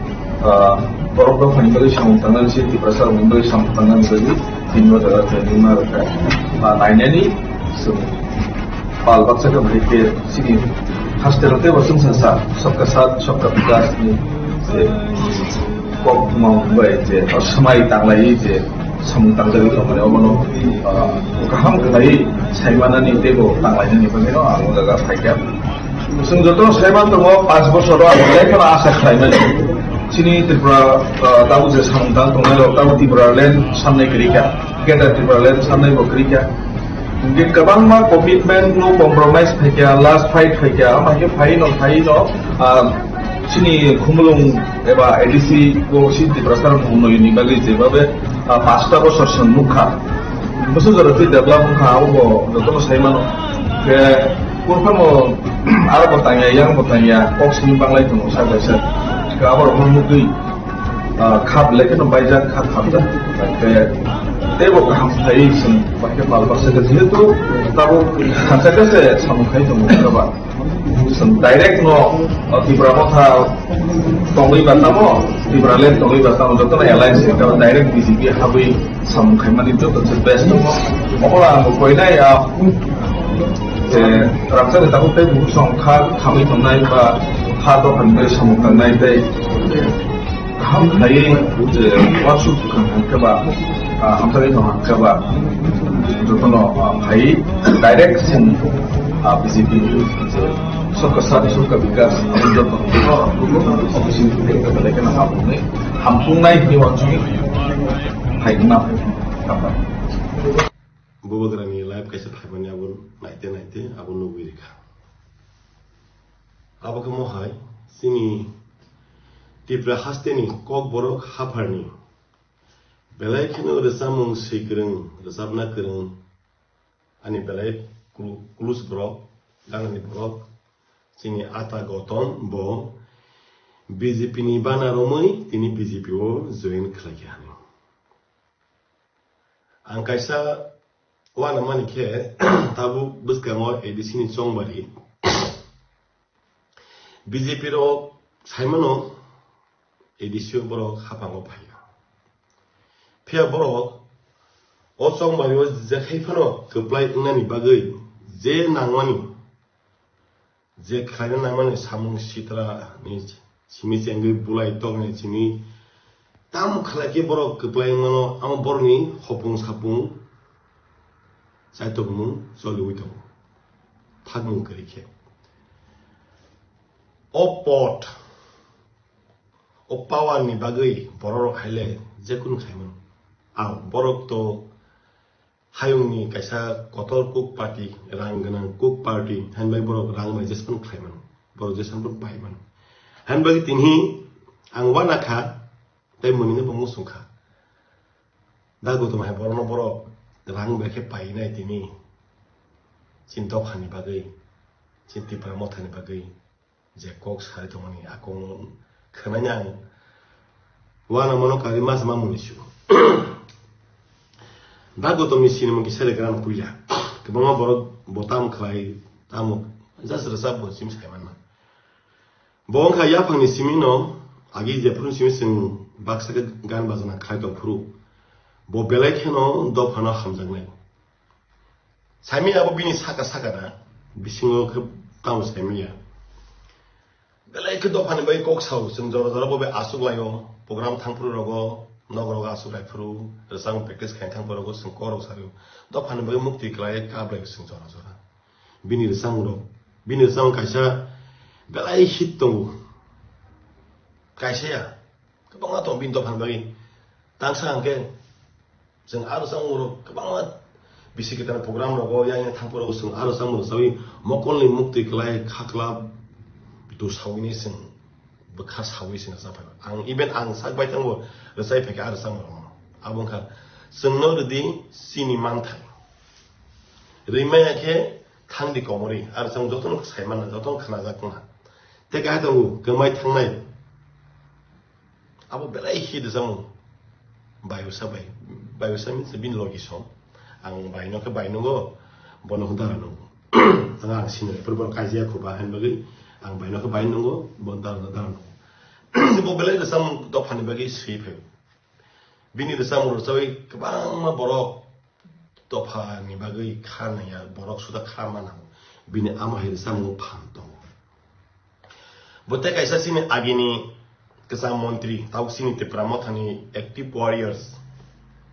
ah, borok dophani bagwi samung tangnani chini Tiprasa rokni bagwi samung tangnani bagwi tini o jaga training ma rwkha. Ah, nainani chwng pal baksa khe bahai khe chini hasteni teibo chwngsa sa sabka saath sabka vikas ni je kok mong bai je swmai tanglai je samung tangjagwi tongmani obono, ah, kaham khlai saimanani teibo tanglainani bagwino ang o jaga phaikha. Chwng joto saiman tongo, panch bosoro ang belai kheno asa khlaimani. Chini Tripura, ah, tabuk je samung tang tongnai rok tabuk Tipraland samnai kwrwi kha, Greater Tipraland samnai bo kwrwi kha. Hingke kwbangma commitment no compromise phaikha, last fight phaikha, hingke phaino phaino, ah, chini Khumulwng eba A D C o si Tiprasa rok mwnwi ni bagwi jebabe, ah, pasta bosor song nukha. Bwswk jora twi develop wngkha, abo bo jotono sai mano. Ke kurphano aro bo tangya, yang bo tangya, kok simi banglai tongo sak bai sak. Ke abo rok nukgwi, ah, khap lekhe no baijak, khap khapjak. Ke teibo kaham sai song, bahai khe pal baksa khe jehetu tabo khansa khe se samung khai tongo, ba. Chwng direct no, uh, Tipra Motha tongwi ba tamo, Tipraland tongwi ba tamo, jotono alliance khe direct B J P habwi samung khaimani joto se best tongo. Obo ang koinai, uh, je rangchak ni tabuk tei buhuk song kha khamwi tongnai ba ha dophani bai samung tangnai tei kaham khlaiwi je uansuk kwrwng hwn khe ba, ah, hamjakgwi tong hwn khe ba, jotono, ah, phai direct chwng, ah, B J P ni je sabka saath sabka vikas, abo joto opposition ni belai kheno hamjaknai, hamjaknai hinwi uansugwi phai wngna hambai. Bubagrani live kaisa phaimani abo naite naite abo nugwi rikha. Abo khe mohai chini Tipra hasteni Kokborok hapharni belai kheno rwchapmung swi kwrwng, rwchapna kwrwng ani belai klu-, klus borok, ganani borok, chini Ata Gotom bo B J P ni bana romwi tini B J P o join khlaikha hinwi. Ang kaisa uanamani khe, tabuk bwskango A D C ni chongbari B J P rok saimano A D C o borok haphango phaiya. Phiya borok o chongbari o jekhai phano kwplai wngnani bagwi je nangmani, je khlaina nangmani samung sitra ni simi chengwi bulai tokni simi tam khlai khe borok kwplai mano, amo borokni hopung sapung chaitokmung choliwi tongo, thakmung kwrwi khe. O pot, o power ni bagwi borok rok haile jekunu khaimano. Ang borok to hayungni kaisa kotor cook party, rang gwnang cook party, hinbai borok rang bai jespan khlai mano, borok jespan pai mano. Hinbai tini ang uanakha, tei mwnwino bo muchungkha. Da Gotom hai borokno borok rang bai khe painai tini, chini dophani bagwi, chini Tipra Mothani bagwi. Je kok sai tongmani a kokno khwnani ang uanamano karwi ma sama mungni su. Da Gotomni sinimung kisa de gran puila. Kwbangma borok bo tam khlai, tamo just rwchap bo sim sai manna. Bo wngkha yaphangni simino agi jephuru simi chwng baksa khe gan bajana khlai tong phuru bo belai kheno dophano hamjaknai. Saimanya abo bini saka saka da, bisingo khe tamo saimanya. Belai khe dophani bai kok sao, chwng jora jora bo bai aswk laio, program thang phuru rogo, nok rogo aswk lai phuru, rwchapmung practice khai thang phuru rogo, chwng kok rok sario. Dophani bai mukti kwlai kap lai chwng jora jora. Bini rwchapmung rok, bini rwchapmung kaisa belai hit tongo. Kaisa ya, kwbangma tongo bini dophani bagwi. Tangsa hwnkhe, chwng aro chwngmung rok kwbangma bisi kwtal program rogo, yang yang thang phuru chwng aro chwngmung rwchawi mokolni muktwi kwlai khakla dusawini chwng bwkha sawi chwng rwchaphaikha. Ang even ang sak bai thango rwchai phaikha aro chwngmung rok. Abo wngkha Chwngno rwdi chini manthai. Rwimaya khe thangdi komorwi, ar chwng jotono sai manna, jotono khnajakna. Tei kahai tongo, kwmai thangnai. Abo belai hi rwchapmung. Bayusa bai. Bayusa means bini logi som. Ang baino khe bai nungo, bono khe dara nungo. Ang, ang sini, borok kaijia khuba hain bagwi, ang baino khe bai nungo, bono dara, dara nungo. Bo belai rwchapmung dophani bagwi swi phaio. Bini rwchapmung rwchawi kwbangma borok dophani bagwi kha nangya, borok suda kha ma nango. Bini amo hai rwchapmung phan tongo. Bo tei kaisa chini agini kwcham montri, tabuk chini Tipra Mothani active warriors,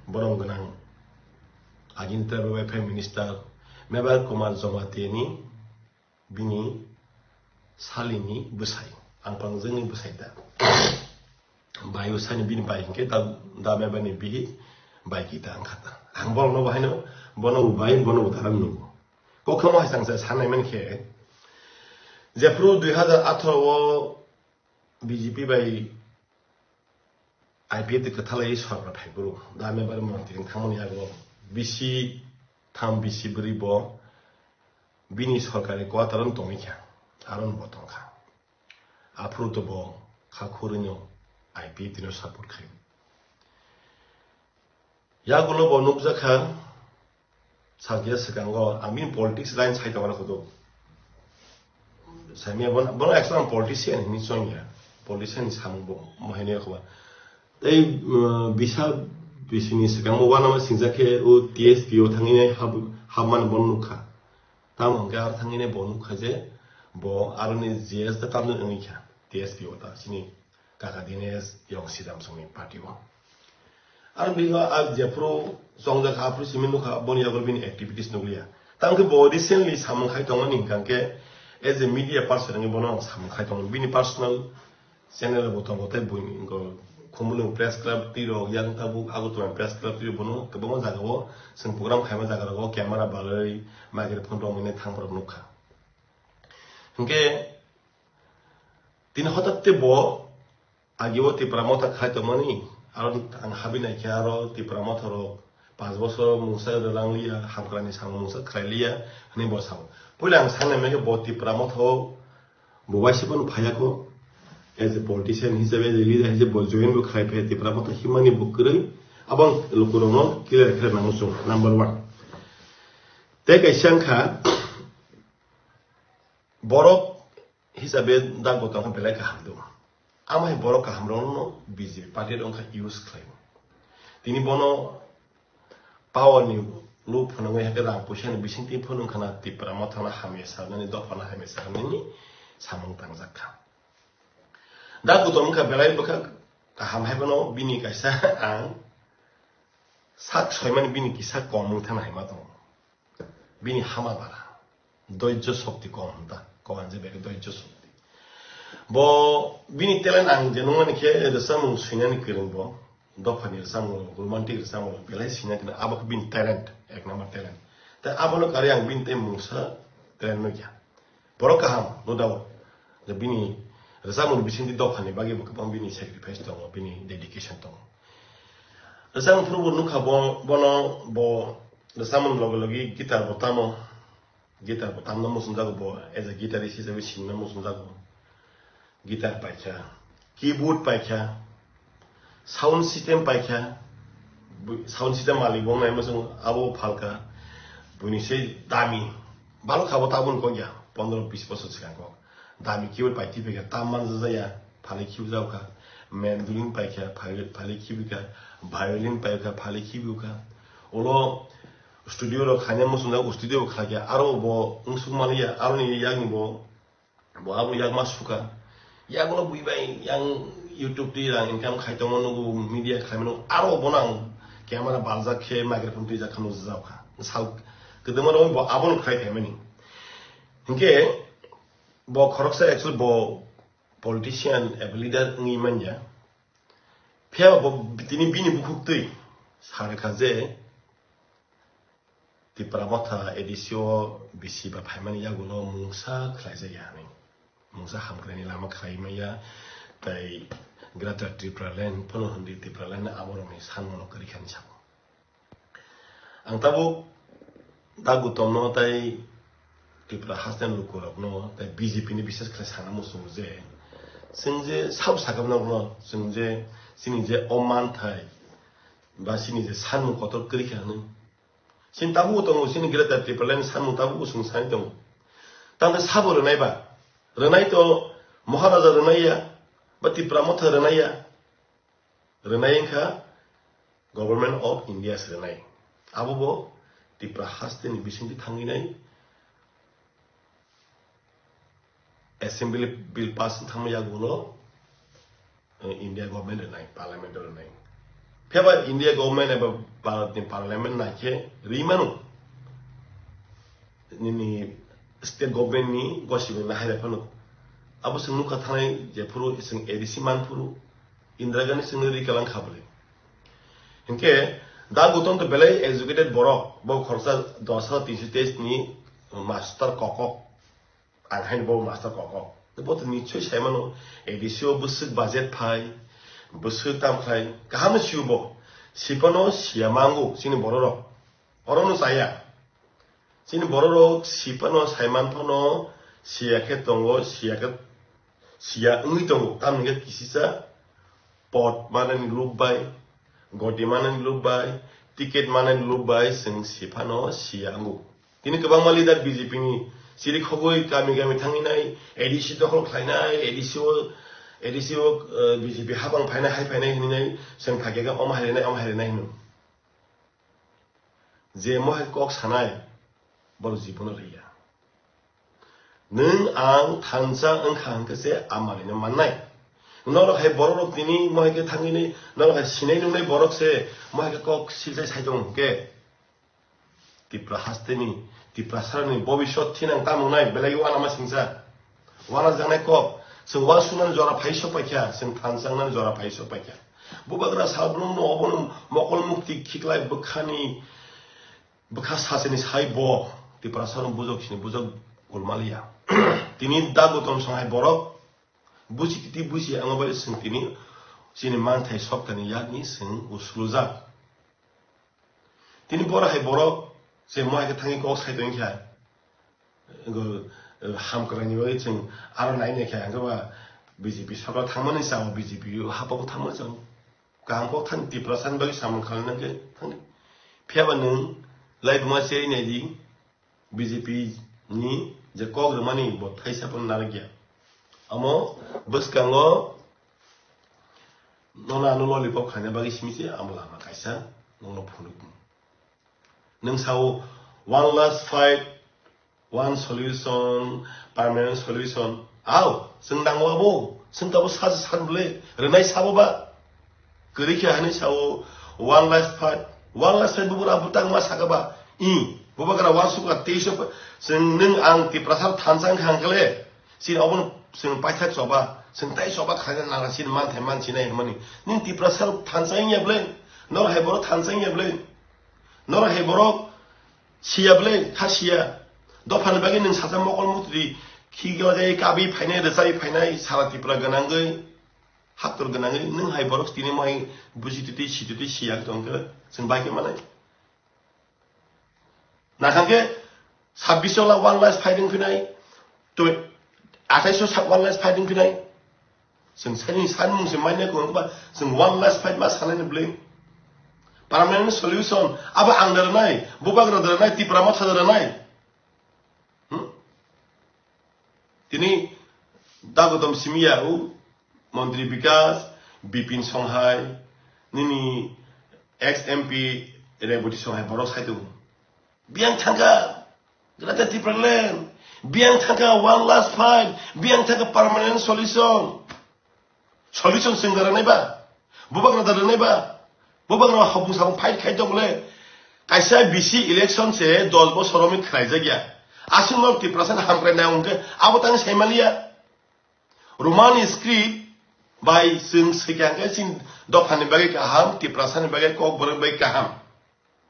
borom gwnang agini Tribal Welfare Minister Mebar Kumar Jamatia ni bini salini bwsai, ang pangjwngni bwsai da. Bayu sani bini bai hinkhe da, da Mebarni bihi bai kita ang khata. Ang borokno bo haino, bono bo bai, bono bo daram nungo. Kokhamo hai changsa sanai man khe, jephru dui hazar atharo o B J P bai I P F T kwthalai sorkar phaiphuru, da Mebar montri wng thangmani yago bisi tham bisi bwrwi bo bini sorkari quarter-o tongwi kha, aro bo tongkha. Aphuru to bo kha khurwino I P F T no support khai. Yagulo bo nukjakha, sakya swkango, ang bini politics line sai tongna khoto. Saimya bono, bono actually ang politician hinwi chongya. Politician ni samung bo, mo haino yakhoba. Tei, uh, bisa bisini swkango uanama singjak khe o T S P O thangwi nai hab-, habmani bono nukha. Tamo hwnkhe aro thangwi nai bo nukha je bo aroni G S da tamjani wngwi kha T S P O ta chini kaka Dinesh Yong Sidam songni party o. Aro bigo a jephru chongjak aphru simi nukha boni yago bini activities nukliya. Tamo khe bo recently samung khai tongmani hwnkha khe as a media person wngwi bono ang samung khai tongo. Bini personal channel bo tongo tei buini wngkha Khumulwng Press Club twi rok yang tabuk Agartala Press Club twi rok bono kwbangma jaga o chwng program khaima jaga rogo camera balai microphone rok mwnwi thang borok nukha. Hwnkhe tini hotak te bo agi o Tipra Motha khai tongmani, aro ang habi naikhe aro Tipra Motha rok panch bosor mungsa rwlang liya, hamkrani samung mungsa khlai liya hwnwi bo sao. Puila ang sanai mankhe bo Tipra Motha o bo waisa phano phaiya kho. As a politician hisabe, as a leader hisabe bo join bo khlai phaiya Tipra Motha himani bo kwrwi. Abo ang lukurokno clear khe nango chwng, number one. Tei kaisa wngkha, borok hisabe da Gautam khe belai kaham do. Amo hai borok kaham rokno B J P party rok wngkha use khlai. Tini bono power ni lub phunugwi hakhe rang puisa ni bisingtwi phunung khana Tipra Motha no hamya sanani, dopha no hamya sanani samung tangjak kha. Da Gautam wngkha belai bwkha kaham hai bono bini kaisa ang sak soimani bini kisa kom wngthana hai ma tongo. Bini hama bara, doijjo shokti kom hwn ta, kom hwn je bek doijjo shokti. Bo bini talent ang je nungmani khe rwchapmung swinani kwrwng bo, dophani rwchapmung, romantic rwchapmung belai swina kwrwng, abo khe bini talent, ek number talent. Tei abono karwi ang bini tei mungsa talent nukya. Borok kaham, no doubt. Je bini rwchapmung bisingtwi dophani bagwi bo kwbang bini sacrifice tongo, bini dedication tongo. Rwchapmung phuru bo nukha bo, bono bo rwchapmung logi logi guitar bo tamo, guitar bo tamna muchungjago bo, as a guitarist hisabe sinna muchungjago. Guitar paikha, keyboard paikha, sound system paikha, bu-, sound system malik bo nai muchung abo phalka, buini se dami, balok abo tabun kok ya, pondro bis bosor swkang kok. Dami keyboard pai twi phaikha, tam manjak ya, phalwi khibijakkha, mandolin paikha, phalwi, phalwi khibikha, violin paikha, phalwi khibikha. Ulo studio rok khaina muchungjak, studio bo khlai kha, aro bo wngsuk mani ya, aroni yakni bo, bo abo yakma sukha. Yagulo bui bai yang YouTube twi rang income khai tongo, nugo media khai mano, aro bono ang camera baljak khe microphone twijak kha nukjak kha. Sal kwdwma rok bo abono khai khai mani. Hinkhe bo khoroksa actually bo politician eba leader wngwi manya. Phiya bo tini bini bukhuk twi sa rwkha je Tipra Motha A D C o bisi ba phaimani yagulo mungsa khlaijak ya hinwi. Mungsa hamkraini lama khlai manya tei Greater Tipraland phano hwnwi Tipraland aborokni sanmano kwrwi kha hinwi sabo. Ang tabuk Dagutomno tei Tripura hasteni lukurokno tei B J P ni bises khlai sana muchungo je, chwng je sabo sakha nokno, chwng je chini je o manthai ba chini je sanmung kotor kwrwi kha hwnwi. Chini tabukbo tongo, chini Greater Tipraland ni sanmung tabukbo chwng sai tongo. Tamni sabo rwnai ba? Rwnai to Maharaja rwnai ya, ba Tipra Motha rwnai ya. Rwnai wngkha Government of India se rwnai. Abo bo Tipra hasteni bisingtwi thangwi nai Assembly bill pass wng thangma yagulo, eh, India government rwnai, parliament rwnai. Phiya ba India government eba Bharat ni parliament nai khe rwi mano. Nini state government ni gosibini hai phano. Abo chwng nukha thanai jephuru chwng A D C manphuru Indira Gandhi chwngno rikalang kha bwle. Hinkhe Dagutom to belai educated borok, bo khoroksa dos hajar tinso teis ni master kokok. Ang haino bo master kokok. Bo to nichoi sai mano, A D C o bwswk budget phai, bwswk tam khlai, kaham no sio bo. Sipano siya mango chini bororok. Orono chaya. Chini bororok sipano saiman phano siya khe tongo, siya khe siya wngwi tongo. Tamni khe kisisa pot manani lob bai, goti manani lob bai, ticket manani lob bai chwng siphano siya wngo. Tini kwbangma leader B J P ni chiri khogwi kami kami thangwi nai, A D C dokhol khlainai, A D C o, A D C o, eh, B J P habang phainai, hai phainai hinwi nai, chwng thakya khe omo hai rwnai, omo hai rwnai hino. Je mohai kok sanai, borok jibono rwya. Nwng ang thansa wngkha hwnkhe se amalino mannai. Norok hai bororok tini mohai khe thangwini, norok hai sinai nungnai borok se mohai khe kok silsai sai tongo hwnkhe. Tipra hasteni, Tiprasarani bobiswt thinang tamo wngnai belai uanama singsa. Uanajaknai kok, chwng uansuknani jora phai sok paikha, chwng thansa wngnani jora phai sok paikha. Bubagra salbrumno obono mokol mukti khiklai bwkhani, bwkha sachini sai bo Tiprasarok bujok sini bujok gulmaliya. Tini Dagutom songhai borok buji titi buji amo bai chwng tini chini manthai soktani yakni chwng uslujak. Tini borok hai borok je mohai khe thangwi kok sai tongkha. Go, eh, hamkwraini bagwi chwng aro nai nai khe hwnkhe ba B J P sarkar thangmani chao, B J P hapao thangmani chao. Kaham kok thani Tiprasani bagwi samung khalai nang khe thangdi. Phiya ba nwng laibuma cherwi nai di, B J P ni je kok rwmani bo thaisa phano narwkya. Amo bwskango nono ano lollipop khaina bagwi simi se amo lama kaisa nono phunuk. Nwng sao one last fight, one solution, permanent solution. Ao, chwng nango abo, chwng tabo sachi san bwle, rwnai sabo ba. Kwrwi khe hani sao one last fight, one last fight bubura butang ma saka ba. I, bubagra one sukra teis o, chwng nwng ang Tiprasa thansa wngkha hwnkhe le, chini obono chwng paithak choba, chwng tai choba khaina nang chini manthai mansinai hwnmani. Nwng Tiprasa thansa wngya bwle, nor hai borok thansa wngya bwle. Norok hai borok siya bwle, kha siya. Dophani bagwi nwng sacha mokol mutri, khigla jai kabi phainai, rwchai phainai, sara Tripura gwnangwi, haktor gwnangwi, nwng hai borok tini mohai buji titi, si titi, siya tongkhe, chwng bai khe manai. Nakhang khe sabbish wala one last fighting phinai, to athais o sa-, one last fighting phinai. Chwng sani sanmung se manya kung ba chwng one last fight ma sanai ni bwle. Permanent solution abo ang da rwnai, bubagra da rwnai, Tipra Motha da rwnai. Hmm? Tini Dagotom simi ya u Montri Bikas, Bipin Songhai, nini ex M P Reboti Songhai borok sai tongo. Biyang thangkha Greater Tipraland, biyang thangkha one last fight, biyang thangkha permanent solution. Solution chwng da rwnai ba, bubagra da rwnai ba, bubagra hopung sapung fight khai tong le. Kaisa B C election se dos bosor romwi khlai jak ya. Aswk no Tiprasa ni hamkrai nai hwnkhe abo tang sai maliya. Roman script bai chwng swikha hwnkhe chini dophani bagwi kaham, Tiprasa ni bagwi kokborok bagwi kaham.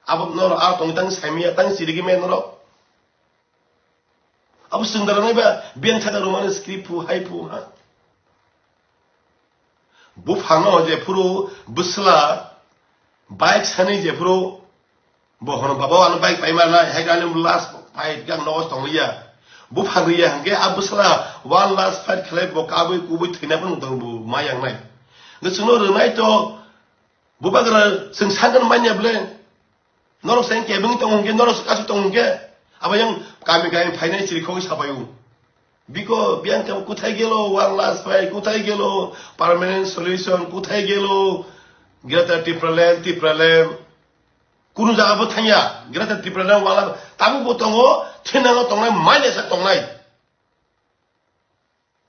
Abo norok aro tongwi tang saimaya tang chirigwi maya norok. Abo chwng da rwnai ba biyang thaka Roman script phu hai phu ha. Buphano jephuru bwsla bike sani jephuru Bo hono baba ano bike paima nai, hai ani last fight gang nogos tong liya. Buphang riya hangke a bwsla one last fight khlai bo kabui kubui thwina phano tong bo ma yang nai. Nge chwngno rwnai to bubagra chwng sakno manya ble. Norok se kebeng tong hwnkhe, norok se kasu tong hwnkhe. Abo yang kami kami phainai chiri khogwi sabayu. Biko biyang tebo kuthai gelo, one last fight kuthai gelo, permanent solution kuthai gelo, Greater Tipraland, Tipraland. Kunu jaga bo thangya, Greater Tipraland wala tabuk bo tongo, thinango tongnai, maile sa tongnai.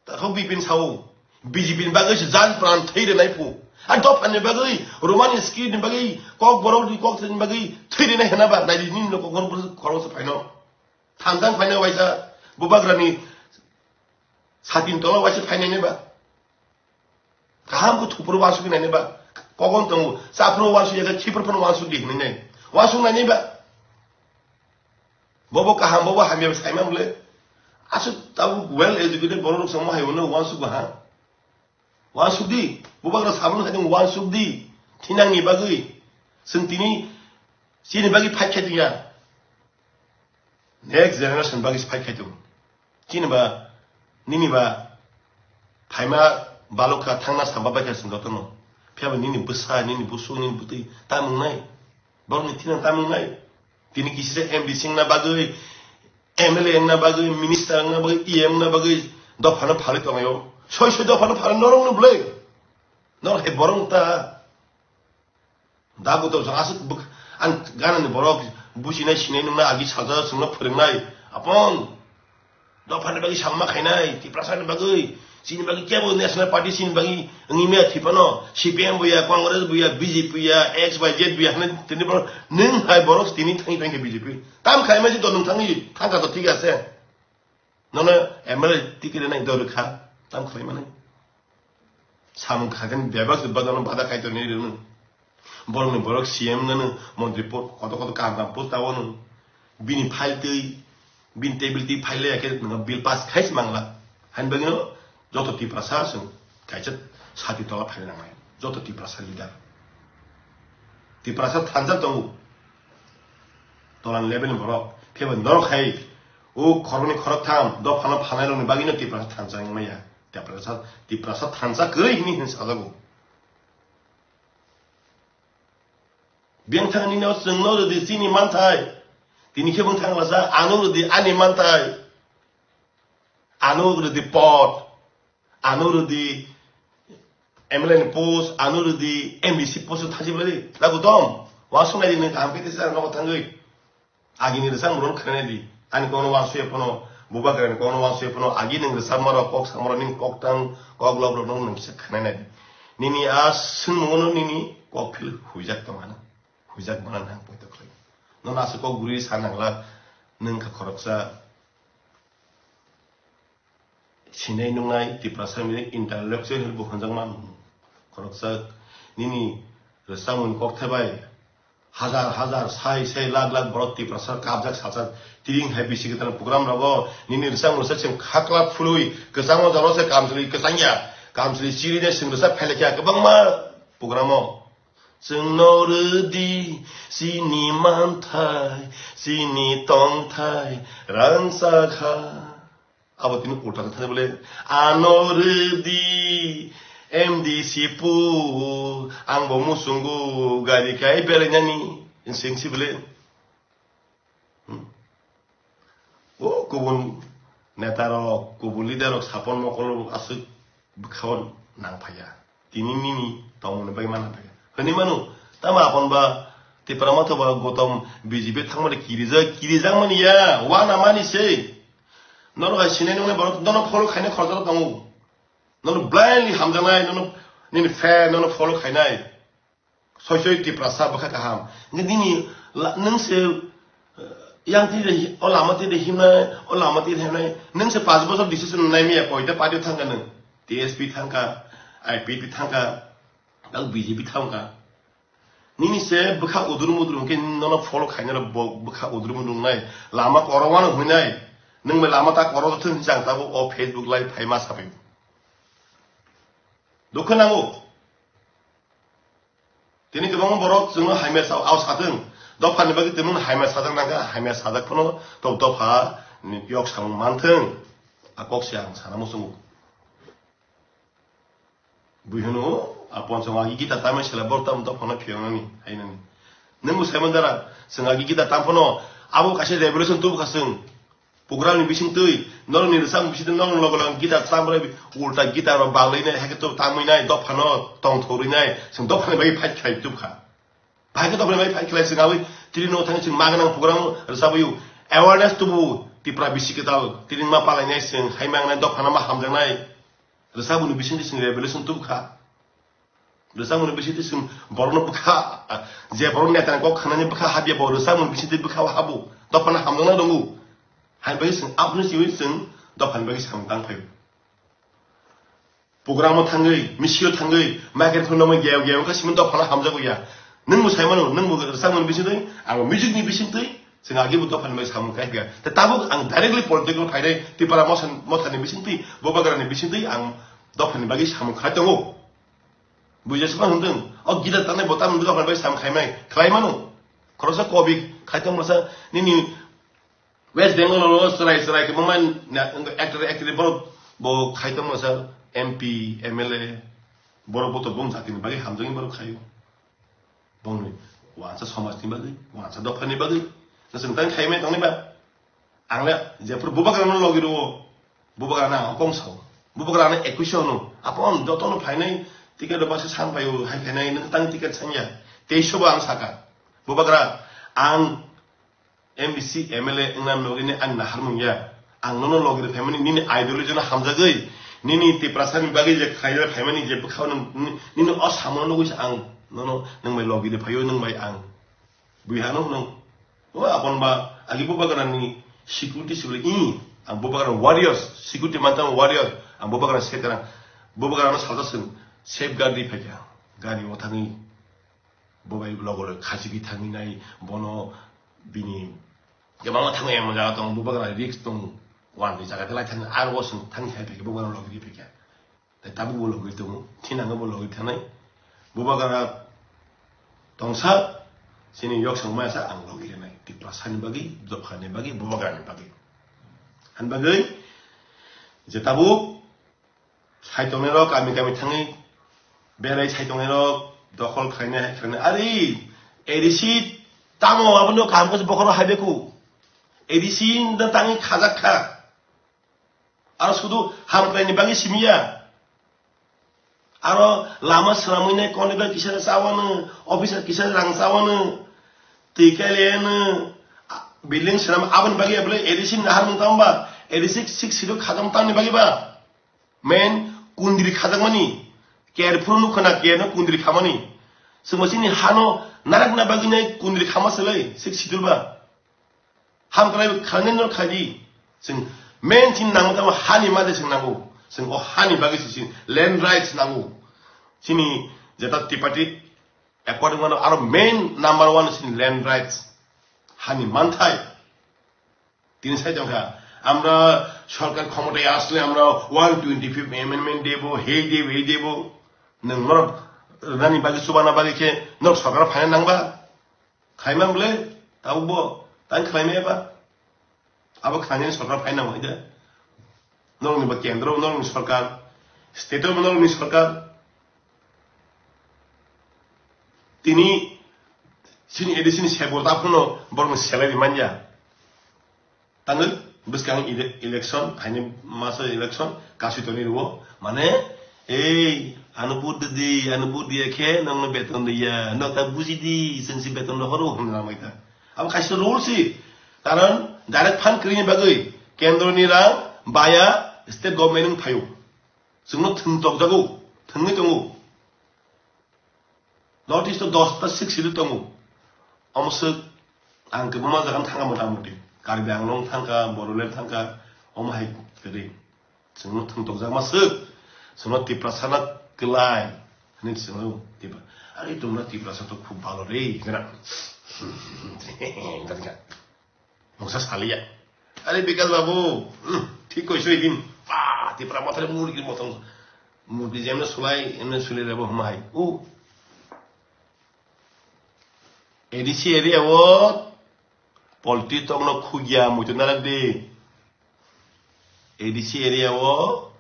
Takhok Bipin sao, B J P ni bagwi se jan pran thwi rwnai phu. A dophani bagwi, Romani script ni bagwi, kok borok ni kok ni bagwi thwi rwnai hena ba, nai di nini no kok khorok se phaino. Thanjang phaino waisa, bubagrani satin tola waisa phainai ba. Kaham khe thupro wansuk nai ba. Kogon tongo, chapro wansuk ya, khipro phano wansuk di hinwi nai. Wansuk nai ba. Bobo kaham, bobo hamya saima bole. Aswk tabuk well educated borok rok songma hai uno wansuk ba ha. Wansuk di, bubagra sabun khai tong wansuk di. Thinang ni bagwi. Sung tini sini bagwi fight khai tong ya. Next generation bagwi fight khai tong. Chini ba, nini ba, phaima balok kha thangna samba bai kha sung jotono. Phiya ba nini bwsa, nini busuk, nini bwtwi tamung nai. Borokni thina tamung nai. Tini kisi se M D C wngna bagwi, M L A wngna bagwi, minister wngna bagwi, E M wngna bagwi dophano phalwi tonglaio. Soi soi dophano phalwi norokno bwlwi. Norok hai borok ta. Da buto jang aswk bwk-, ang ganani borok buchinai sinai nungna agi salsa chwngno phwrwngnai. Apon. Dophani bagwi samma khainai, Tiprasani bagwi, chini bagwi kebo National Party chini bagwi wngwi maya thwi phano, C P M buya, Congress buya, B J P buya, X Y Z buya hwnwi tini borok nwng hai borok tini thangwi thangkhe B J P. Tam khaima se to nwng thangwi thangkha to thik ase. Nono M L A ticket nai do rwkha, tam khlai mani. Samung khagen bebak se badano bada kaitor ni rwno. Borokni borok C M gano, montri po-, koto koto kaham kaham post tawano. Bini file twi, bini table twi file ya khe nwng bill pass khai se mangla. Hain bagino joto Tiprasa chwng kaisa sati tola phaina nangnai. Joto Tiprasa leader. Tiprasa thansa tongo. Tolan level ni borok. Khe bo norok hai o khoroknwi khoroktham dophano phalnai rokni bagino Tiprasa thansa wngmaya. Tiprasa, Tiprasa thansa kwrwi hwnwi hwnwi sajago. Biyang thang nini o chwngno rwdi chini manthai. Tini khe bwng thang lasa ano rwdi ani manthai. Ano rwdi pot. Ano rwdi M L A ni post, ano rwdi M D C post thaji bwlai. Lagu dom. Wa sunai ni kaham khe tisa nogo thangwi. Agini rwchapmung rok khwnai di. Ani kokno uansukya phano, bubagrani kokno uansukya phano, agi nwng rwchapma rok, kok sama rok, nini kok tang, kok lok rok nwng kisa khwnai nai di. Nini a swngmung no nini kok phil huijak tong ano. Huijak mana nang poito khlai. Nono aswk kok guri sa nangla, nwng kha khoroksa. Sinai nungnai Tiprasa ni intellectual hinwi bo hwnjakma khoroksa nini rwchapmung kokthai bai hajar hajar sai sai lakh lakh borok Tiprasa kapjak salsa tiring hai bisi kwtal program rogo nini rwchapmung rwchap chwng khakla phului kwchangma jora se kamchwlwi kwchangya kamchwlwi chirine chwng rwchap phailakya kwbangma program o. Chwngno rwdi chini manthai, chini tongthai rangchakha. Abo tini ulta khe thani bole, ano rwdi M D C pu, ang bo muchungo gari kai belainani, sengsi bole. Hmm. O kubun neta rok, kubun leader rok, sapon mokol rok aswk bwkhao nang phaiya. Tini nini tongmani bagwi ma nang phaiya. Hwnwi mano, tamo apon ba Tipra Motha ba Gotom B J P thangmani kirijak, kirijak mani ya, wana mani se. Norok hai sinai nungnai borok nono follow khainai khoroksa tongo. Nono blindly hamjaknai, nono nini fan, nono follow khainai. Soi soi Tiprasa bwkha kaham. Nge nini la-, nwng se, eh, yang twi de hi-, o lama twi de himnai, o lama twi de himnai. Nwng se panch bochor decision nai miya koita party thangka nwng. T S P thangka, I P P thangka, tang B J P thangka. Nini se bwkha udur mudur hwnkhe nono follow khainai bo bwkha udur mudur wngnai. Lama korokmano hwnwi nai. Nwng bai lama ta korok thung jang tabuk o Facebook live phai ma sabai. Dukha nango. Tini kwbangma borok chwngno hamya sao, ao satwng. Dophani bagwi tongmung haima sajak nangkha, haima sajak phano to dopha ni yok samung manthwng. A kok se ang sana muchungo. Bui hwno, a ponsong agi gita tamai sela bor tam dophano phiyongnani, hainani. Nwng bo saiman dara, chwng agi gita tam phano, abo kaisa revolution tubukha chwng. Program ni bising twi, norok ni rwchapmung bising twi, norok logo logo gita tam rwi, ulta gita rok bang rwi nai, haikhe to tamwi nai, dophano tongthok rwi nai, chwng dophani bagwi fight khlai tubukha. Bahai khe dophani bagwi fight khlai chwng abwi, tini no thangwi chwng ma gwnang program rwchapwi, awareness tubu, Tipra bisi kwtal, tini ma palai nai chwng, hai ma gwnang dophano ma hamjaknai. Rwchapmung ni bising twi chwng revolution tubukha. Rwchapmung ni bising twi chwng borokno bwkha, je borok neta ni kok khanani bwkha habya bo rwchapmung ni bising twi bwkha habo. Dophano hamjaknai tongo. Hai bai chwng aboni simi chwng dophani bagwi samung tang phaio. Program o thangwi, misil o thangwi, microphone no gew gew kha simi dophano hamjago ya. Nwng bo sai mano, nwng bo rwchapmung ni bising twi, ang music ni bising twi, chwng agi bo dophani bagwi samung khai kha. Te tabuk ang directly political phainai, Tipra motha, motha ni bising twi, Bubagra ni bising twi, ang dophani bagwi samung khai tongo. Buja se phano hwndwng, o gita tangnai bo tamni bwkha bai sam khaimai, khlai mano. Khoroksa kobi khai tong masa nini West Bengal o chwrai chwrai kwbangma na-, actor actor borok bo khai tong masa M P, M L A, borok bo to bum jatini bagwi hamjagwi borok khaio. Bongni wansa somajni bagwi, wansa dophani bagwi. Chwng tang khaimai tongnai ba? Ang le jephuru Bubagrano logi rwo, Bubagrano ang kong sao. Bubagrano ekuisho hwno. Apon jotono phainai ticket rok baksa san paio, hai phainai nwng tang ticket sanya. Teisho bo ang saka. Bubagra, ang M D C, M L A wngna bagwi ni ani naharmung ya. Ang nono logi rw phaimani nini ideology no hamjagwi, nini Tiprasa ni bagwi je khaina phaimani je bwkhao nini, nini o samono nugwi se ang nono nwng bai logi rw phaio, nwng bai ang. Bui hano hwnung. O abon ba agi Bubagrani security sibili i. Ang Bubagrani warriors, security mantan warrior. Ang Bubagrani sekarang. Bubagrano salsa sing. Safeguard di phaikha. Gari o thangwi. Bo bai logo loi khachigwi thangwi nai. Bono bini. Kebangma thangwi emon jaga tong. Bubagrani risk tong. Wan di jaga thalai thangwi. Aro o sing thangwi hai phaikha. Bubagrano logi di phaikha. Tei tabuk bo logwi tongo, thinango bo logwi thanai. Bubagra tongsa, chini yoksong maya sa ang logwi rwnai. Tiprasani bagwi, dophani bagwi, Bubagrani bagwi. Ani bagwi, je tabuk, sai tongnai rok, kami kami thangwi, berai sai tongnai rok, dokhol khlainai, hai khlainai. Ari, A D C tamo, abono kaham khe bokhoro haibeku. A D C no tangwi khajak kha. Aro sudu hamkraini bagwi simiya. Aro lama swnamwi nai contractor kisa chawano, officer kisa rang chawano. Twi kailaiyano, building swnam aboni bagwi bwlai A D C ni naharmung tamo ba? A D C six six siro khajam tamni bagwi ba? Main kundri khajakmani. Ker phuru nukha na ker no kundri khamani. Chwngbo chini hano narakna bagwi nai kundri khama swlai six schedule ba? Hamkrai khanani no khaidi. Chwng main chini nangma tamo hani made chwng nango. Chwng o hani bagwi se chini land rights nango. Chini jeta Tipati according mano aro main number one chini land rights. Hani manthai. Tini sai tongkha. Amra sorkar khomotai asle amra one twenty fifth amendment debo, hei debo, hei debo. Nwng norok rwnani bagwi chubana bagwi khe norok sorkar phaina nangba? Khaimang bwle, tabuk bo, tang khlaimaya ba? Abo khlainani sorkar phaina nangwi da? Norokni bo kendro, norokni sorkar, state o norokni sorkar. Tini, chini A D C ni sebo ta phano borokni salary manya. Tangwi bwskang ele-, election, phaini masa election, kasui toni rwo. Mane, ei, ano vote di, ano vote diya khe, nokno beton diya, nok ta buji di, chwng si beton rohoro, hwnwi lamai ta. Abo kaisa rule si, karon direct fund kwrwini bagwi, kendro ni rang, baya, state government ni phaio. Chwngno thwng tokjago, thwngwi tongo. North East o dosta six schedule tongo. Omo swk ang kwbangma jaga no thangkha mota moti. Karbi Anglong thangkha, Bodoland thangkha, omo hai kwrwi. Chwngno thwng tokjakma swk. Chwngno Tiprasa no kwlai. Hwnwi chwngno Tipra-, "Are, tumra Tiprasa to khub bhalo re," hwnwi. Mungsa saliya. Are Bikas babu, hmm, thik koiso din. Ba, Tipra mothai murgi mothong. Murgi jemne sulai, emne sulai rebo huma hai. U. A D C area o polti tokno khugya muitu narak di. A D C area o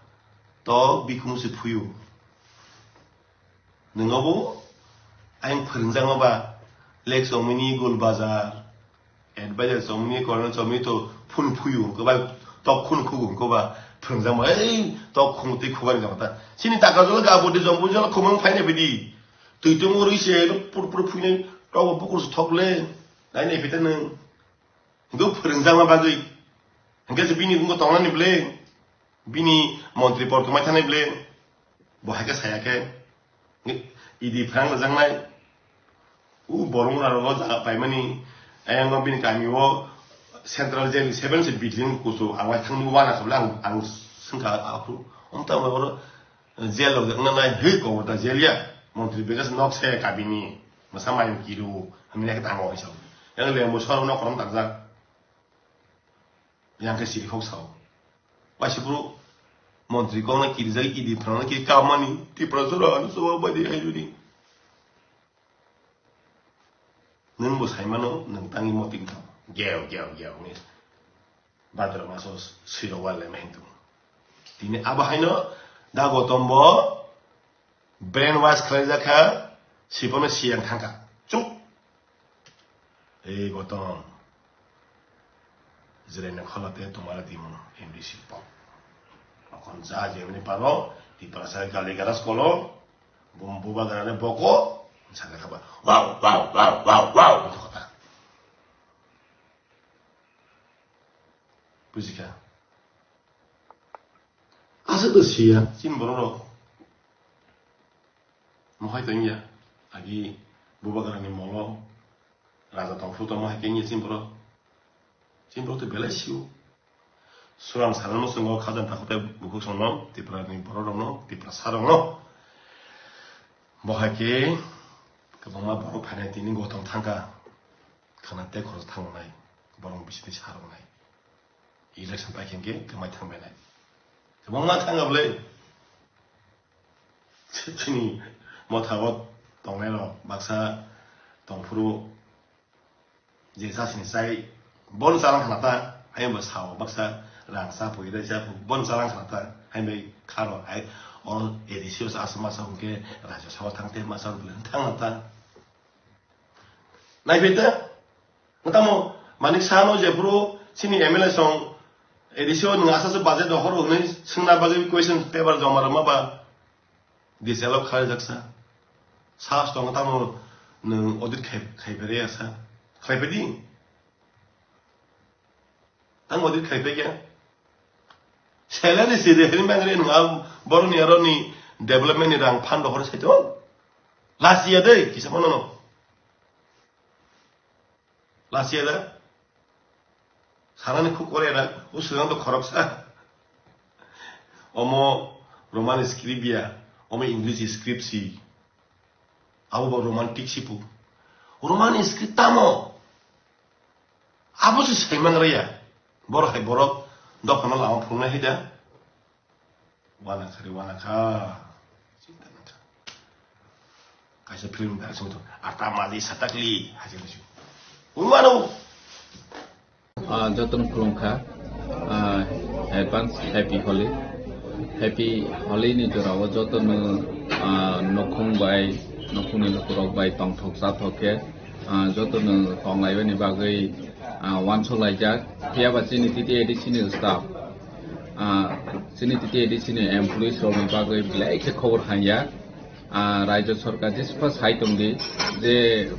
tok bikhung se phuyu. Nwngo bo ayang phwrwngjak ma ba, Lake Chomini, Gul Bazar, Advisor Chomini, Colonel Chomini to phun phuyu, hwnkhe ba tok khun khugu, hwnkhe ba phwrwngjak ma, ei tok khung twi khugani jama ta. Chini taka jolo ga bodi jombo jolo khumang phaina bidi. Twi tungwi rwi se pur pur phuinai tok bo bukur se thok le. Nai nai phita nwng. Hwnkhe phwrwngjakma bagwi. Hwnkhe se bini wngkha tongnani ble. Bini montri por kwmai thani ble. Bo hai khe saya khe. Idi phrang rwjaknai. U borok wngna rogo jaga paimani. Ayang bini kami o central jail seven se building kusu ang wai thangni wana khabla ang, ang swngkha aphuru. Omta oro Jail rok wngna nai hwi kobor da jail ya. Montri begas nok se kabini. Masa mayung kiru. Hamya khe tango hoi sao. Yang le mo sor nok korom takjak. Yang khe siri khok sao. Waisa bro. Montri kok na kiri jai idi phrang na kiri kamani. Tipra sora anu soba badi hai juni. Nwng bo sai mano, nwng tangwi moting tong. Geo, geo, geo, hwnwi. Bhadra maso swirok wal ema hintung. Tini abo haino da Gotom bo brainwash khlaijak kha, siphano siyang thangkha. Chuk. Ei Gotom. Jireni kholate tomare dimu M D C pok. Okon ja jemni paro, Tiprasa gali garas kolo, bum buba garane boko, sana khaba. Wow, wow, wow, wow, wow. Itu kota. Bujikha. Asa to siya, chin borok rok. Mohai tongya, agi bubagrani molo, raja tongphuru tongma hai kengya chin borok. Chin borok to belai siyo. Surang saran musungo khajang takhuk tai bukhuk songno, Tiprani borok rokno, Tiprasa rokno. Bo hai khe kwbangma borok phainai tini Gotom thangkha. Khana tei khorok thangnai, borok bisini saroknai. Election pai khe kwmai thangbainai. Kwbangma thangkha bwle. Chini motha o tongnai rok baksa tongphuru je chasini chai bon chalang khna ta, hai bo sao baksa rang cha pui rai cha pui bon chalang khna ta, hai bai kharo hai o A D C o sa asma sa hwnkhe Rajya Sabha thang te ma sa bwle thang ta. Naiphai ta, tamo Manik Saha no jephuru chini M L A song A D C o nwng asaswk budget rohor hwnwi swngna bagwi question paper joma rwma ba disallow khlai jaksa. Sahas tongo tamo nwng audit khai, khai phere asa. Khlai phedi. Ang audit khai phekya. Salary si de hini bangre nwng a boroni aroni development ni rang fund rohor sai to. Last year de kisa mano no. Last year da. Sanani khuk kore da. Uswrang to khoroksa. Omo Roman script ya. Omo English script si. Abo bo romantic sipu. Roman script tamo. Abo se saimangraya. Borok hai borok dophano lama phunuknai hai da. Wana khari wana kha. Kaisa film da sung to. Ata mali satakli. Haji musu. Umano. Ah, jotono khulumkha. Ah, advance happy Holi. Happy Holi ni jorao jotono, ah, nokhung bai, nokhungni lukurok bai tongthok chathok khe, ah, jotono tonglaibani bagwi, ah, wansuk laijak. Phiya ba chini T T A D C ni staff, ah, chini T T A D C ni employees rokni bagwi belai khe khobor hamya. Ah, Rajya Sorkar jesupha sai tongdi je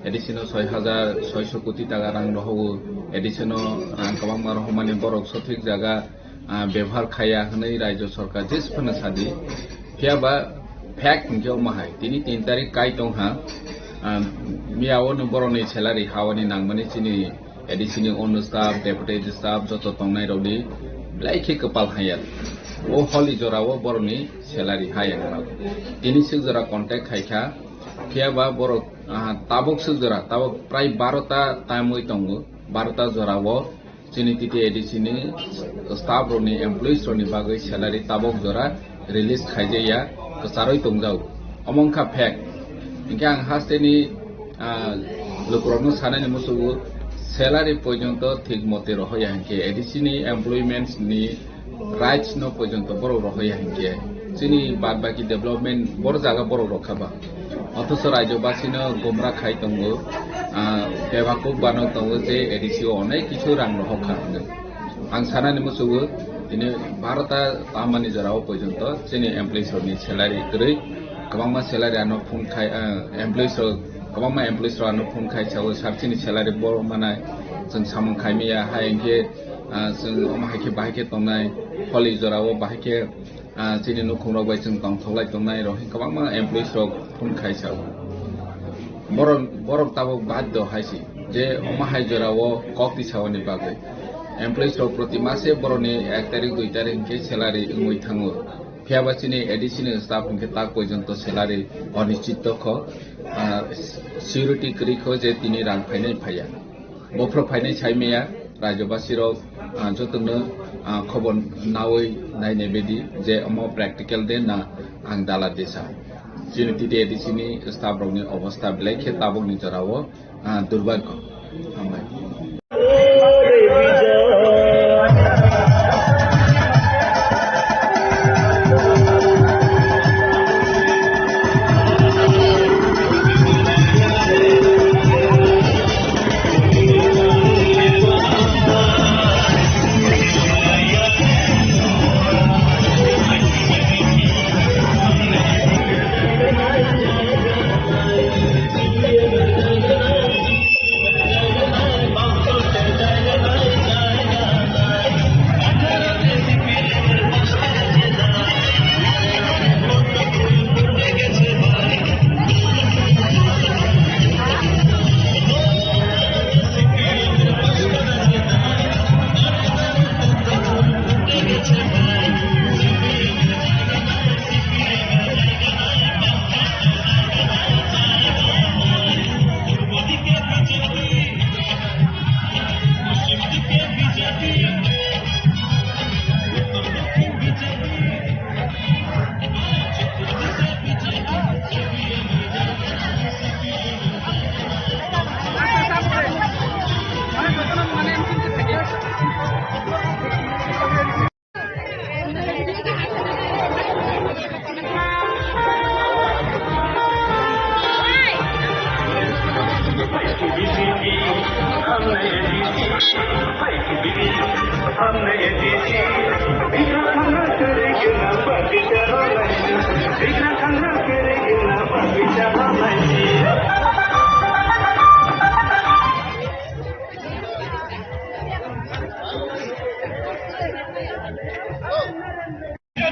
A D C no soi hajar soiso koti taka rang rohogo, A D C no rang kwbangma rohormani borok sothik jaga, ah, bebohar khaiya hwnwi Rajya Sorkar jesuphano sadi. Phiya ba fact hinkhe omo hai, tini tin tarik kai tongha, ah, miyao no borokni salary hawani nangmani chini A D C ni ono staff, deputy staff joto tongnai rokni belai khe kwpal haya. O holi jorao borokni salary haya wngkha. Tini swk jora contact khai kha, phiya ba borok, ah, tabuk swk jora, tabuk prai baro ta time oi tongo, baro ta jorao chini T T A D C ni staff rokni, employees rokni bagwi salary tabuk jora release khaijaya, kwcharwi tongjao. Omo wngkha fact. Hinkhe ang hasteni, ah, Lukurokno sanani musugo salary porjonto thik mote rohoya hinkhe A D C ni employments ni rights no porjonto borok rohoya hinkhe chini bad baki development bor jaga borok rokha ba. Othocho rajyobasino gumra khai tongo, ah, bebakuk bano tongo je A D C o onek kisu rang rohokha hinwi. Ang sanani musugo tini barota tamani jorao porjonto chini employees rokni salary kwrwi, kwbangma salary ano phone khai, ah, employees rok, kwbangma employees rok ano phone khai sao, "Sir, chini salary bo manai, chwng samung khai maya, hai hinkhe, ah, chwng omo hai khe bahai khe tongnai, holi jorao bahai khe, ah, chini nukhung rok bai chwng tongthok lai tongnai," rok hinkhe kwbangma employees rok phone khai sao. Borok, borok tabuk baddo hai se je omo hai jorao kok tisaoni bagwi employees rok proti mase borokni ek tarik, dui tarik hinkhe salary wngwi thango. Phiya ba chini A D C ni staff hinkhe tak porjonto salary onischit kho, ah, security kwrwi kho je tini rang phainai phaiya. Bophro phainai sai maya, rajyobasi rok, ah, jotono, ah, khobor nawi nainai bedi je omo practical de na ang dala desa. Chini T T A D C ni staff rokni obostha belai khe tabukni jorao, ah, durbhagyo. Hambai.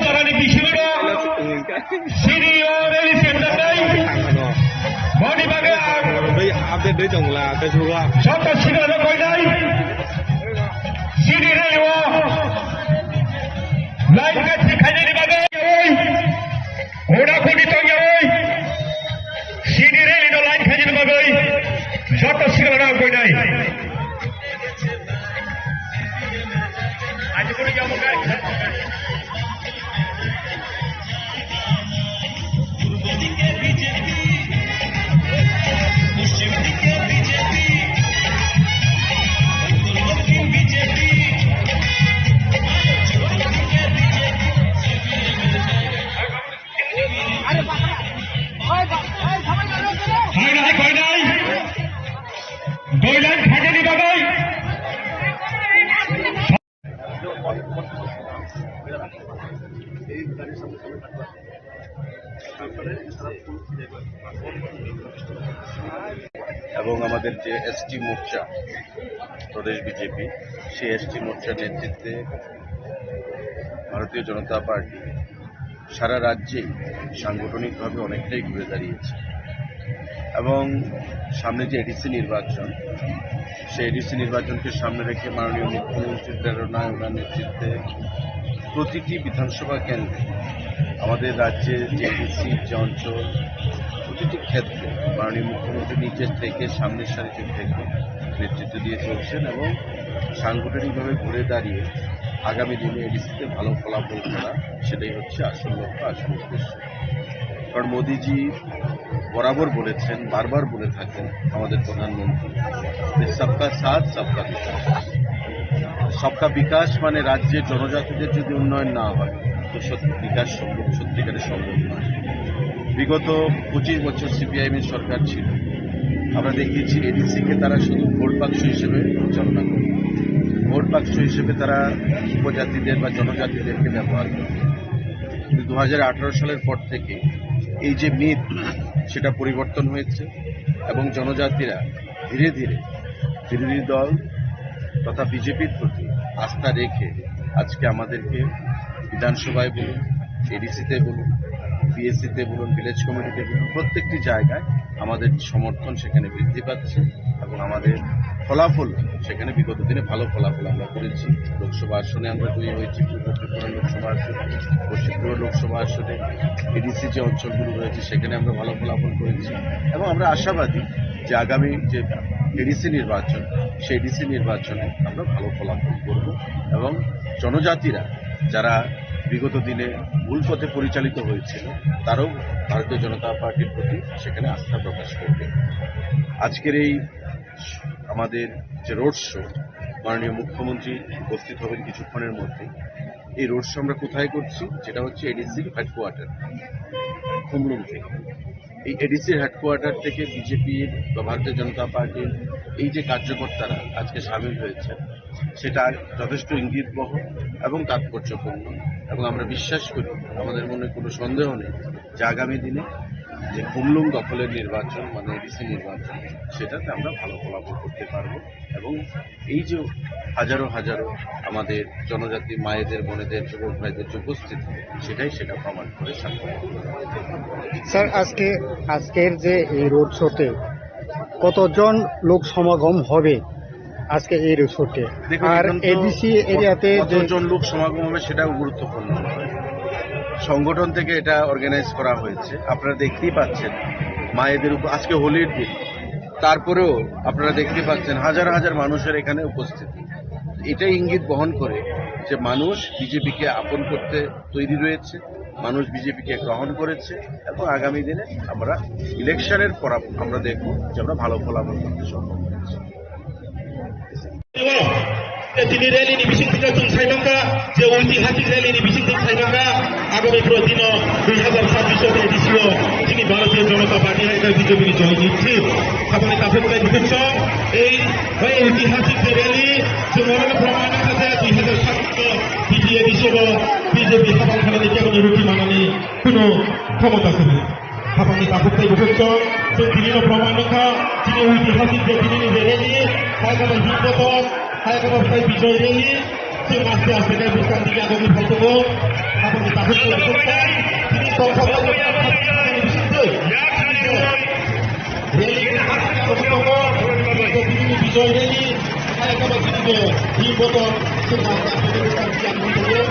Jorani bisingo C D O rally center dai. Boni bagwi ang update dai tongla Facebook o. Joto signal no koinai. C D rally o line ka thik khainani bagwi. Ora kuni tongyawi. C D rally no line khainani bagwi. Joto signal no koinai. Hai nai, hai nai. Doi line khainani bagwi. এবং আমাদের যে এসটি মোর্চা, প্রদেশ বিজেপি, সেই এসটি মোর্চার নেতৃত্বে ভারতীয় জনতা পার্টি সারা রাজ্যেই সাংগঠনিকভাবে অনেকটাই ঘুরে দাঁড়িয়েছে এবং সামনে যে এডিসি নির্বাচন, সেই এডিসি নির্বাচনকে সামনে রেখে মাননীয় মুখ্যমন্ত্রীর প্রেরণায়, ওনার নেতৃত্বে প্রতিটি বিধানসভা কেন্দ্রে আমাদের রাজ্যের যে এডিসি যে অঞ্চল, প্রতিটি ক্ষেত্রে মাননীয় মুখ্যমন্ত্রী নিজের থেকে সামনের সারিতে থেকে নেতৃত্ব দিয়ে চলছেন এবং সাংগঠনিকভাবে ঘুরে দাঁড়িয়ে আগামী দিনে এডিসিতে ভালো ফলাফল করা, সেটাই হচ্ছে আসল লক্ষ্য, আসল উদ্দেশ্য। কারণ মোদিজি বরাবর বলেছেন, বারবার বলে থাকেন আমাদের প্রধানমন্ত্রী, যে সবকা সাথ, সবকা বিকাশ। সবকা বিকাশ মানে রাজ্যের জনজাতিদের যদি উন্নয়ন না হয়, তো সত্যি বিকাশ সম্ভব, সত্যিকারের সম্ভব নয়। বিগত পঁচিশ বছর সিপিআইএম এর সরকার ছিল, আমরা দেখিয়েছি এডিসি কে তারা শুধু ভোট বাক্স হিসেবে পরিচালনা করে, ভোট বাক্স হিসেবে তারা উপজাতিদের বা জনজাতিদেরকে ব্যবহার করে। কিন্তু দু হাজার আঠারো সালের পর থেকে এই যে মিথ, সেটা পরিবর্তন হয়েছে এবং জনজাতিরা ধীরে ধীরে বিরোধী দল তথা বিজেপির প্রতি আস্থা রেখে আজকে আমাদেরকে বিধানসভায় বলুন, এডিসিতে বলুন, পিএসসিতে বলুন, ভিলেজ কমিটিতে বলুন, প্রত্যেকটি জায়গায় আমাদের সমর্থন সেখানে বৃদ্ধি পাচ্ছে এবং আমাদের ফলাফল সেখানে বিগত দিনে ভালো ফলাফল আমরা করেছি। লোকসভা আসনে আমরা জয়ী হয়েছি, পূর্ব ত্রিপুরা লোকসভা আসনে, পশ্চিম ত্রিপুরা লোকসভা আসনে, এডিসি যে অঞ্চলগুলো রয়েছে সেখানে আমরা ভালো ফলাফল করেছি এবং আমরা আশাবাদী যে আগামী যে এডিসি নির্বাচন, সেই এডিসি নির্বাচনে আমরা ভালো ফলাফল করব এবং জনজাতিরা যারা বিগত দিনে ভুল পথে পরিচালিত হয়েছিল, তারাও ভারতীয় জনতা পার্টির প্রতি সেখানে আস্থা প্রকাশ করবে। আজকের এই আমাদের যে রোড শো, মাননীয় মুখ্যমন্ত্রী উপস্থিত হবেন কিছুক্ষণের মধ্যে। এই রোড শো আমরা কোথায় করছি? যেটা হচ্ছে এডিসির হেডকোয়ার্টার খুমলুং থেকে। এই এডিসির হেডকোয়ার্টার থেকে বিজেপির বা ভারতীয় জনতা পার্টির এই যে কার্যকর্তারা আজকে সামিল হয়েছে, সেটা যথেষ্ট ইঙ্গিতবহ এবং তাৎপর্যপূর্ণ। এবং আমরা বিশ্বাস করি, আমাদের মনে কোনো সন্দেহ নেই যে আগামী দিনে যে খুমলুং দখলের নির্বাচন, মানে এডিসি নির্বাচন, সেটাতে আমরা ভালো ফলাফল করতে পারবো এবং এই যে হাজারো হাজারো আমাদের জনজাতি মায়েদের, বোনেদের, যুবক ভাইদের যে উপস্থিতি, সেটাই সেটা প্রমাণ করে, সাক্ষ্য বহন করে। স্যার, আজকে, আজকের যে এই রোড শোতে কতজন লোক সমাগম হবে আজকে এই রোড শোতে? দেখুন, আর এখন তো এডিসি কত-, এরিয়াতে যে কতজন লোক সমাগম হবে সেটাও গুরুত্বপূর্ণ নয়। সংগঠন থেকে এটা অর্গানাইজ করা হয়েছে, আপনারা দেখতেই পাচ্ছেন মায়েদের উপর, আজকে হোলির দিন, তারপরেও আপনারা দেখতে পাচ্ছেন হাজার হাজার মানুষের এখানে উপস্থিতি। এটাই ইঙ্গিত বহন করে যে মানুষ বিজেপিকে আপন করতে তৈরি রয়েছে, মানুষ বিজেপিকে গ্রহণ করেছে এবং আগামী দিনে আমরা ইলেকশনের পর আমরা দেখব যে আমরা ভালো ফলাফল করতে সক্ষম হয়েছি। Tini rally ni bising twi chwng sai mankha, je oitihasik rally ni bising twi sai mankha, agami prodino dui hazar sabbish o edisio tini Bharatiya Janata Party hai khe B J P ni joy ni thik. Saboni takhuk tei bukhuk song, ei, ei oitihasik je rally, chwng oro no proman mankha je dui hazar sabbish o titi edisio bo B J P habang khanani kebo ni ruti manani kuno khomota kwrwi. Hapangni takhuk tei bukhuk song, chwng tinino proman wngkha, chini oitihasik je tinini je rally, hai kheno himbotok, hai kheno phai bijoy rally, chwng aste aste khe bwskang digi agogwi phai tongo. Hapangni takhuk tei bukhuk song, chini tongthok rally ni bijoy rally, hai kheno chini je himbotok, chwng aste aste khe bwskang digi agogwi tongo.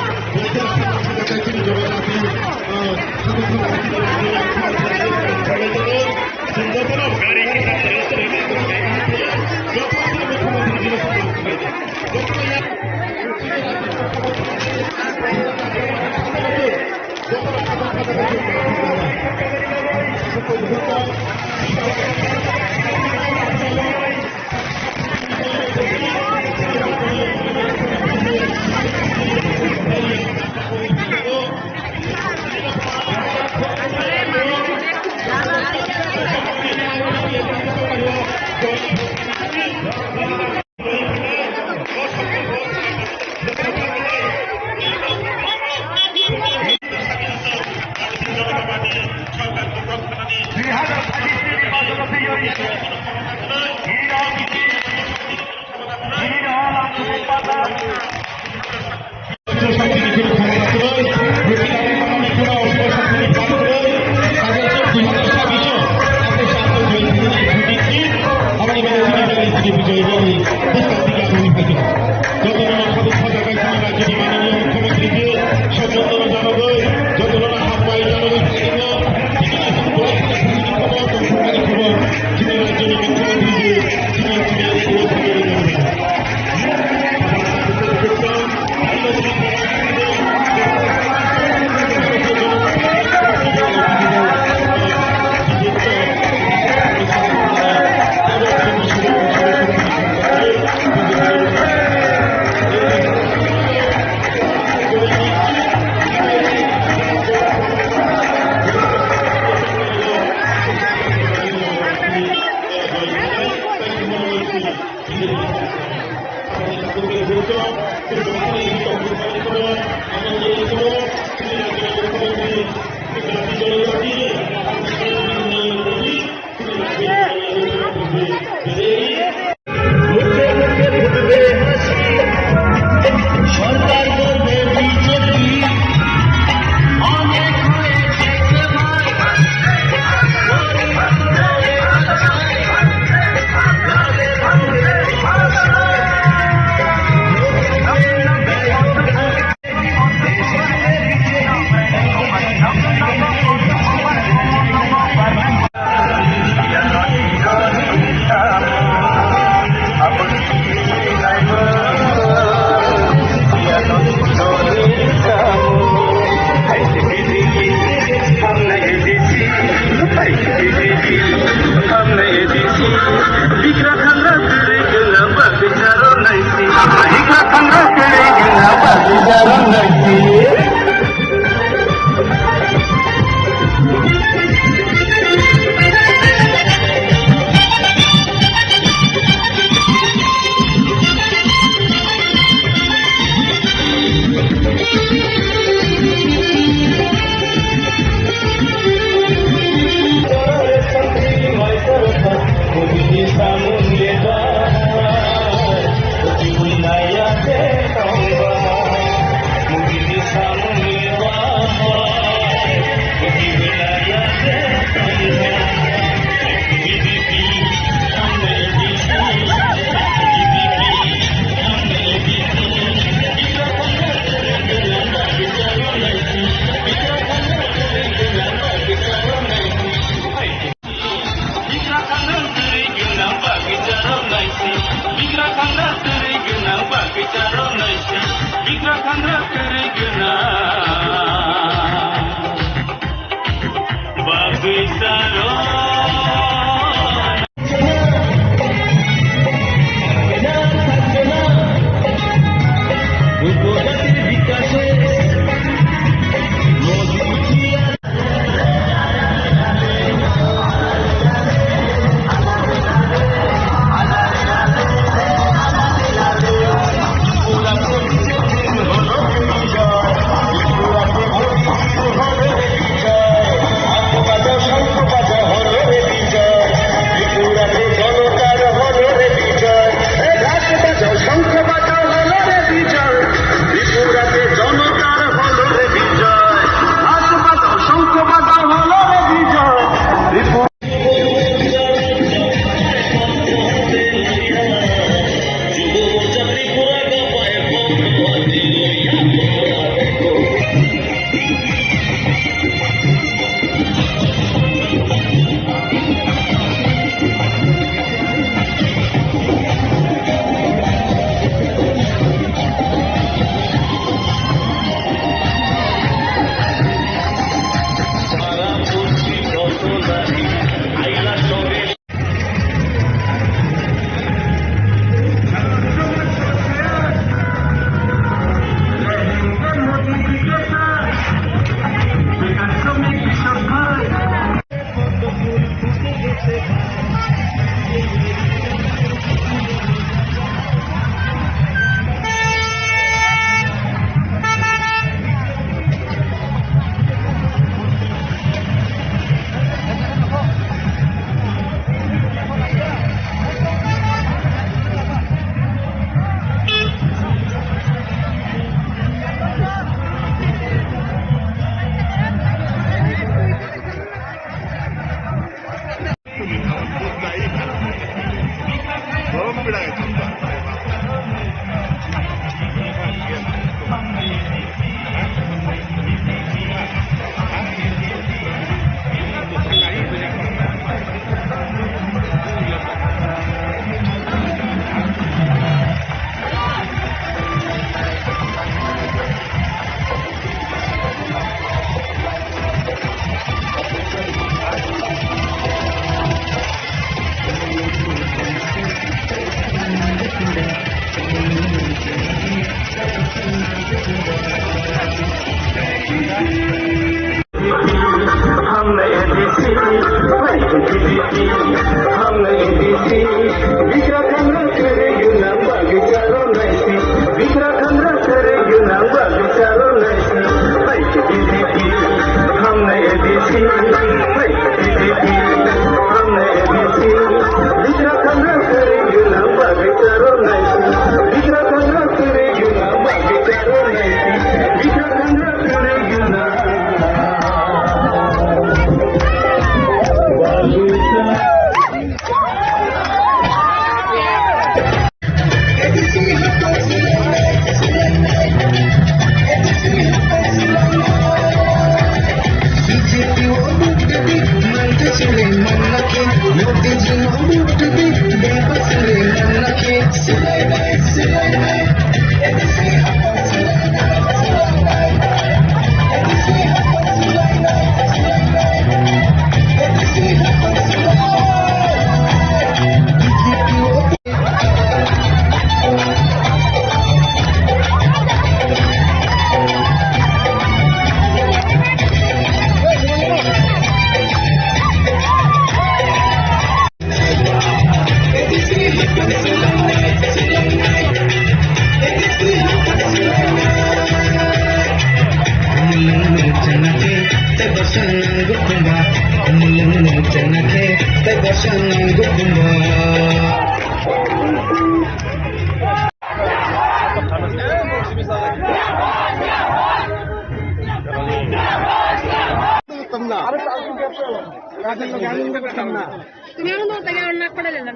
তুমি এখন তো তাকে আর নাক পাঠালে না।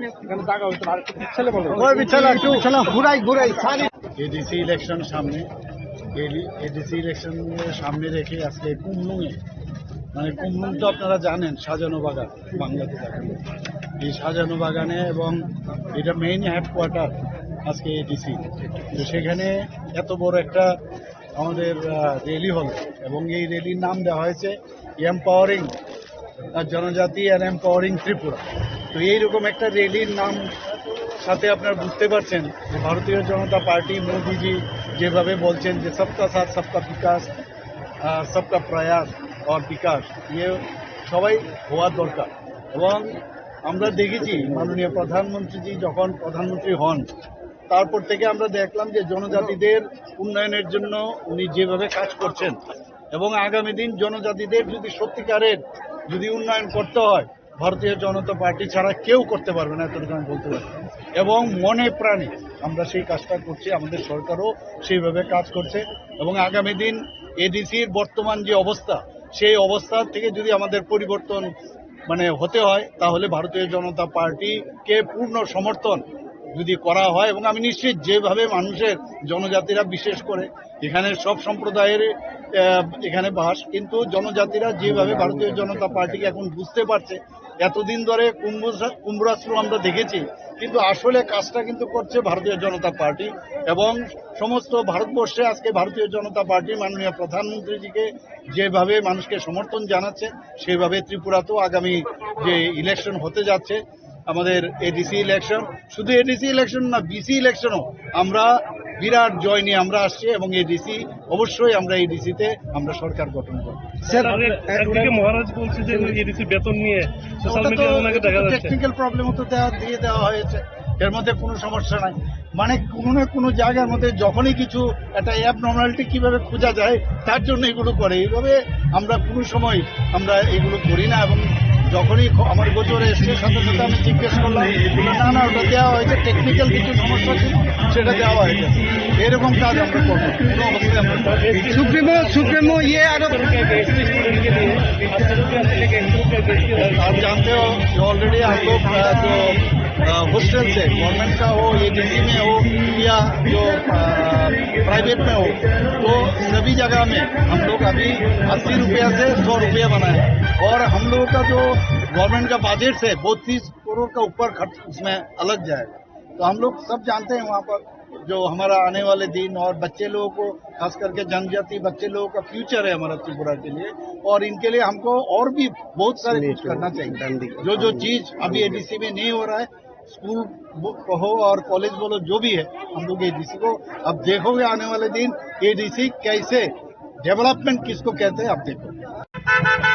ওই বিছানা, একটু বিছানা ঘুরাই ঘুরাই, সারি। এডিসি ইলেকশন সামনে, এডিসি ইলেকশনের সামনে রেখে আজকে কুমলুঙে, মানে কুমলুং তো আপনারা জানেন, সাজানো বাগান, বাংলাতে জানেন। এই সাজানো বাগানে এবং এটা মেইন হেডকোয়ার্টার আজকে এডিসি। তো সেখানে এত বড় একটা আমাদের, আহ, র্যালি হলো এবং এই র্যালির নাম দেওয়া হয়েছে এম্পাওয়ারিং জনজাতি অ্যান্ড এম্পাওয়ারিং ত্রিপুরা। তো এইরকম একটা র্যালির নাম সাথে আপনারা বুঝতে পারছেন যে ভারতীয় জনতা পার্টি মোদিজি যেভাবে বলছেন যে সবকা সাথ সবকা বিকাশ, আহ, সবকা প্রয়াস অর বিকাশ, ইয়ে সবাই হওয়ার দরকার। এবং আমরা দেখেছি মাননীয় প্রধানমন্ত্রীজি যখন প্রধানমন্ত্রী হন, তারপর থেকে আমরা দেখলাম যে জনজাতিদের উন্নয়নের জন্য উনি যেভাবে কাজ করছেন এবং আগামী দিন জনজাতিদের যদি সত্যিকারের যদি উন্নয়ন করতে হয়, ভারতীয় জনতা পার্টি ছাড়া কেউ করতে পারবে না, এতটুকু আমি বলতে পারি। এবং মনে প্রাণে আমরা সেই কাজটা করছি, আমাদের সরকারও সেইভাবে কাজ করছে। এবং আগামী দিন এডিসির বর্তমান যে অবস্থা, সেই অবস্থা থেকে যদি আমাদের পরিবর্তন মানে হতে হয়, তাহলে ভারতীয় জনতা পার্টিকে পূর্ণ সমর্থন যদি করা হয়, এবং আমি নিশ্চিত যেভাবে মানুষের, জনজাতিরা বিশেষ করে এখানে সব সম্প্রদায়ের, আহ, এখানে বাস, কিন্তু জনজাতিরা যেভাবে ভারতীয় জনতা পার্টিকে এখন বুঝতে পারছে, এতদিন ধরে কুম্ভ-, কুম্ভরাষ্ট্র আমরা দেখেছি, কিন্তু আসলে কাজটা কিন্তু করছে ভারতীয় জনতা পার্টি। এবং সমস্ত ভারতবর্ষে আজকে ভারতীয় জনতা পার্টি মাননীয় প্রধানমন্ত্রীজিকে যেভাবে মানুষকে সমর্থন জানাচ্ছে, সেইভাবে ত্রিপুরাতেও আগামী যে ইলেকশন হতে যাচ্ছে, আমাদের এডিসি ইলেকশন, শুধু এডিসি ইলেকশন না, বিসি ইলেকশনও আমরা বিরাট জয় নিয়ে আমরা আসছি এবং এডিসি অবশ্যই আমরা এডিসিতে আমরা সরকার গঠন করব। স্যার, আরে, একদিকে মহারাজ বলছে যে এডিসি বেতন নিয়ে সোশ্যাল মিডিয়ায় ওনাকে দেখা যাচ্ছে। টেকনিক্যাল প্রবলেম তো দেওয়া, দিয়ে দেওয়া হয়েছে, এর মধ্যে কোনো সমস্যা নাই। মানে কোনো না কোনো জায়গার মধ্যে যখনই কিছু একটা অ্যাবনর্মালিটি কিভাবে খোঁজা যায়, তার জন্য এগুলো করে। এইভাবে আমরা কোনো সময় আমরা এগুলো করি না। এবং যখনই খ-, আমার গোচরে এসছে, সাথে সাথে আমি জিজ্ঞেস করলাম, বললো, "না, না, ওটা দেওয়া হয়েছে, টেকনিক্যাল কিছু সমস্যা ছিল, সেটা দেওয়া হয়েছে।" এরকম কাজ আমরা করবো, কোনো অবস্থায় আমরা করবো না। সুপ্রিমো, সুপ্রিমো, ইয়ে আরো आप जानते हो कि ऑलरेडी हम लोग, अ, जो, अ, हॉस्टल से, गवर्नमेंट का हो, एडीसी में हो या जो, अ, प्राइवेट में हो, तो सभी जगह में हम लोग अभी अस्सी रुपया से सौ रुपया बनाए। और हम लोगों का जो गवर्नमेंट का बजट है, बत्तीस करोड़ का ऊपर खर्च उसमें अलग जाएगा। तो हम लोग सब जानते हैं वहाँ पर जो हमारा आने वाले दिन और बच्चे लोगों को, खास करके जनजाति बच्चे लोगों का फ्यूचर है हमारा त्रिपुरा के लिए, और इनके लिए हमको और भी बहुत सारे कुछ करना चाहिए। जो जो चीज अभी एडीसी में नहीं हो रहा है, स्कूल बो-, हो और कॉलेज बोलो, जो भी है, हम लोग एडीसी को, अब देखोगे आने वाले दिन एडीसी कैसे, डेवलपमेंट किसको कहते हैं, आप देखो।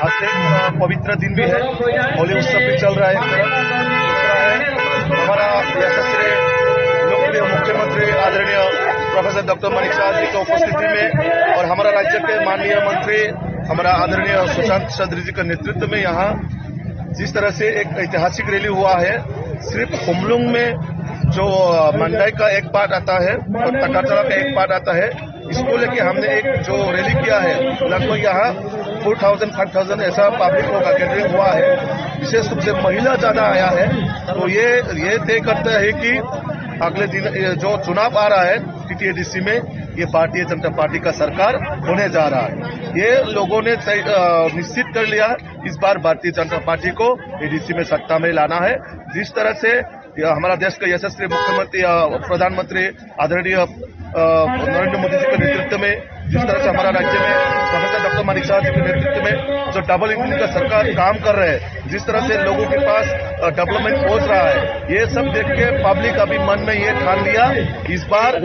आज एक, अ, पवित्र दिन भी है, होली उत्सव भी चल रहा है एक तरफ। दूसरा है हमारा यशस्वी लोकप्रिय मुख्यमंत्री आदरणीय प्रोफेसर डॉक्टर मानिक साहा जी की उपस्थिति में और हमारा राज्य के माननीय मंत्री हमारा आदरणीय सुशांत चौधरी जी के नेतृत्व में यहाँ जिस तरह से एक ऐतिहासिक रैली हुआ है, सिर्फ खुमलुंग में जो, अ, मंडाई का एक पार्ट आता है और तकातरा का एक पार्ट आता है, इसको लेके हमने एक जो रैली किया है, लगभग यहाँ फ़ोर थाउजेंड, फ़ाइव थाउजेंड ऐसा पब्लिक का गैदरिंग हुआ है। विशेष रूप से महिला ज़्यादा आया है, तो ये, ये तय करता है कि अगले दिन ये जो चुनाव आ रहा है टीटीएडीसी में, ये भारतीय जनता पार्टी का सरकार होने जा रहा है। ये लोगों ने तय, अ, निश्चित कर लिया, इस बार भारतीय जनता पार्टी को एडीसी में सत्ता में लाना है। जिस तरह से यह हमारा देश का यशस्वी मुख्यमंत्री, अ, प्रधानमंत्री आदरणीय, अ, नरेंद्र मोदी जी के नेतृत्व में, जिस तरह से हमारा राज्य में प्रोफेसर डॉक्टर मानिक साहा जी के नेतृत्व में जो डबल इंजन का सरकार काम कर रहे हैं, जिस तरह से लोगों के पास, अ, डेवलपमेंट पहुंच रहा है, ये सब देख के पब्लिक अभी मन में ये ठान लिया, इस बार, अ,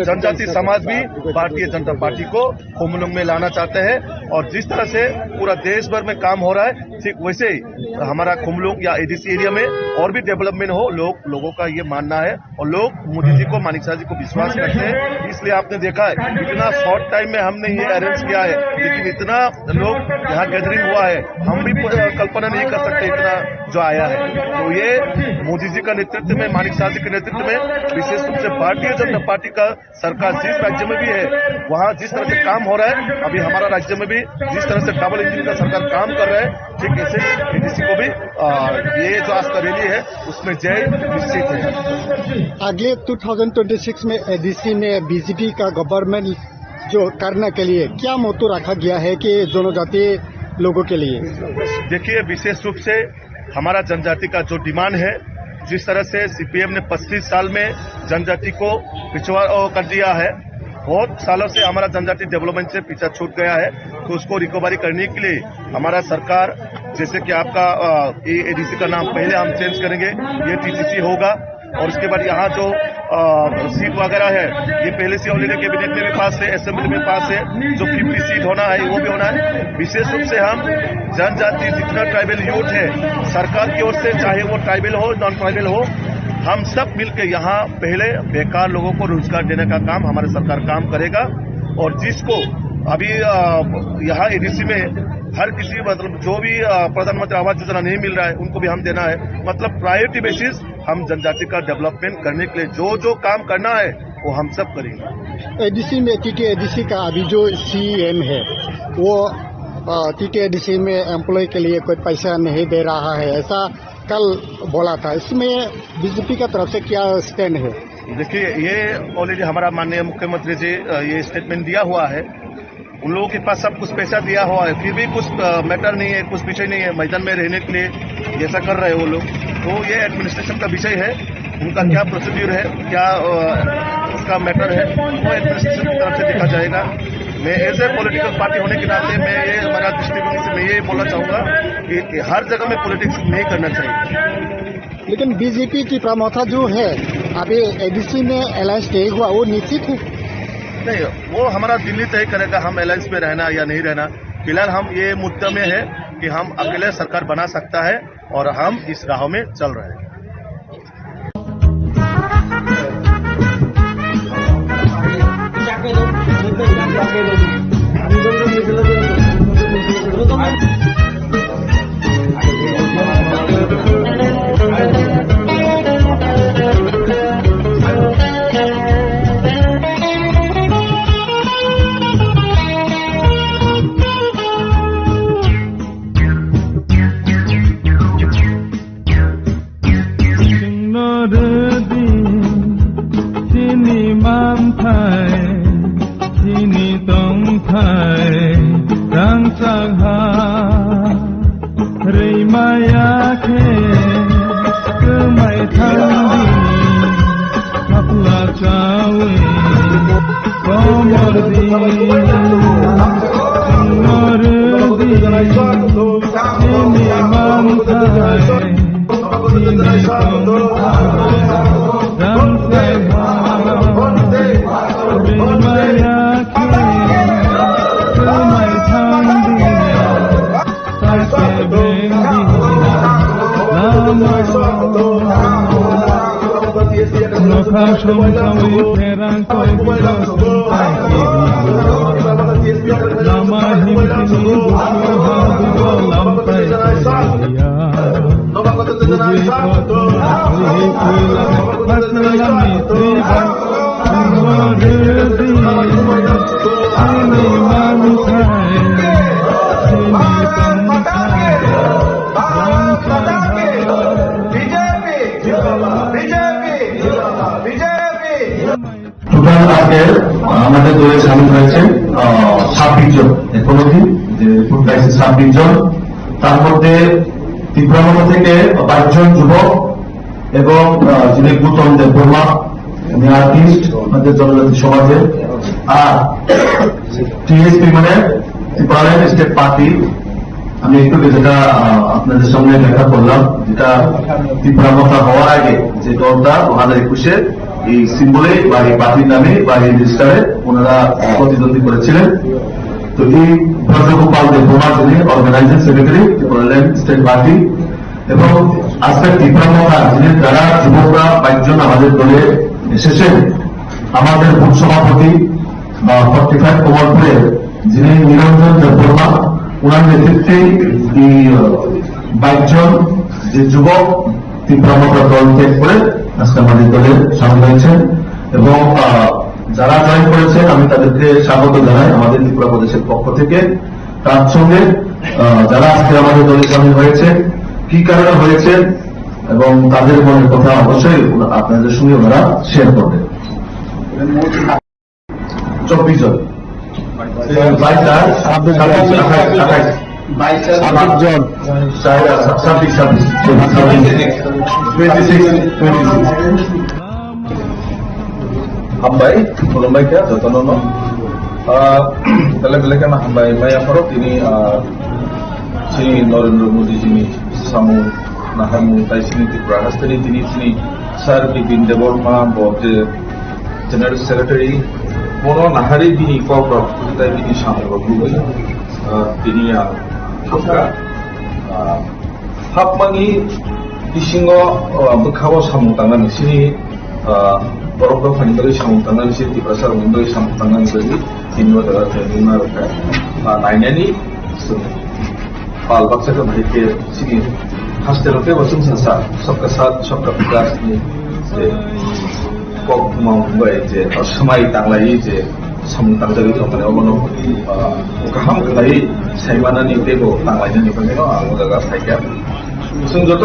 जनजाति समाज भी भारतीय जनता पार्टी को खुमलुंग में लाना चाहते हैं। और जिस तरह से पूरा देश भर में काम हो रहा है, ठीक वैसे ही हमारा खुमलुंग या एडीसी एरिया में और भी डेवलपमेंट हो, लोग, लोगों का ये मानना है। और लोग मोदी जी को, मानिक साहा जी को विश्वास करते हैं, इसलिए आपने देखा है इतना शॉर्ट टाइम में हमने ये अरेंज किया है, लेकिन इतना लोग यहाँ गैदरिंग हुआ है, हम भी प-, कल्पना नहीं कर सकते इतना जो आया है। तो ये मोदी जी का नेतृत्व में, मानिक शाह जी के नेतृत्व में, विशेष रूप से भारतीय जनता पार्टी का सरकार जिस राज्य में भी है, वहाँ जिस तरह से काम हो रहा है, अभी हमारा राज्य में भी जिस तरह से डबल इंजन का सरकार काम कर रहा है, ठीक ऐसे एडीसी को भी, आ, ये जो आज का रैली है, उसमें जय निश्चित है। अगले ट्वेंटी ट्वेंटी सिक्स में एडीसी में बीजेपी का गवर्नमेंट जो करने के लिए क्या मोटो रखा गया है कि जनजाति लोगों के लिए? देखिए, विशेष रूप से हमारा जनजाति का जो डिमांड है, जिस तरह से सीपीएम ने पच्चीस साल में जनजाति को पिछड़ा, ओ, कर दिया है, बहुत सालों से हमारा जनजाति डेवलपमेंट से पीछा छूट गया है, तो उसको रिकवरी करने के लिए हमारा सरकार, जैसे कि आपका, अ, ये एडीसी का नाम पहले हम चेंज करेंगे, ये टीटीसी होगा, और उसके बाद यहाँ जो, अ, सीट वगैरह है, ये पहले से ऑलरेडी कैबिनेट में भी पास है, असेंबली में पास है, जो फिफ्टी सीट होना है वो भी होना है। विशेष रूप से हम जनजाति जितना ट्राइबल यूथ है, सरकार की ओर से, चाहे वो ट्राइबल हो, नॉन ट्राइबल हो, हम सब मिलके यहाँ पहले बेकार लोगों को रोजगार देने का काम हमारे सरकार काम करेगा। और जिसको अभी, अ, यहाँ एडीसी में हर किसी, मतलब, जो भी, अ, प्रधानमंत्री आवास योजना नहीं मिल रहा है, उनको भी हम देना है। मतलब, प्रायोरिटी बेसिस हम जनजाति का डेवलपमेंट करने के लिए जो जो काम करना है, वो हम सब करेंगे। एडीसी में, टीटी एडीसी का अभी जो सीएम है, वो, अ, टीटी एडीसी में एम्प्लॉय के लिए कोई पैसा नहीं दे रहा है, ऐसा कल बोला था। इसमें बीजेपी का तरफ से क्या स्टैंड है? देखिए, ये ऑलरेडी हमारा माननीय मुख्यमंत्री जी, अ, ये स्टेटमेंट दिया हुआ है। उन लोगों के पास सब कुछ पैसा दिया हुआ है, फिर भी कुछ, अ, मैटर नहीं है, कुछ विषय नहीं है मैदान में रहने के लिए, जैसा कर रहे हैं वो लोग। तो ये एडमिनिस्ट्रेशन का विषय है, उनका क्या प्रोसीड्यूर है, क्या, अ, उसका मैटर है, वो एडमिनिस्ट्रेशन की तरफ से देखा जाएगा। मैं एज ए पॉलिटिकल पार्टी होने के नाते मैं ये, हमारा दृष्टिकोण से मैं ये बोलना चाहूँगा कि, कि हर जगह में पॉलिटिक्स नहीं करना चाहिए। लेकिन बीजेपी टिप्रा मोर्चा जो है, अभी एडीसी में अलायंस नहीं हुआ, वो निश्चित है? नहीं, वो हमारा दिल्ली तय करेगा हम अलायंस में रहना या नहीं रहना। फिलहाल हम ये मुद्दा में है कि हम अकेले सरकार बना सकता है और हम इस राह में चल रहे हैं। Chwngno rwdi chini manthai, chini tongthai rangchak ha. Rwi maya khe kwmai thangdi khapla chawi. Komordi, komordi, chini manthai, chini tongthai, rangchak ha, rwi maya khe, kwmai thangdi, kaisa bengdi, lama. Nokha songsawi pherang koi bidok songkai kiri. Lama himsini busu ha dugo lampai kiriya. Bugui kotor twi twi lama, patlami twi ba. Rwdi chini manthai, chini tongthai, rangchak ha. সুতরাং আজকে আমাদের দলে সামিল হয়েছে, আহ, ছাব্বিশ জন, এখনো কি যে ফুটবল খেলছে ছাব্বিশ জন, তার মধ্যে ত্রিপুরা মথা থেকে বাইশ জন যুবক এবং, আহ, যিনি গৌতম দেববর্মা, উনি আর্টিস্ট, আমাদের জনজাতি সমাজের, আর টিএসপি মানে ত্রিপুরাল্যান্ড স্টেট পার্টি, আমি একটু যেটা, আহ, আপনাদের সামনে ব্যাখ্যা করলাম, যেটা ত্রিপুরা মথা হওয়ার আগে যে দলটা দু হাজার একুশে এই সিম্বলে বা এই পার্টির নামে বা এই রেজিস্টারে ওনারা, আহ, প্রতিদ্বন্দ্বী করেছিলেন। তো এই ব্রজগোপাল দেববর্মা যিনি organising secretary Tripuraland state party, এবং আজকে ত্রিপুরা মথা যিনি, যারা যুবকরা বাইশ জন আমাদের দলে এসেছেন, আমাদের বুথ সভাপতি আহ, ফর্টি ফাইভ কমলপুরে যিনি নিরঞ্জন দেববর্মা, ওনার নেতৃত্বে এই, আহ, বাইশ জন যে যুবক ত্রিপুরা মোর্চা দল ত্যাগ করে আজকে আমাদের দলে সামিল হয়েছেন এবং, আহ, যারা জয়েন করেছেন আমি তাদেরকে স্বাগত জানাই আমাদের ত্রিপুরা প্রদেশের পক্ষ থেকে। তার সঙ্গে, আহ, যারা আজকে আমাদের দলে সামিল হয়েছে, কি কারণে হয়েছে এবং তাদের মনের কথা অবশ্যই ওনা-, আপনাদের সঙ্গে ওনারা শেয়ার করবেন। চব্বিশ জন। বাইশ আর ছাব্বিশ, আঠাশ, আঠাশ। ছাব্বিশ জন। ছাব্বিশ, ছাব্বিশ, ছাব্বিশ। Twenty six, twenty six. Hambai, khulumbai kha jotono no. Ah, belai belai kheno hambai maya phoro tini, ah, chini Narendra Modi jini samung naharmung tai chini Tripura hasteni tini chini Sir Bipin Debbarma bo je General Secretary bono nahari bini kok rok tai bini samung rok nugwi, ah, tini ang thangkha. Ah, hapmani bisingo, ah, bwkhao samung tangnani chini, ah, borok dophani bagwi samung tangnani chini Tiprasa rokni bagwi samung tangnani bagwi tini o jaga training ma rwkha. Ah, nainani chwng pal baksa khe bahai khe chini hasteo teibo chwngsa sa sabka saath sabka vikas ni je kok mong bai je swmai tanglai je samung tangjagwi tongmani obono, ah, kaham khlai saimanani teibo tanglainani bagwino ang o jaga phaikha. Chwng joto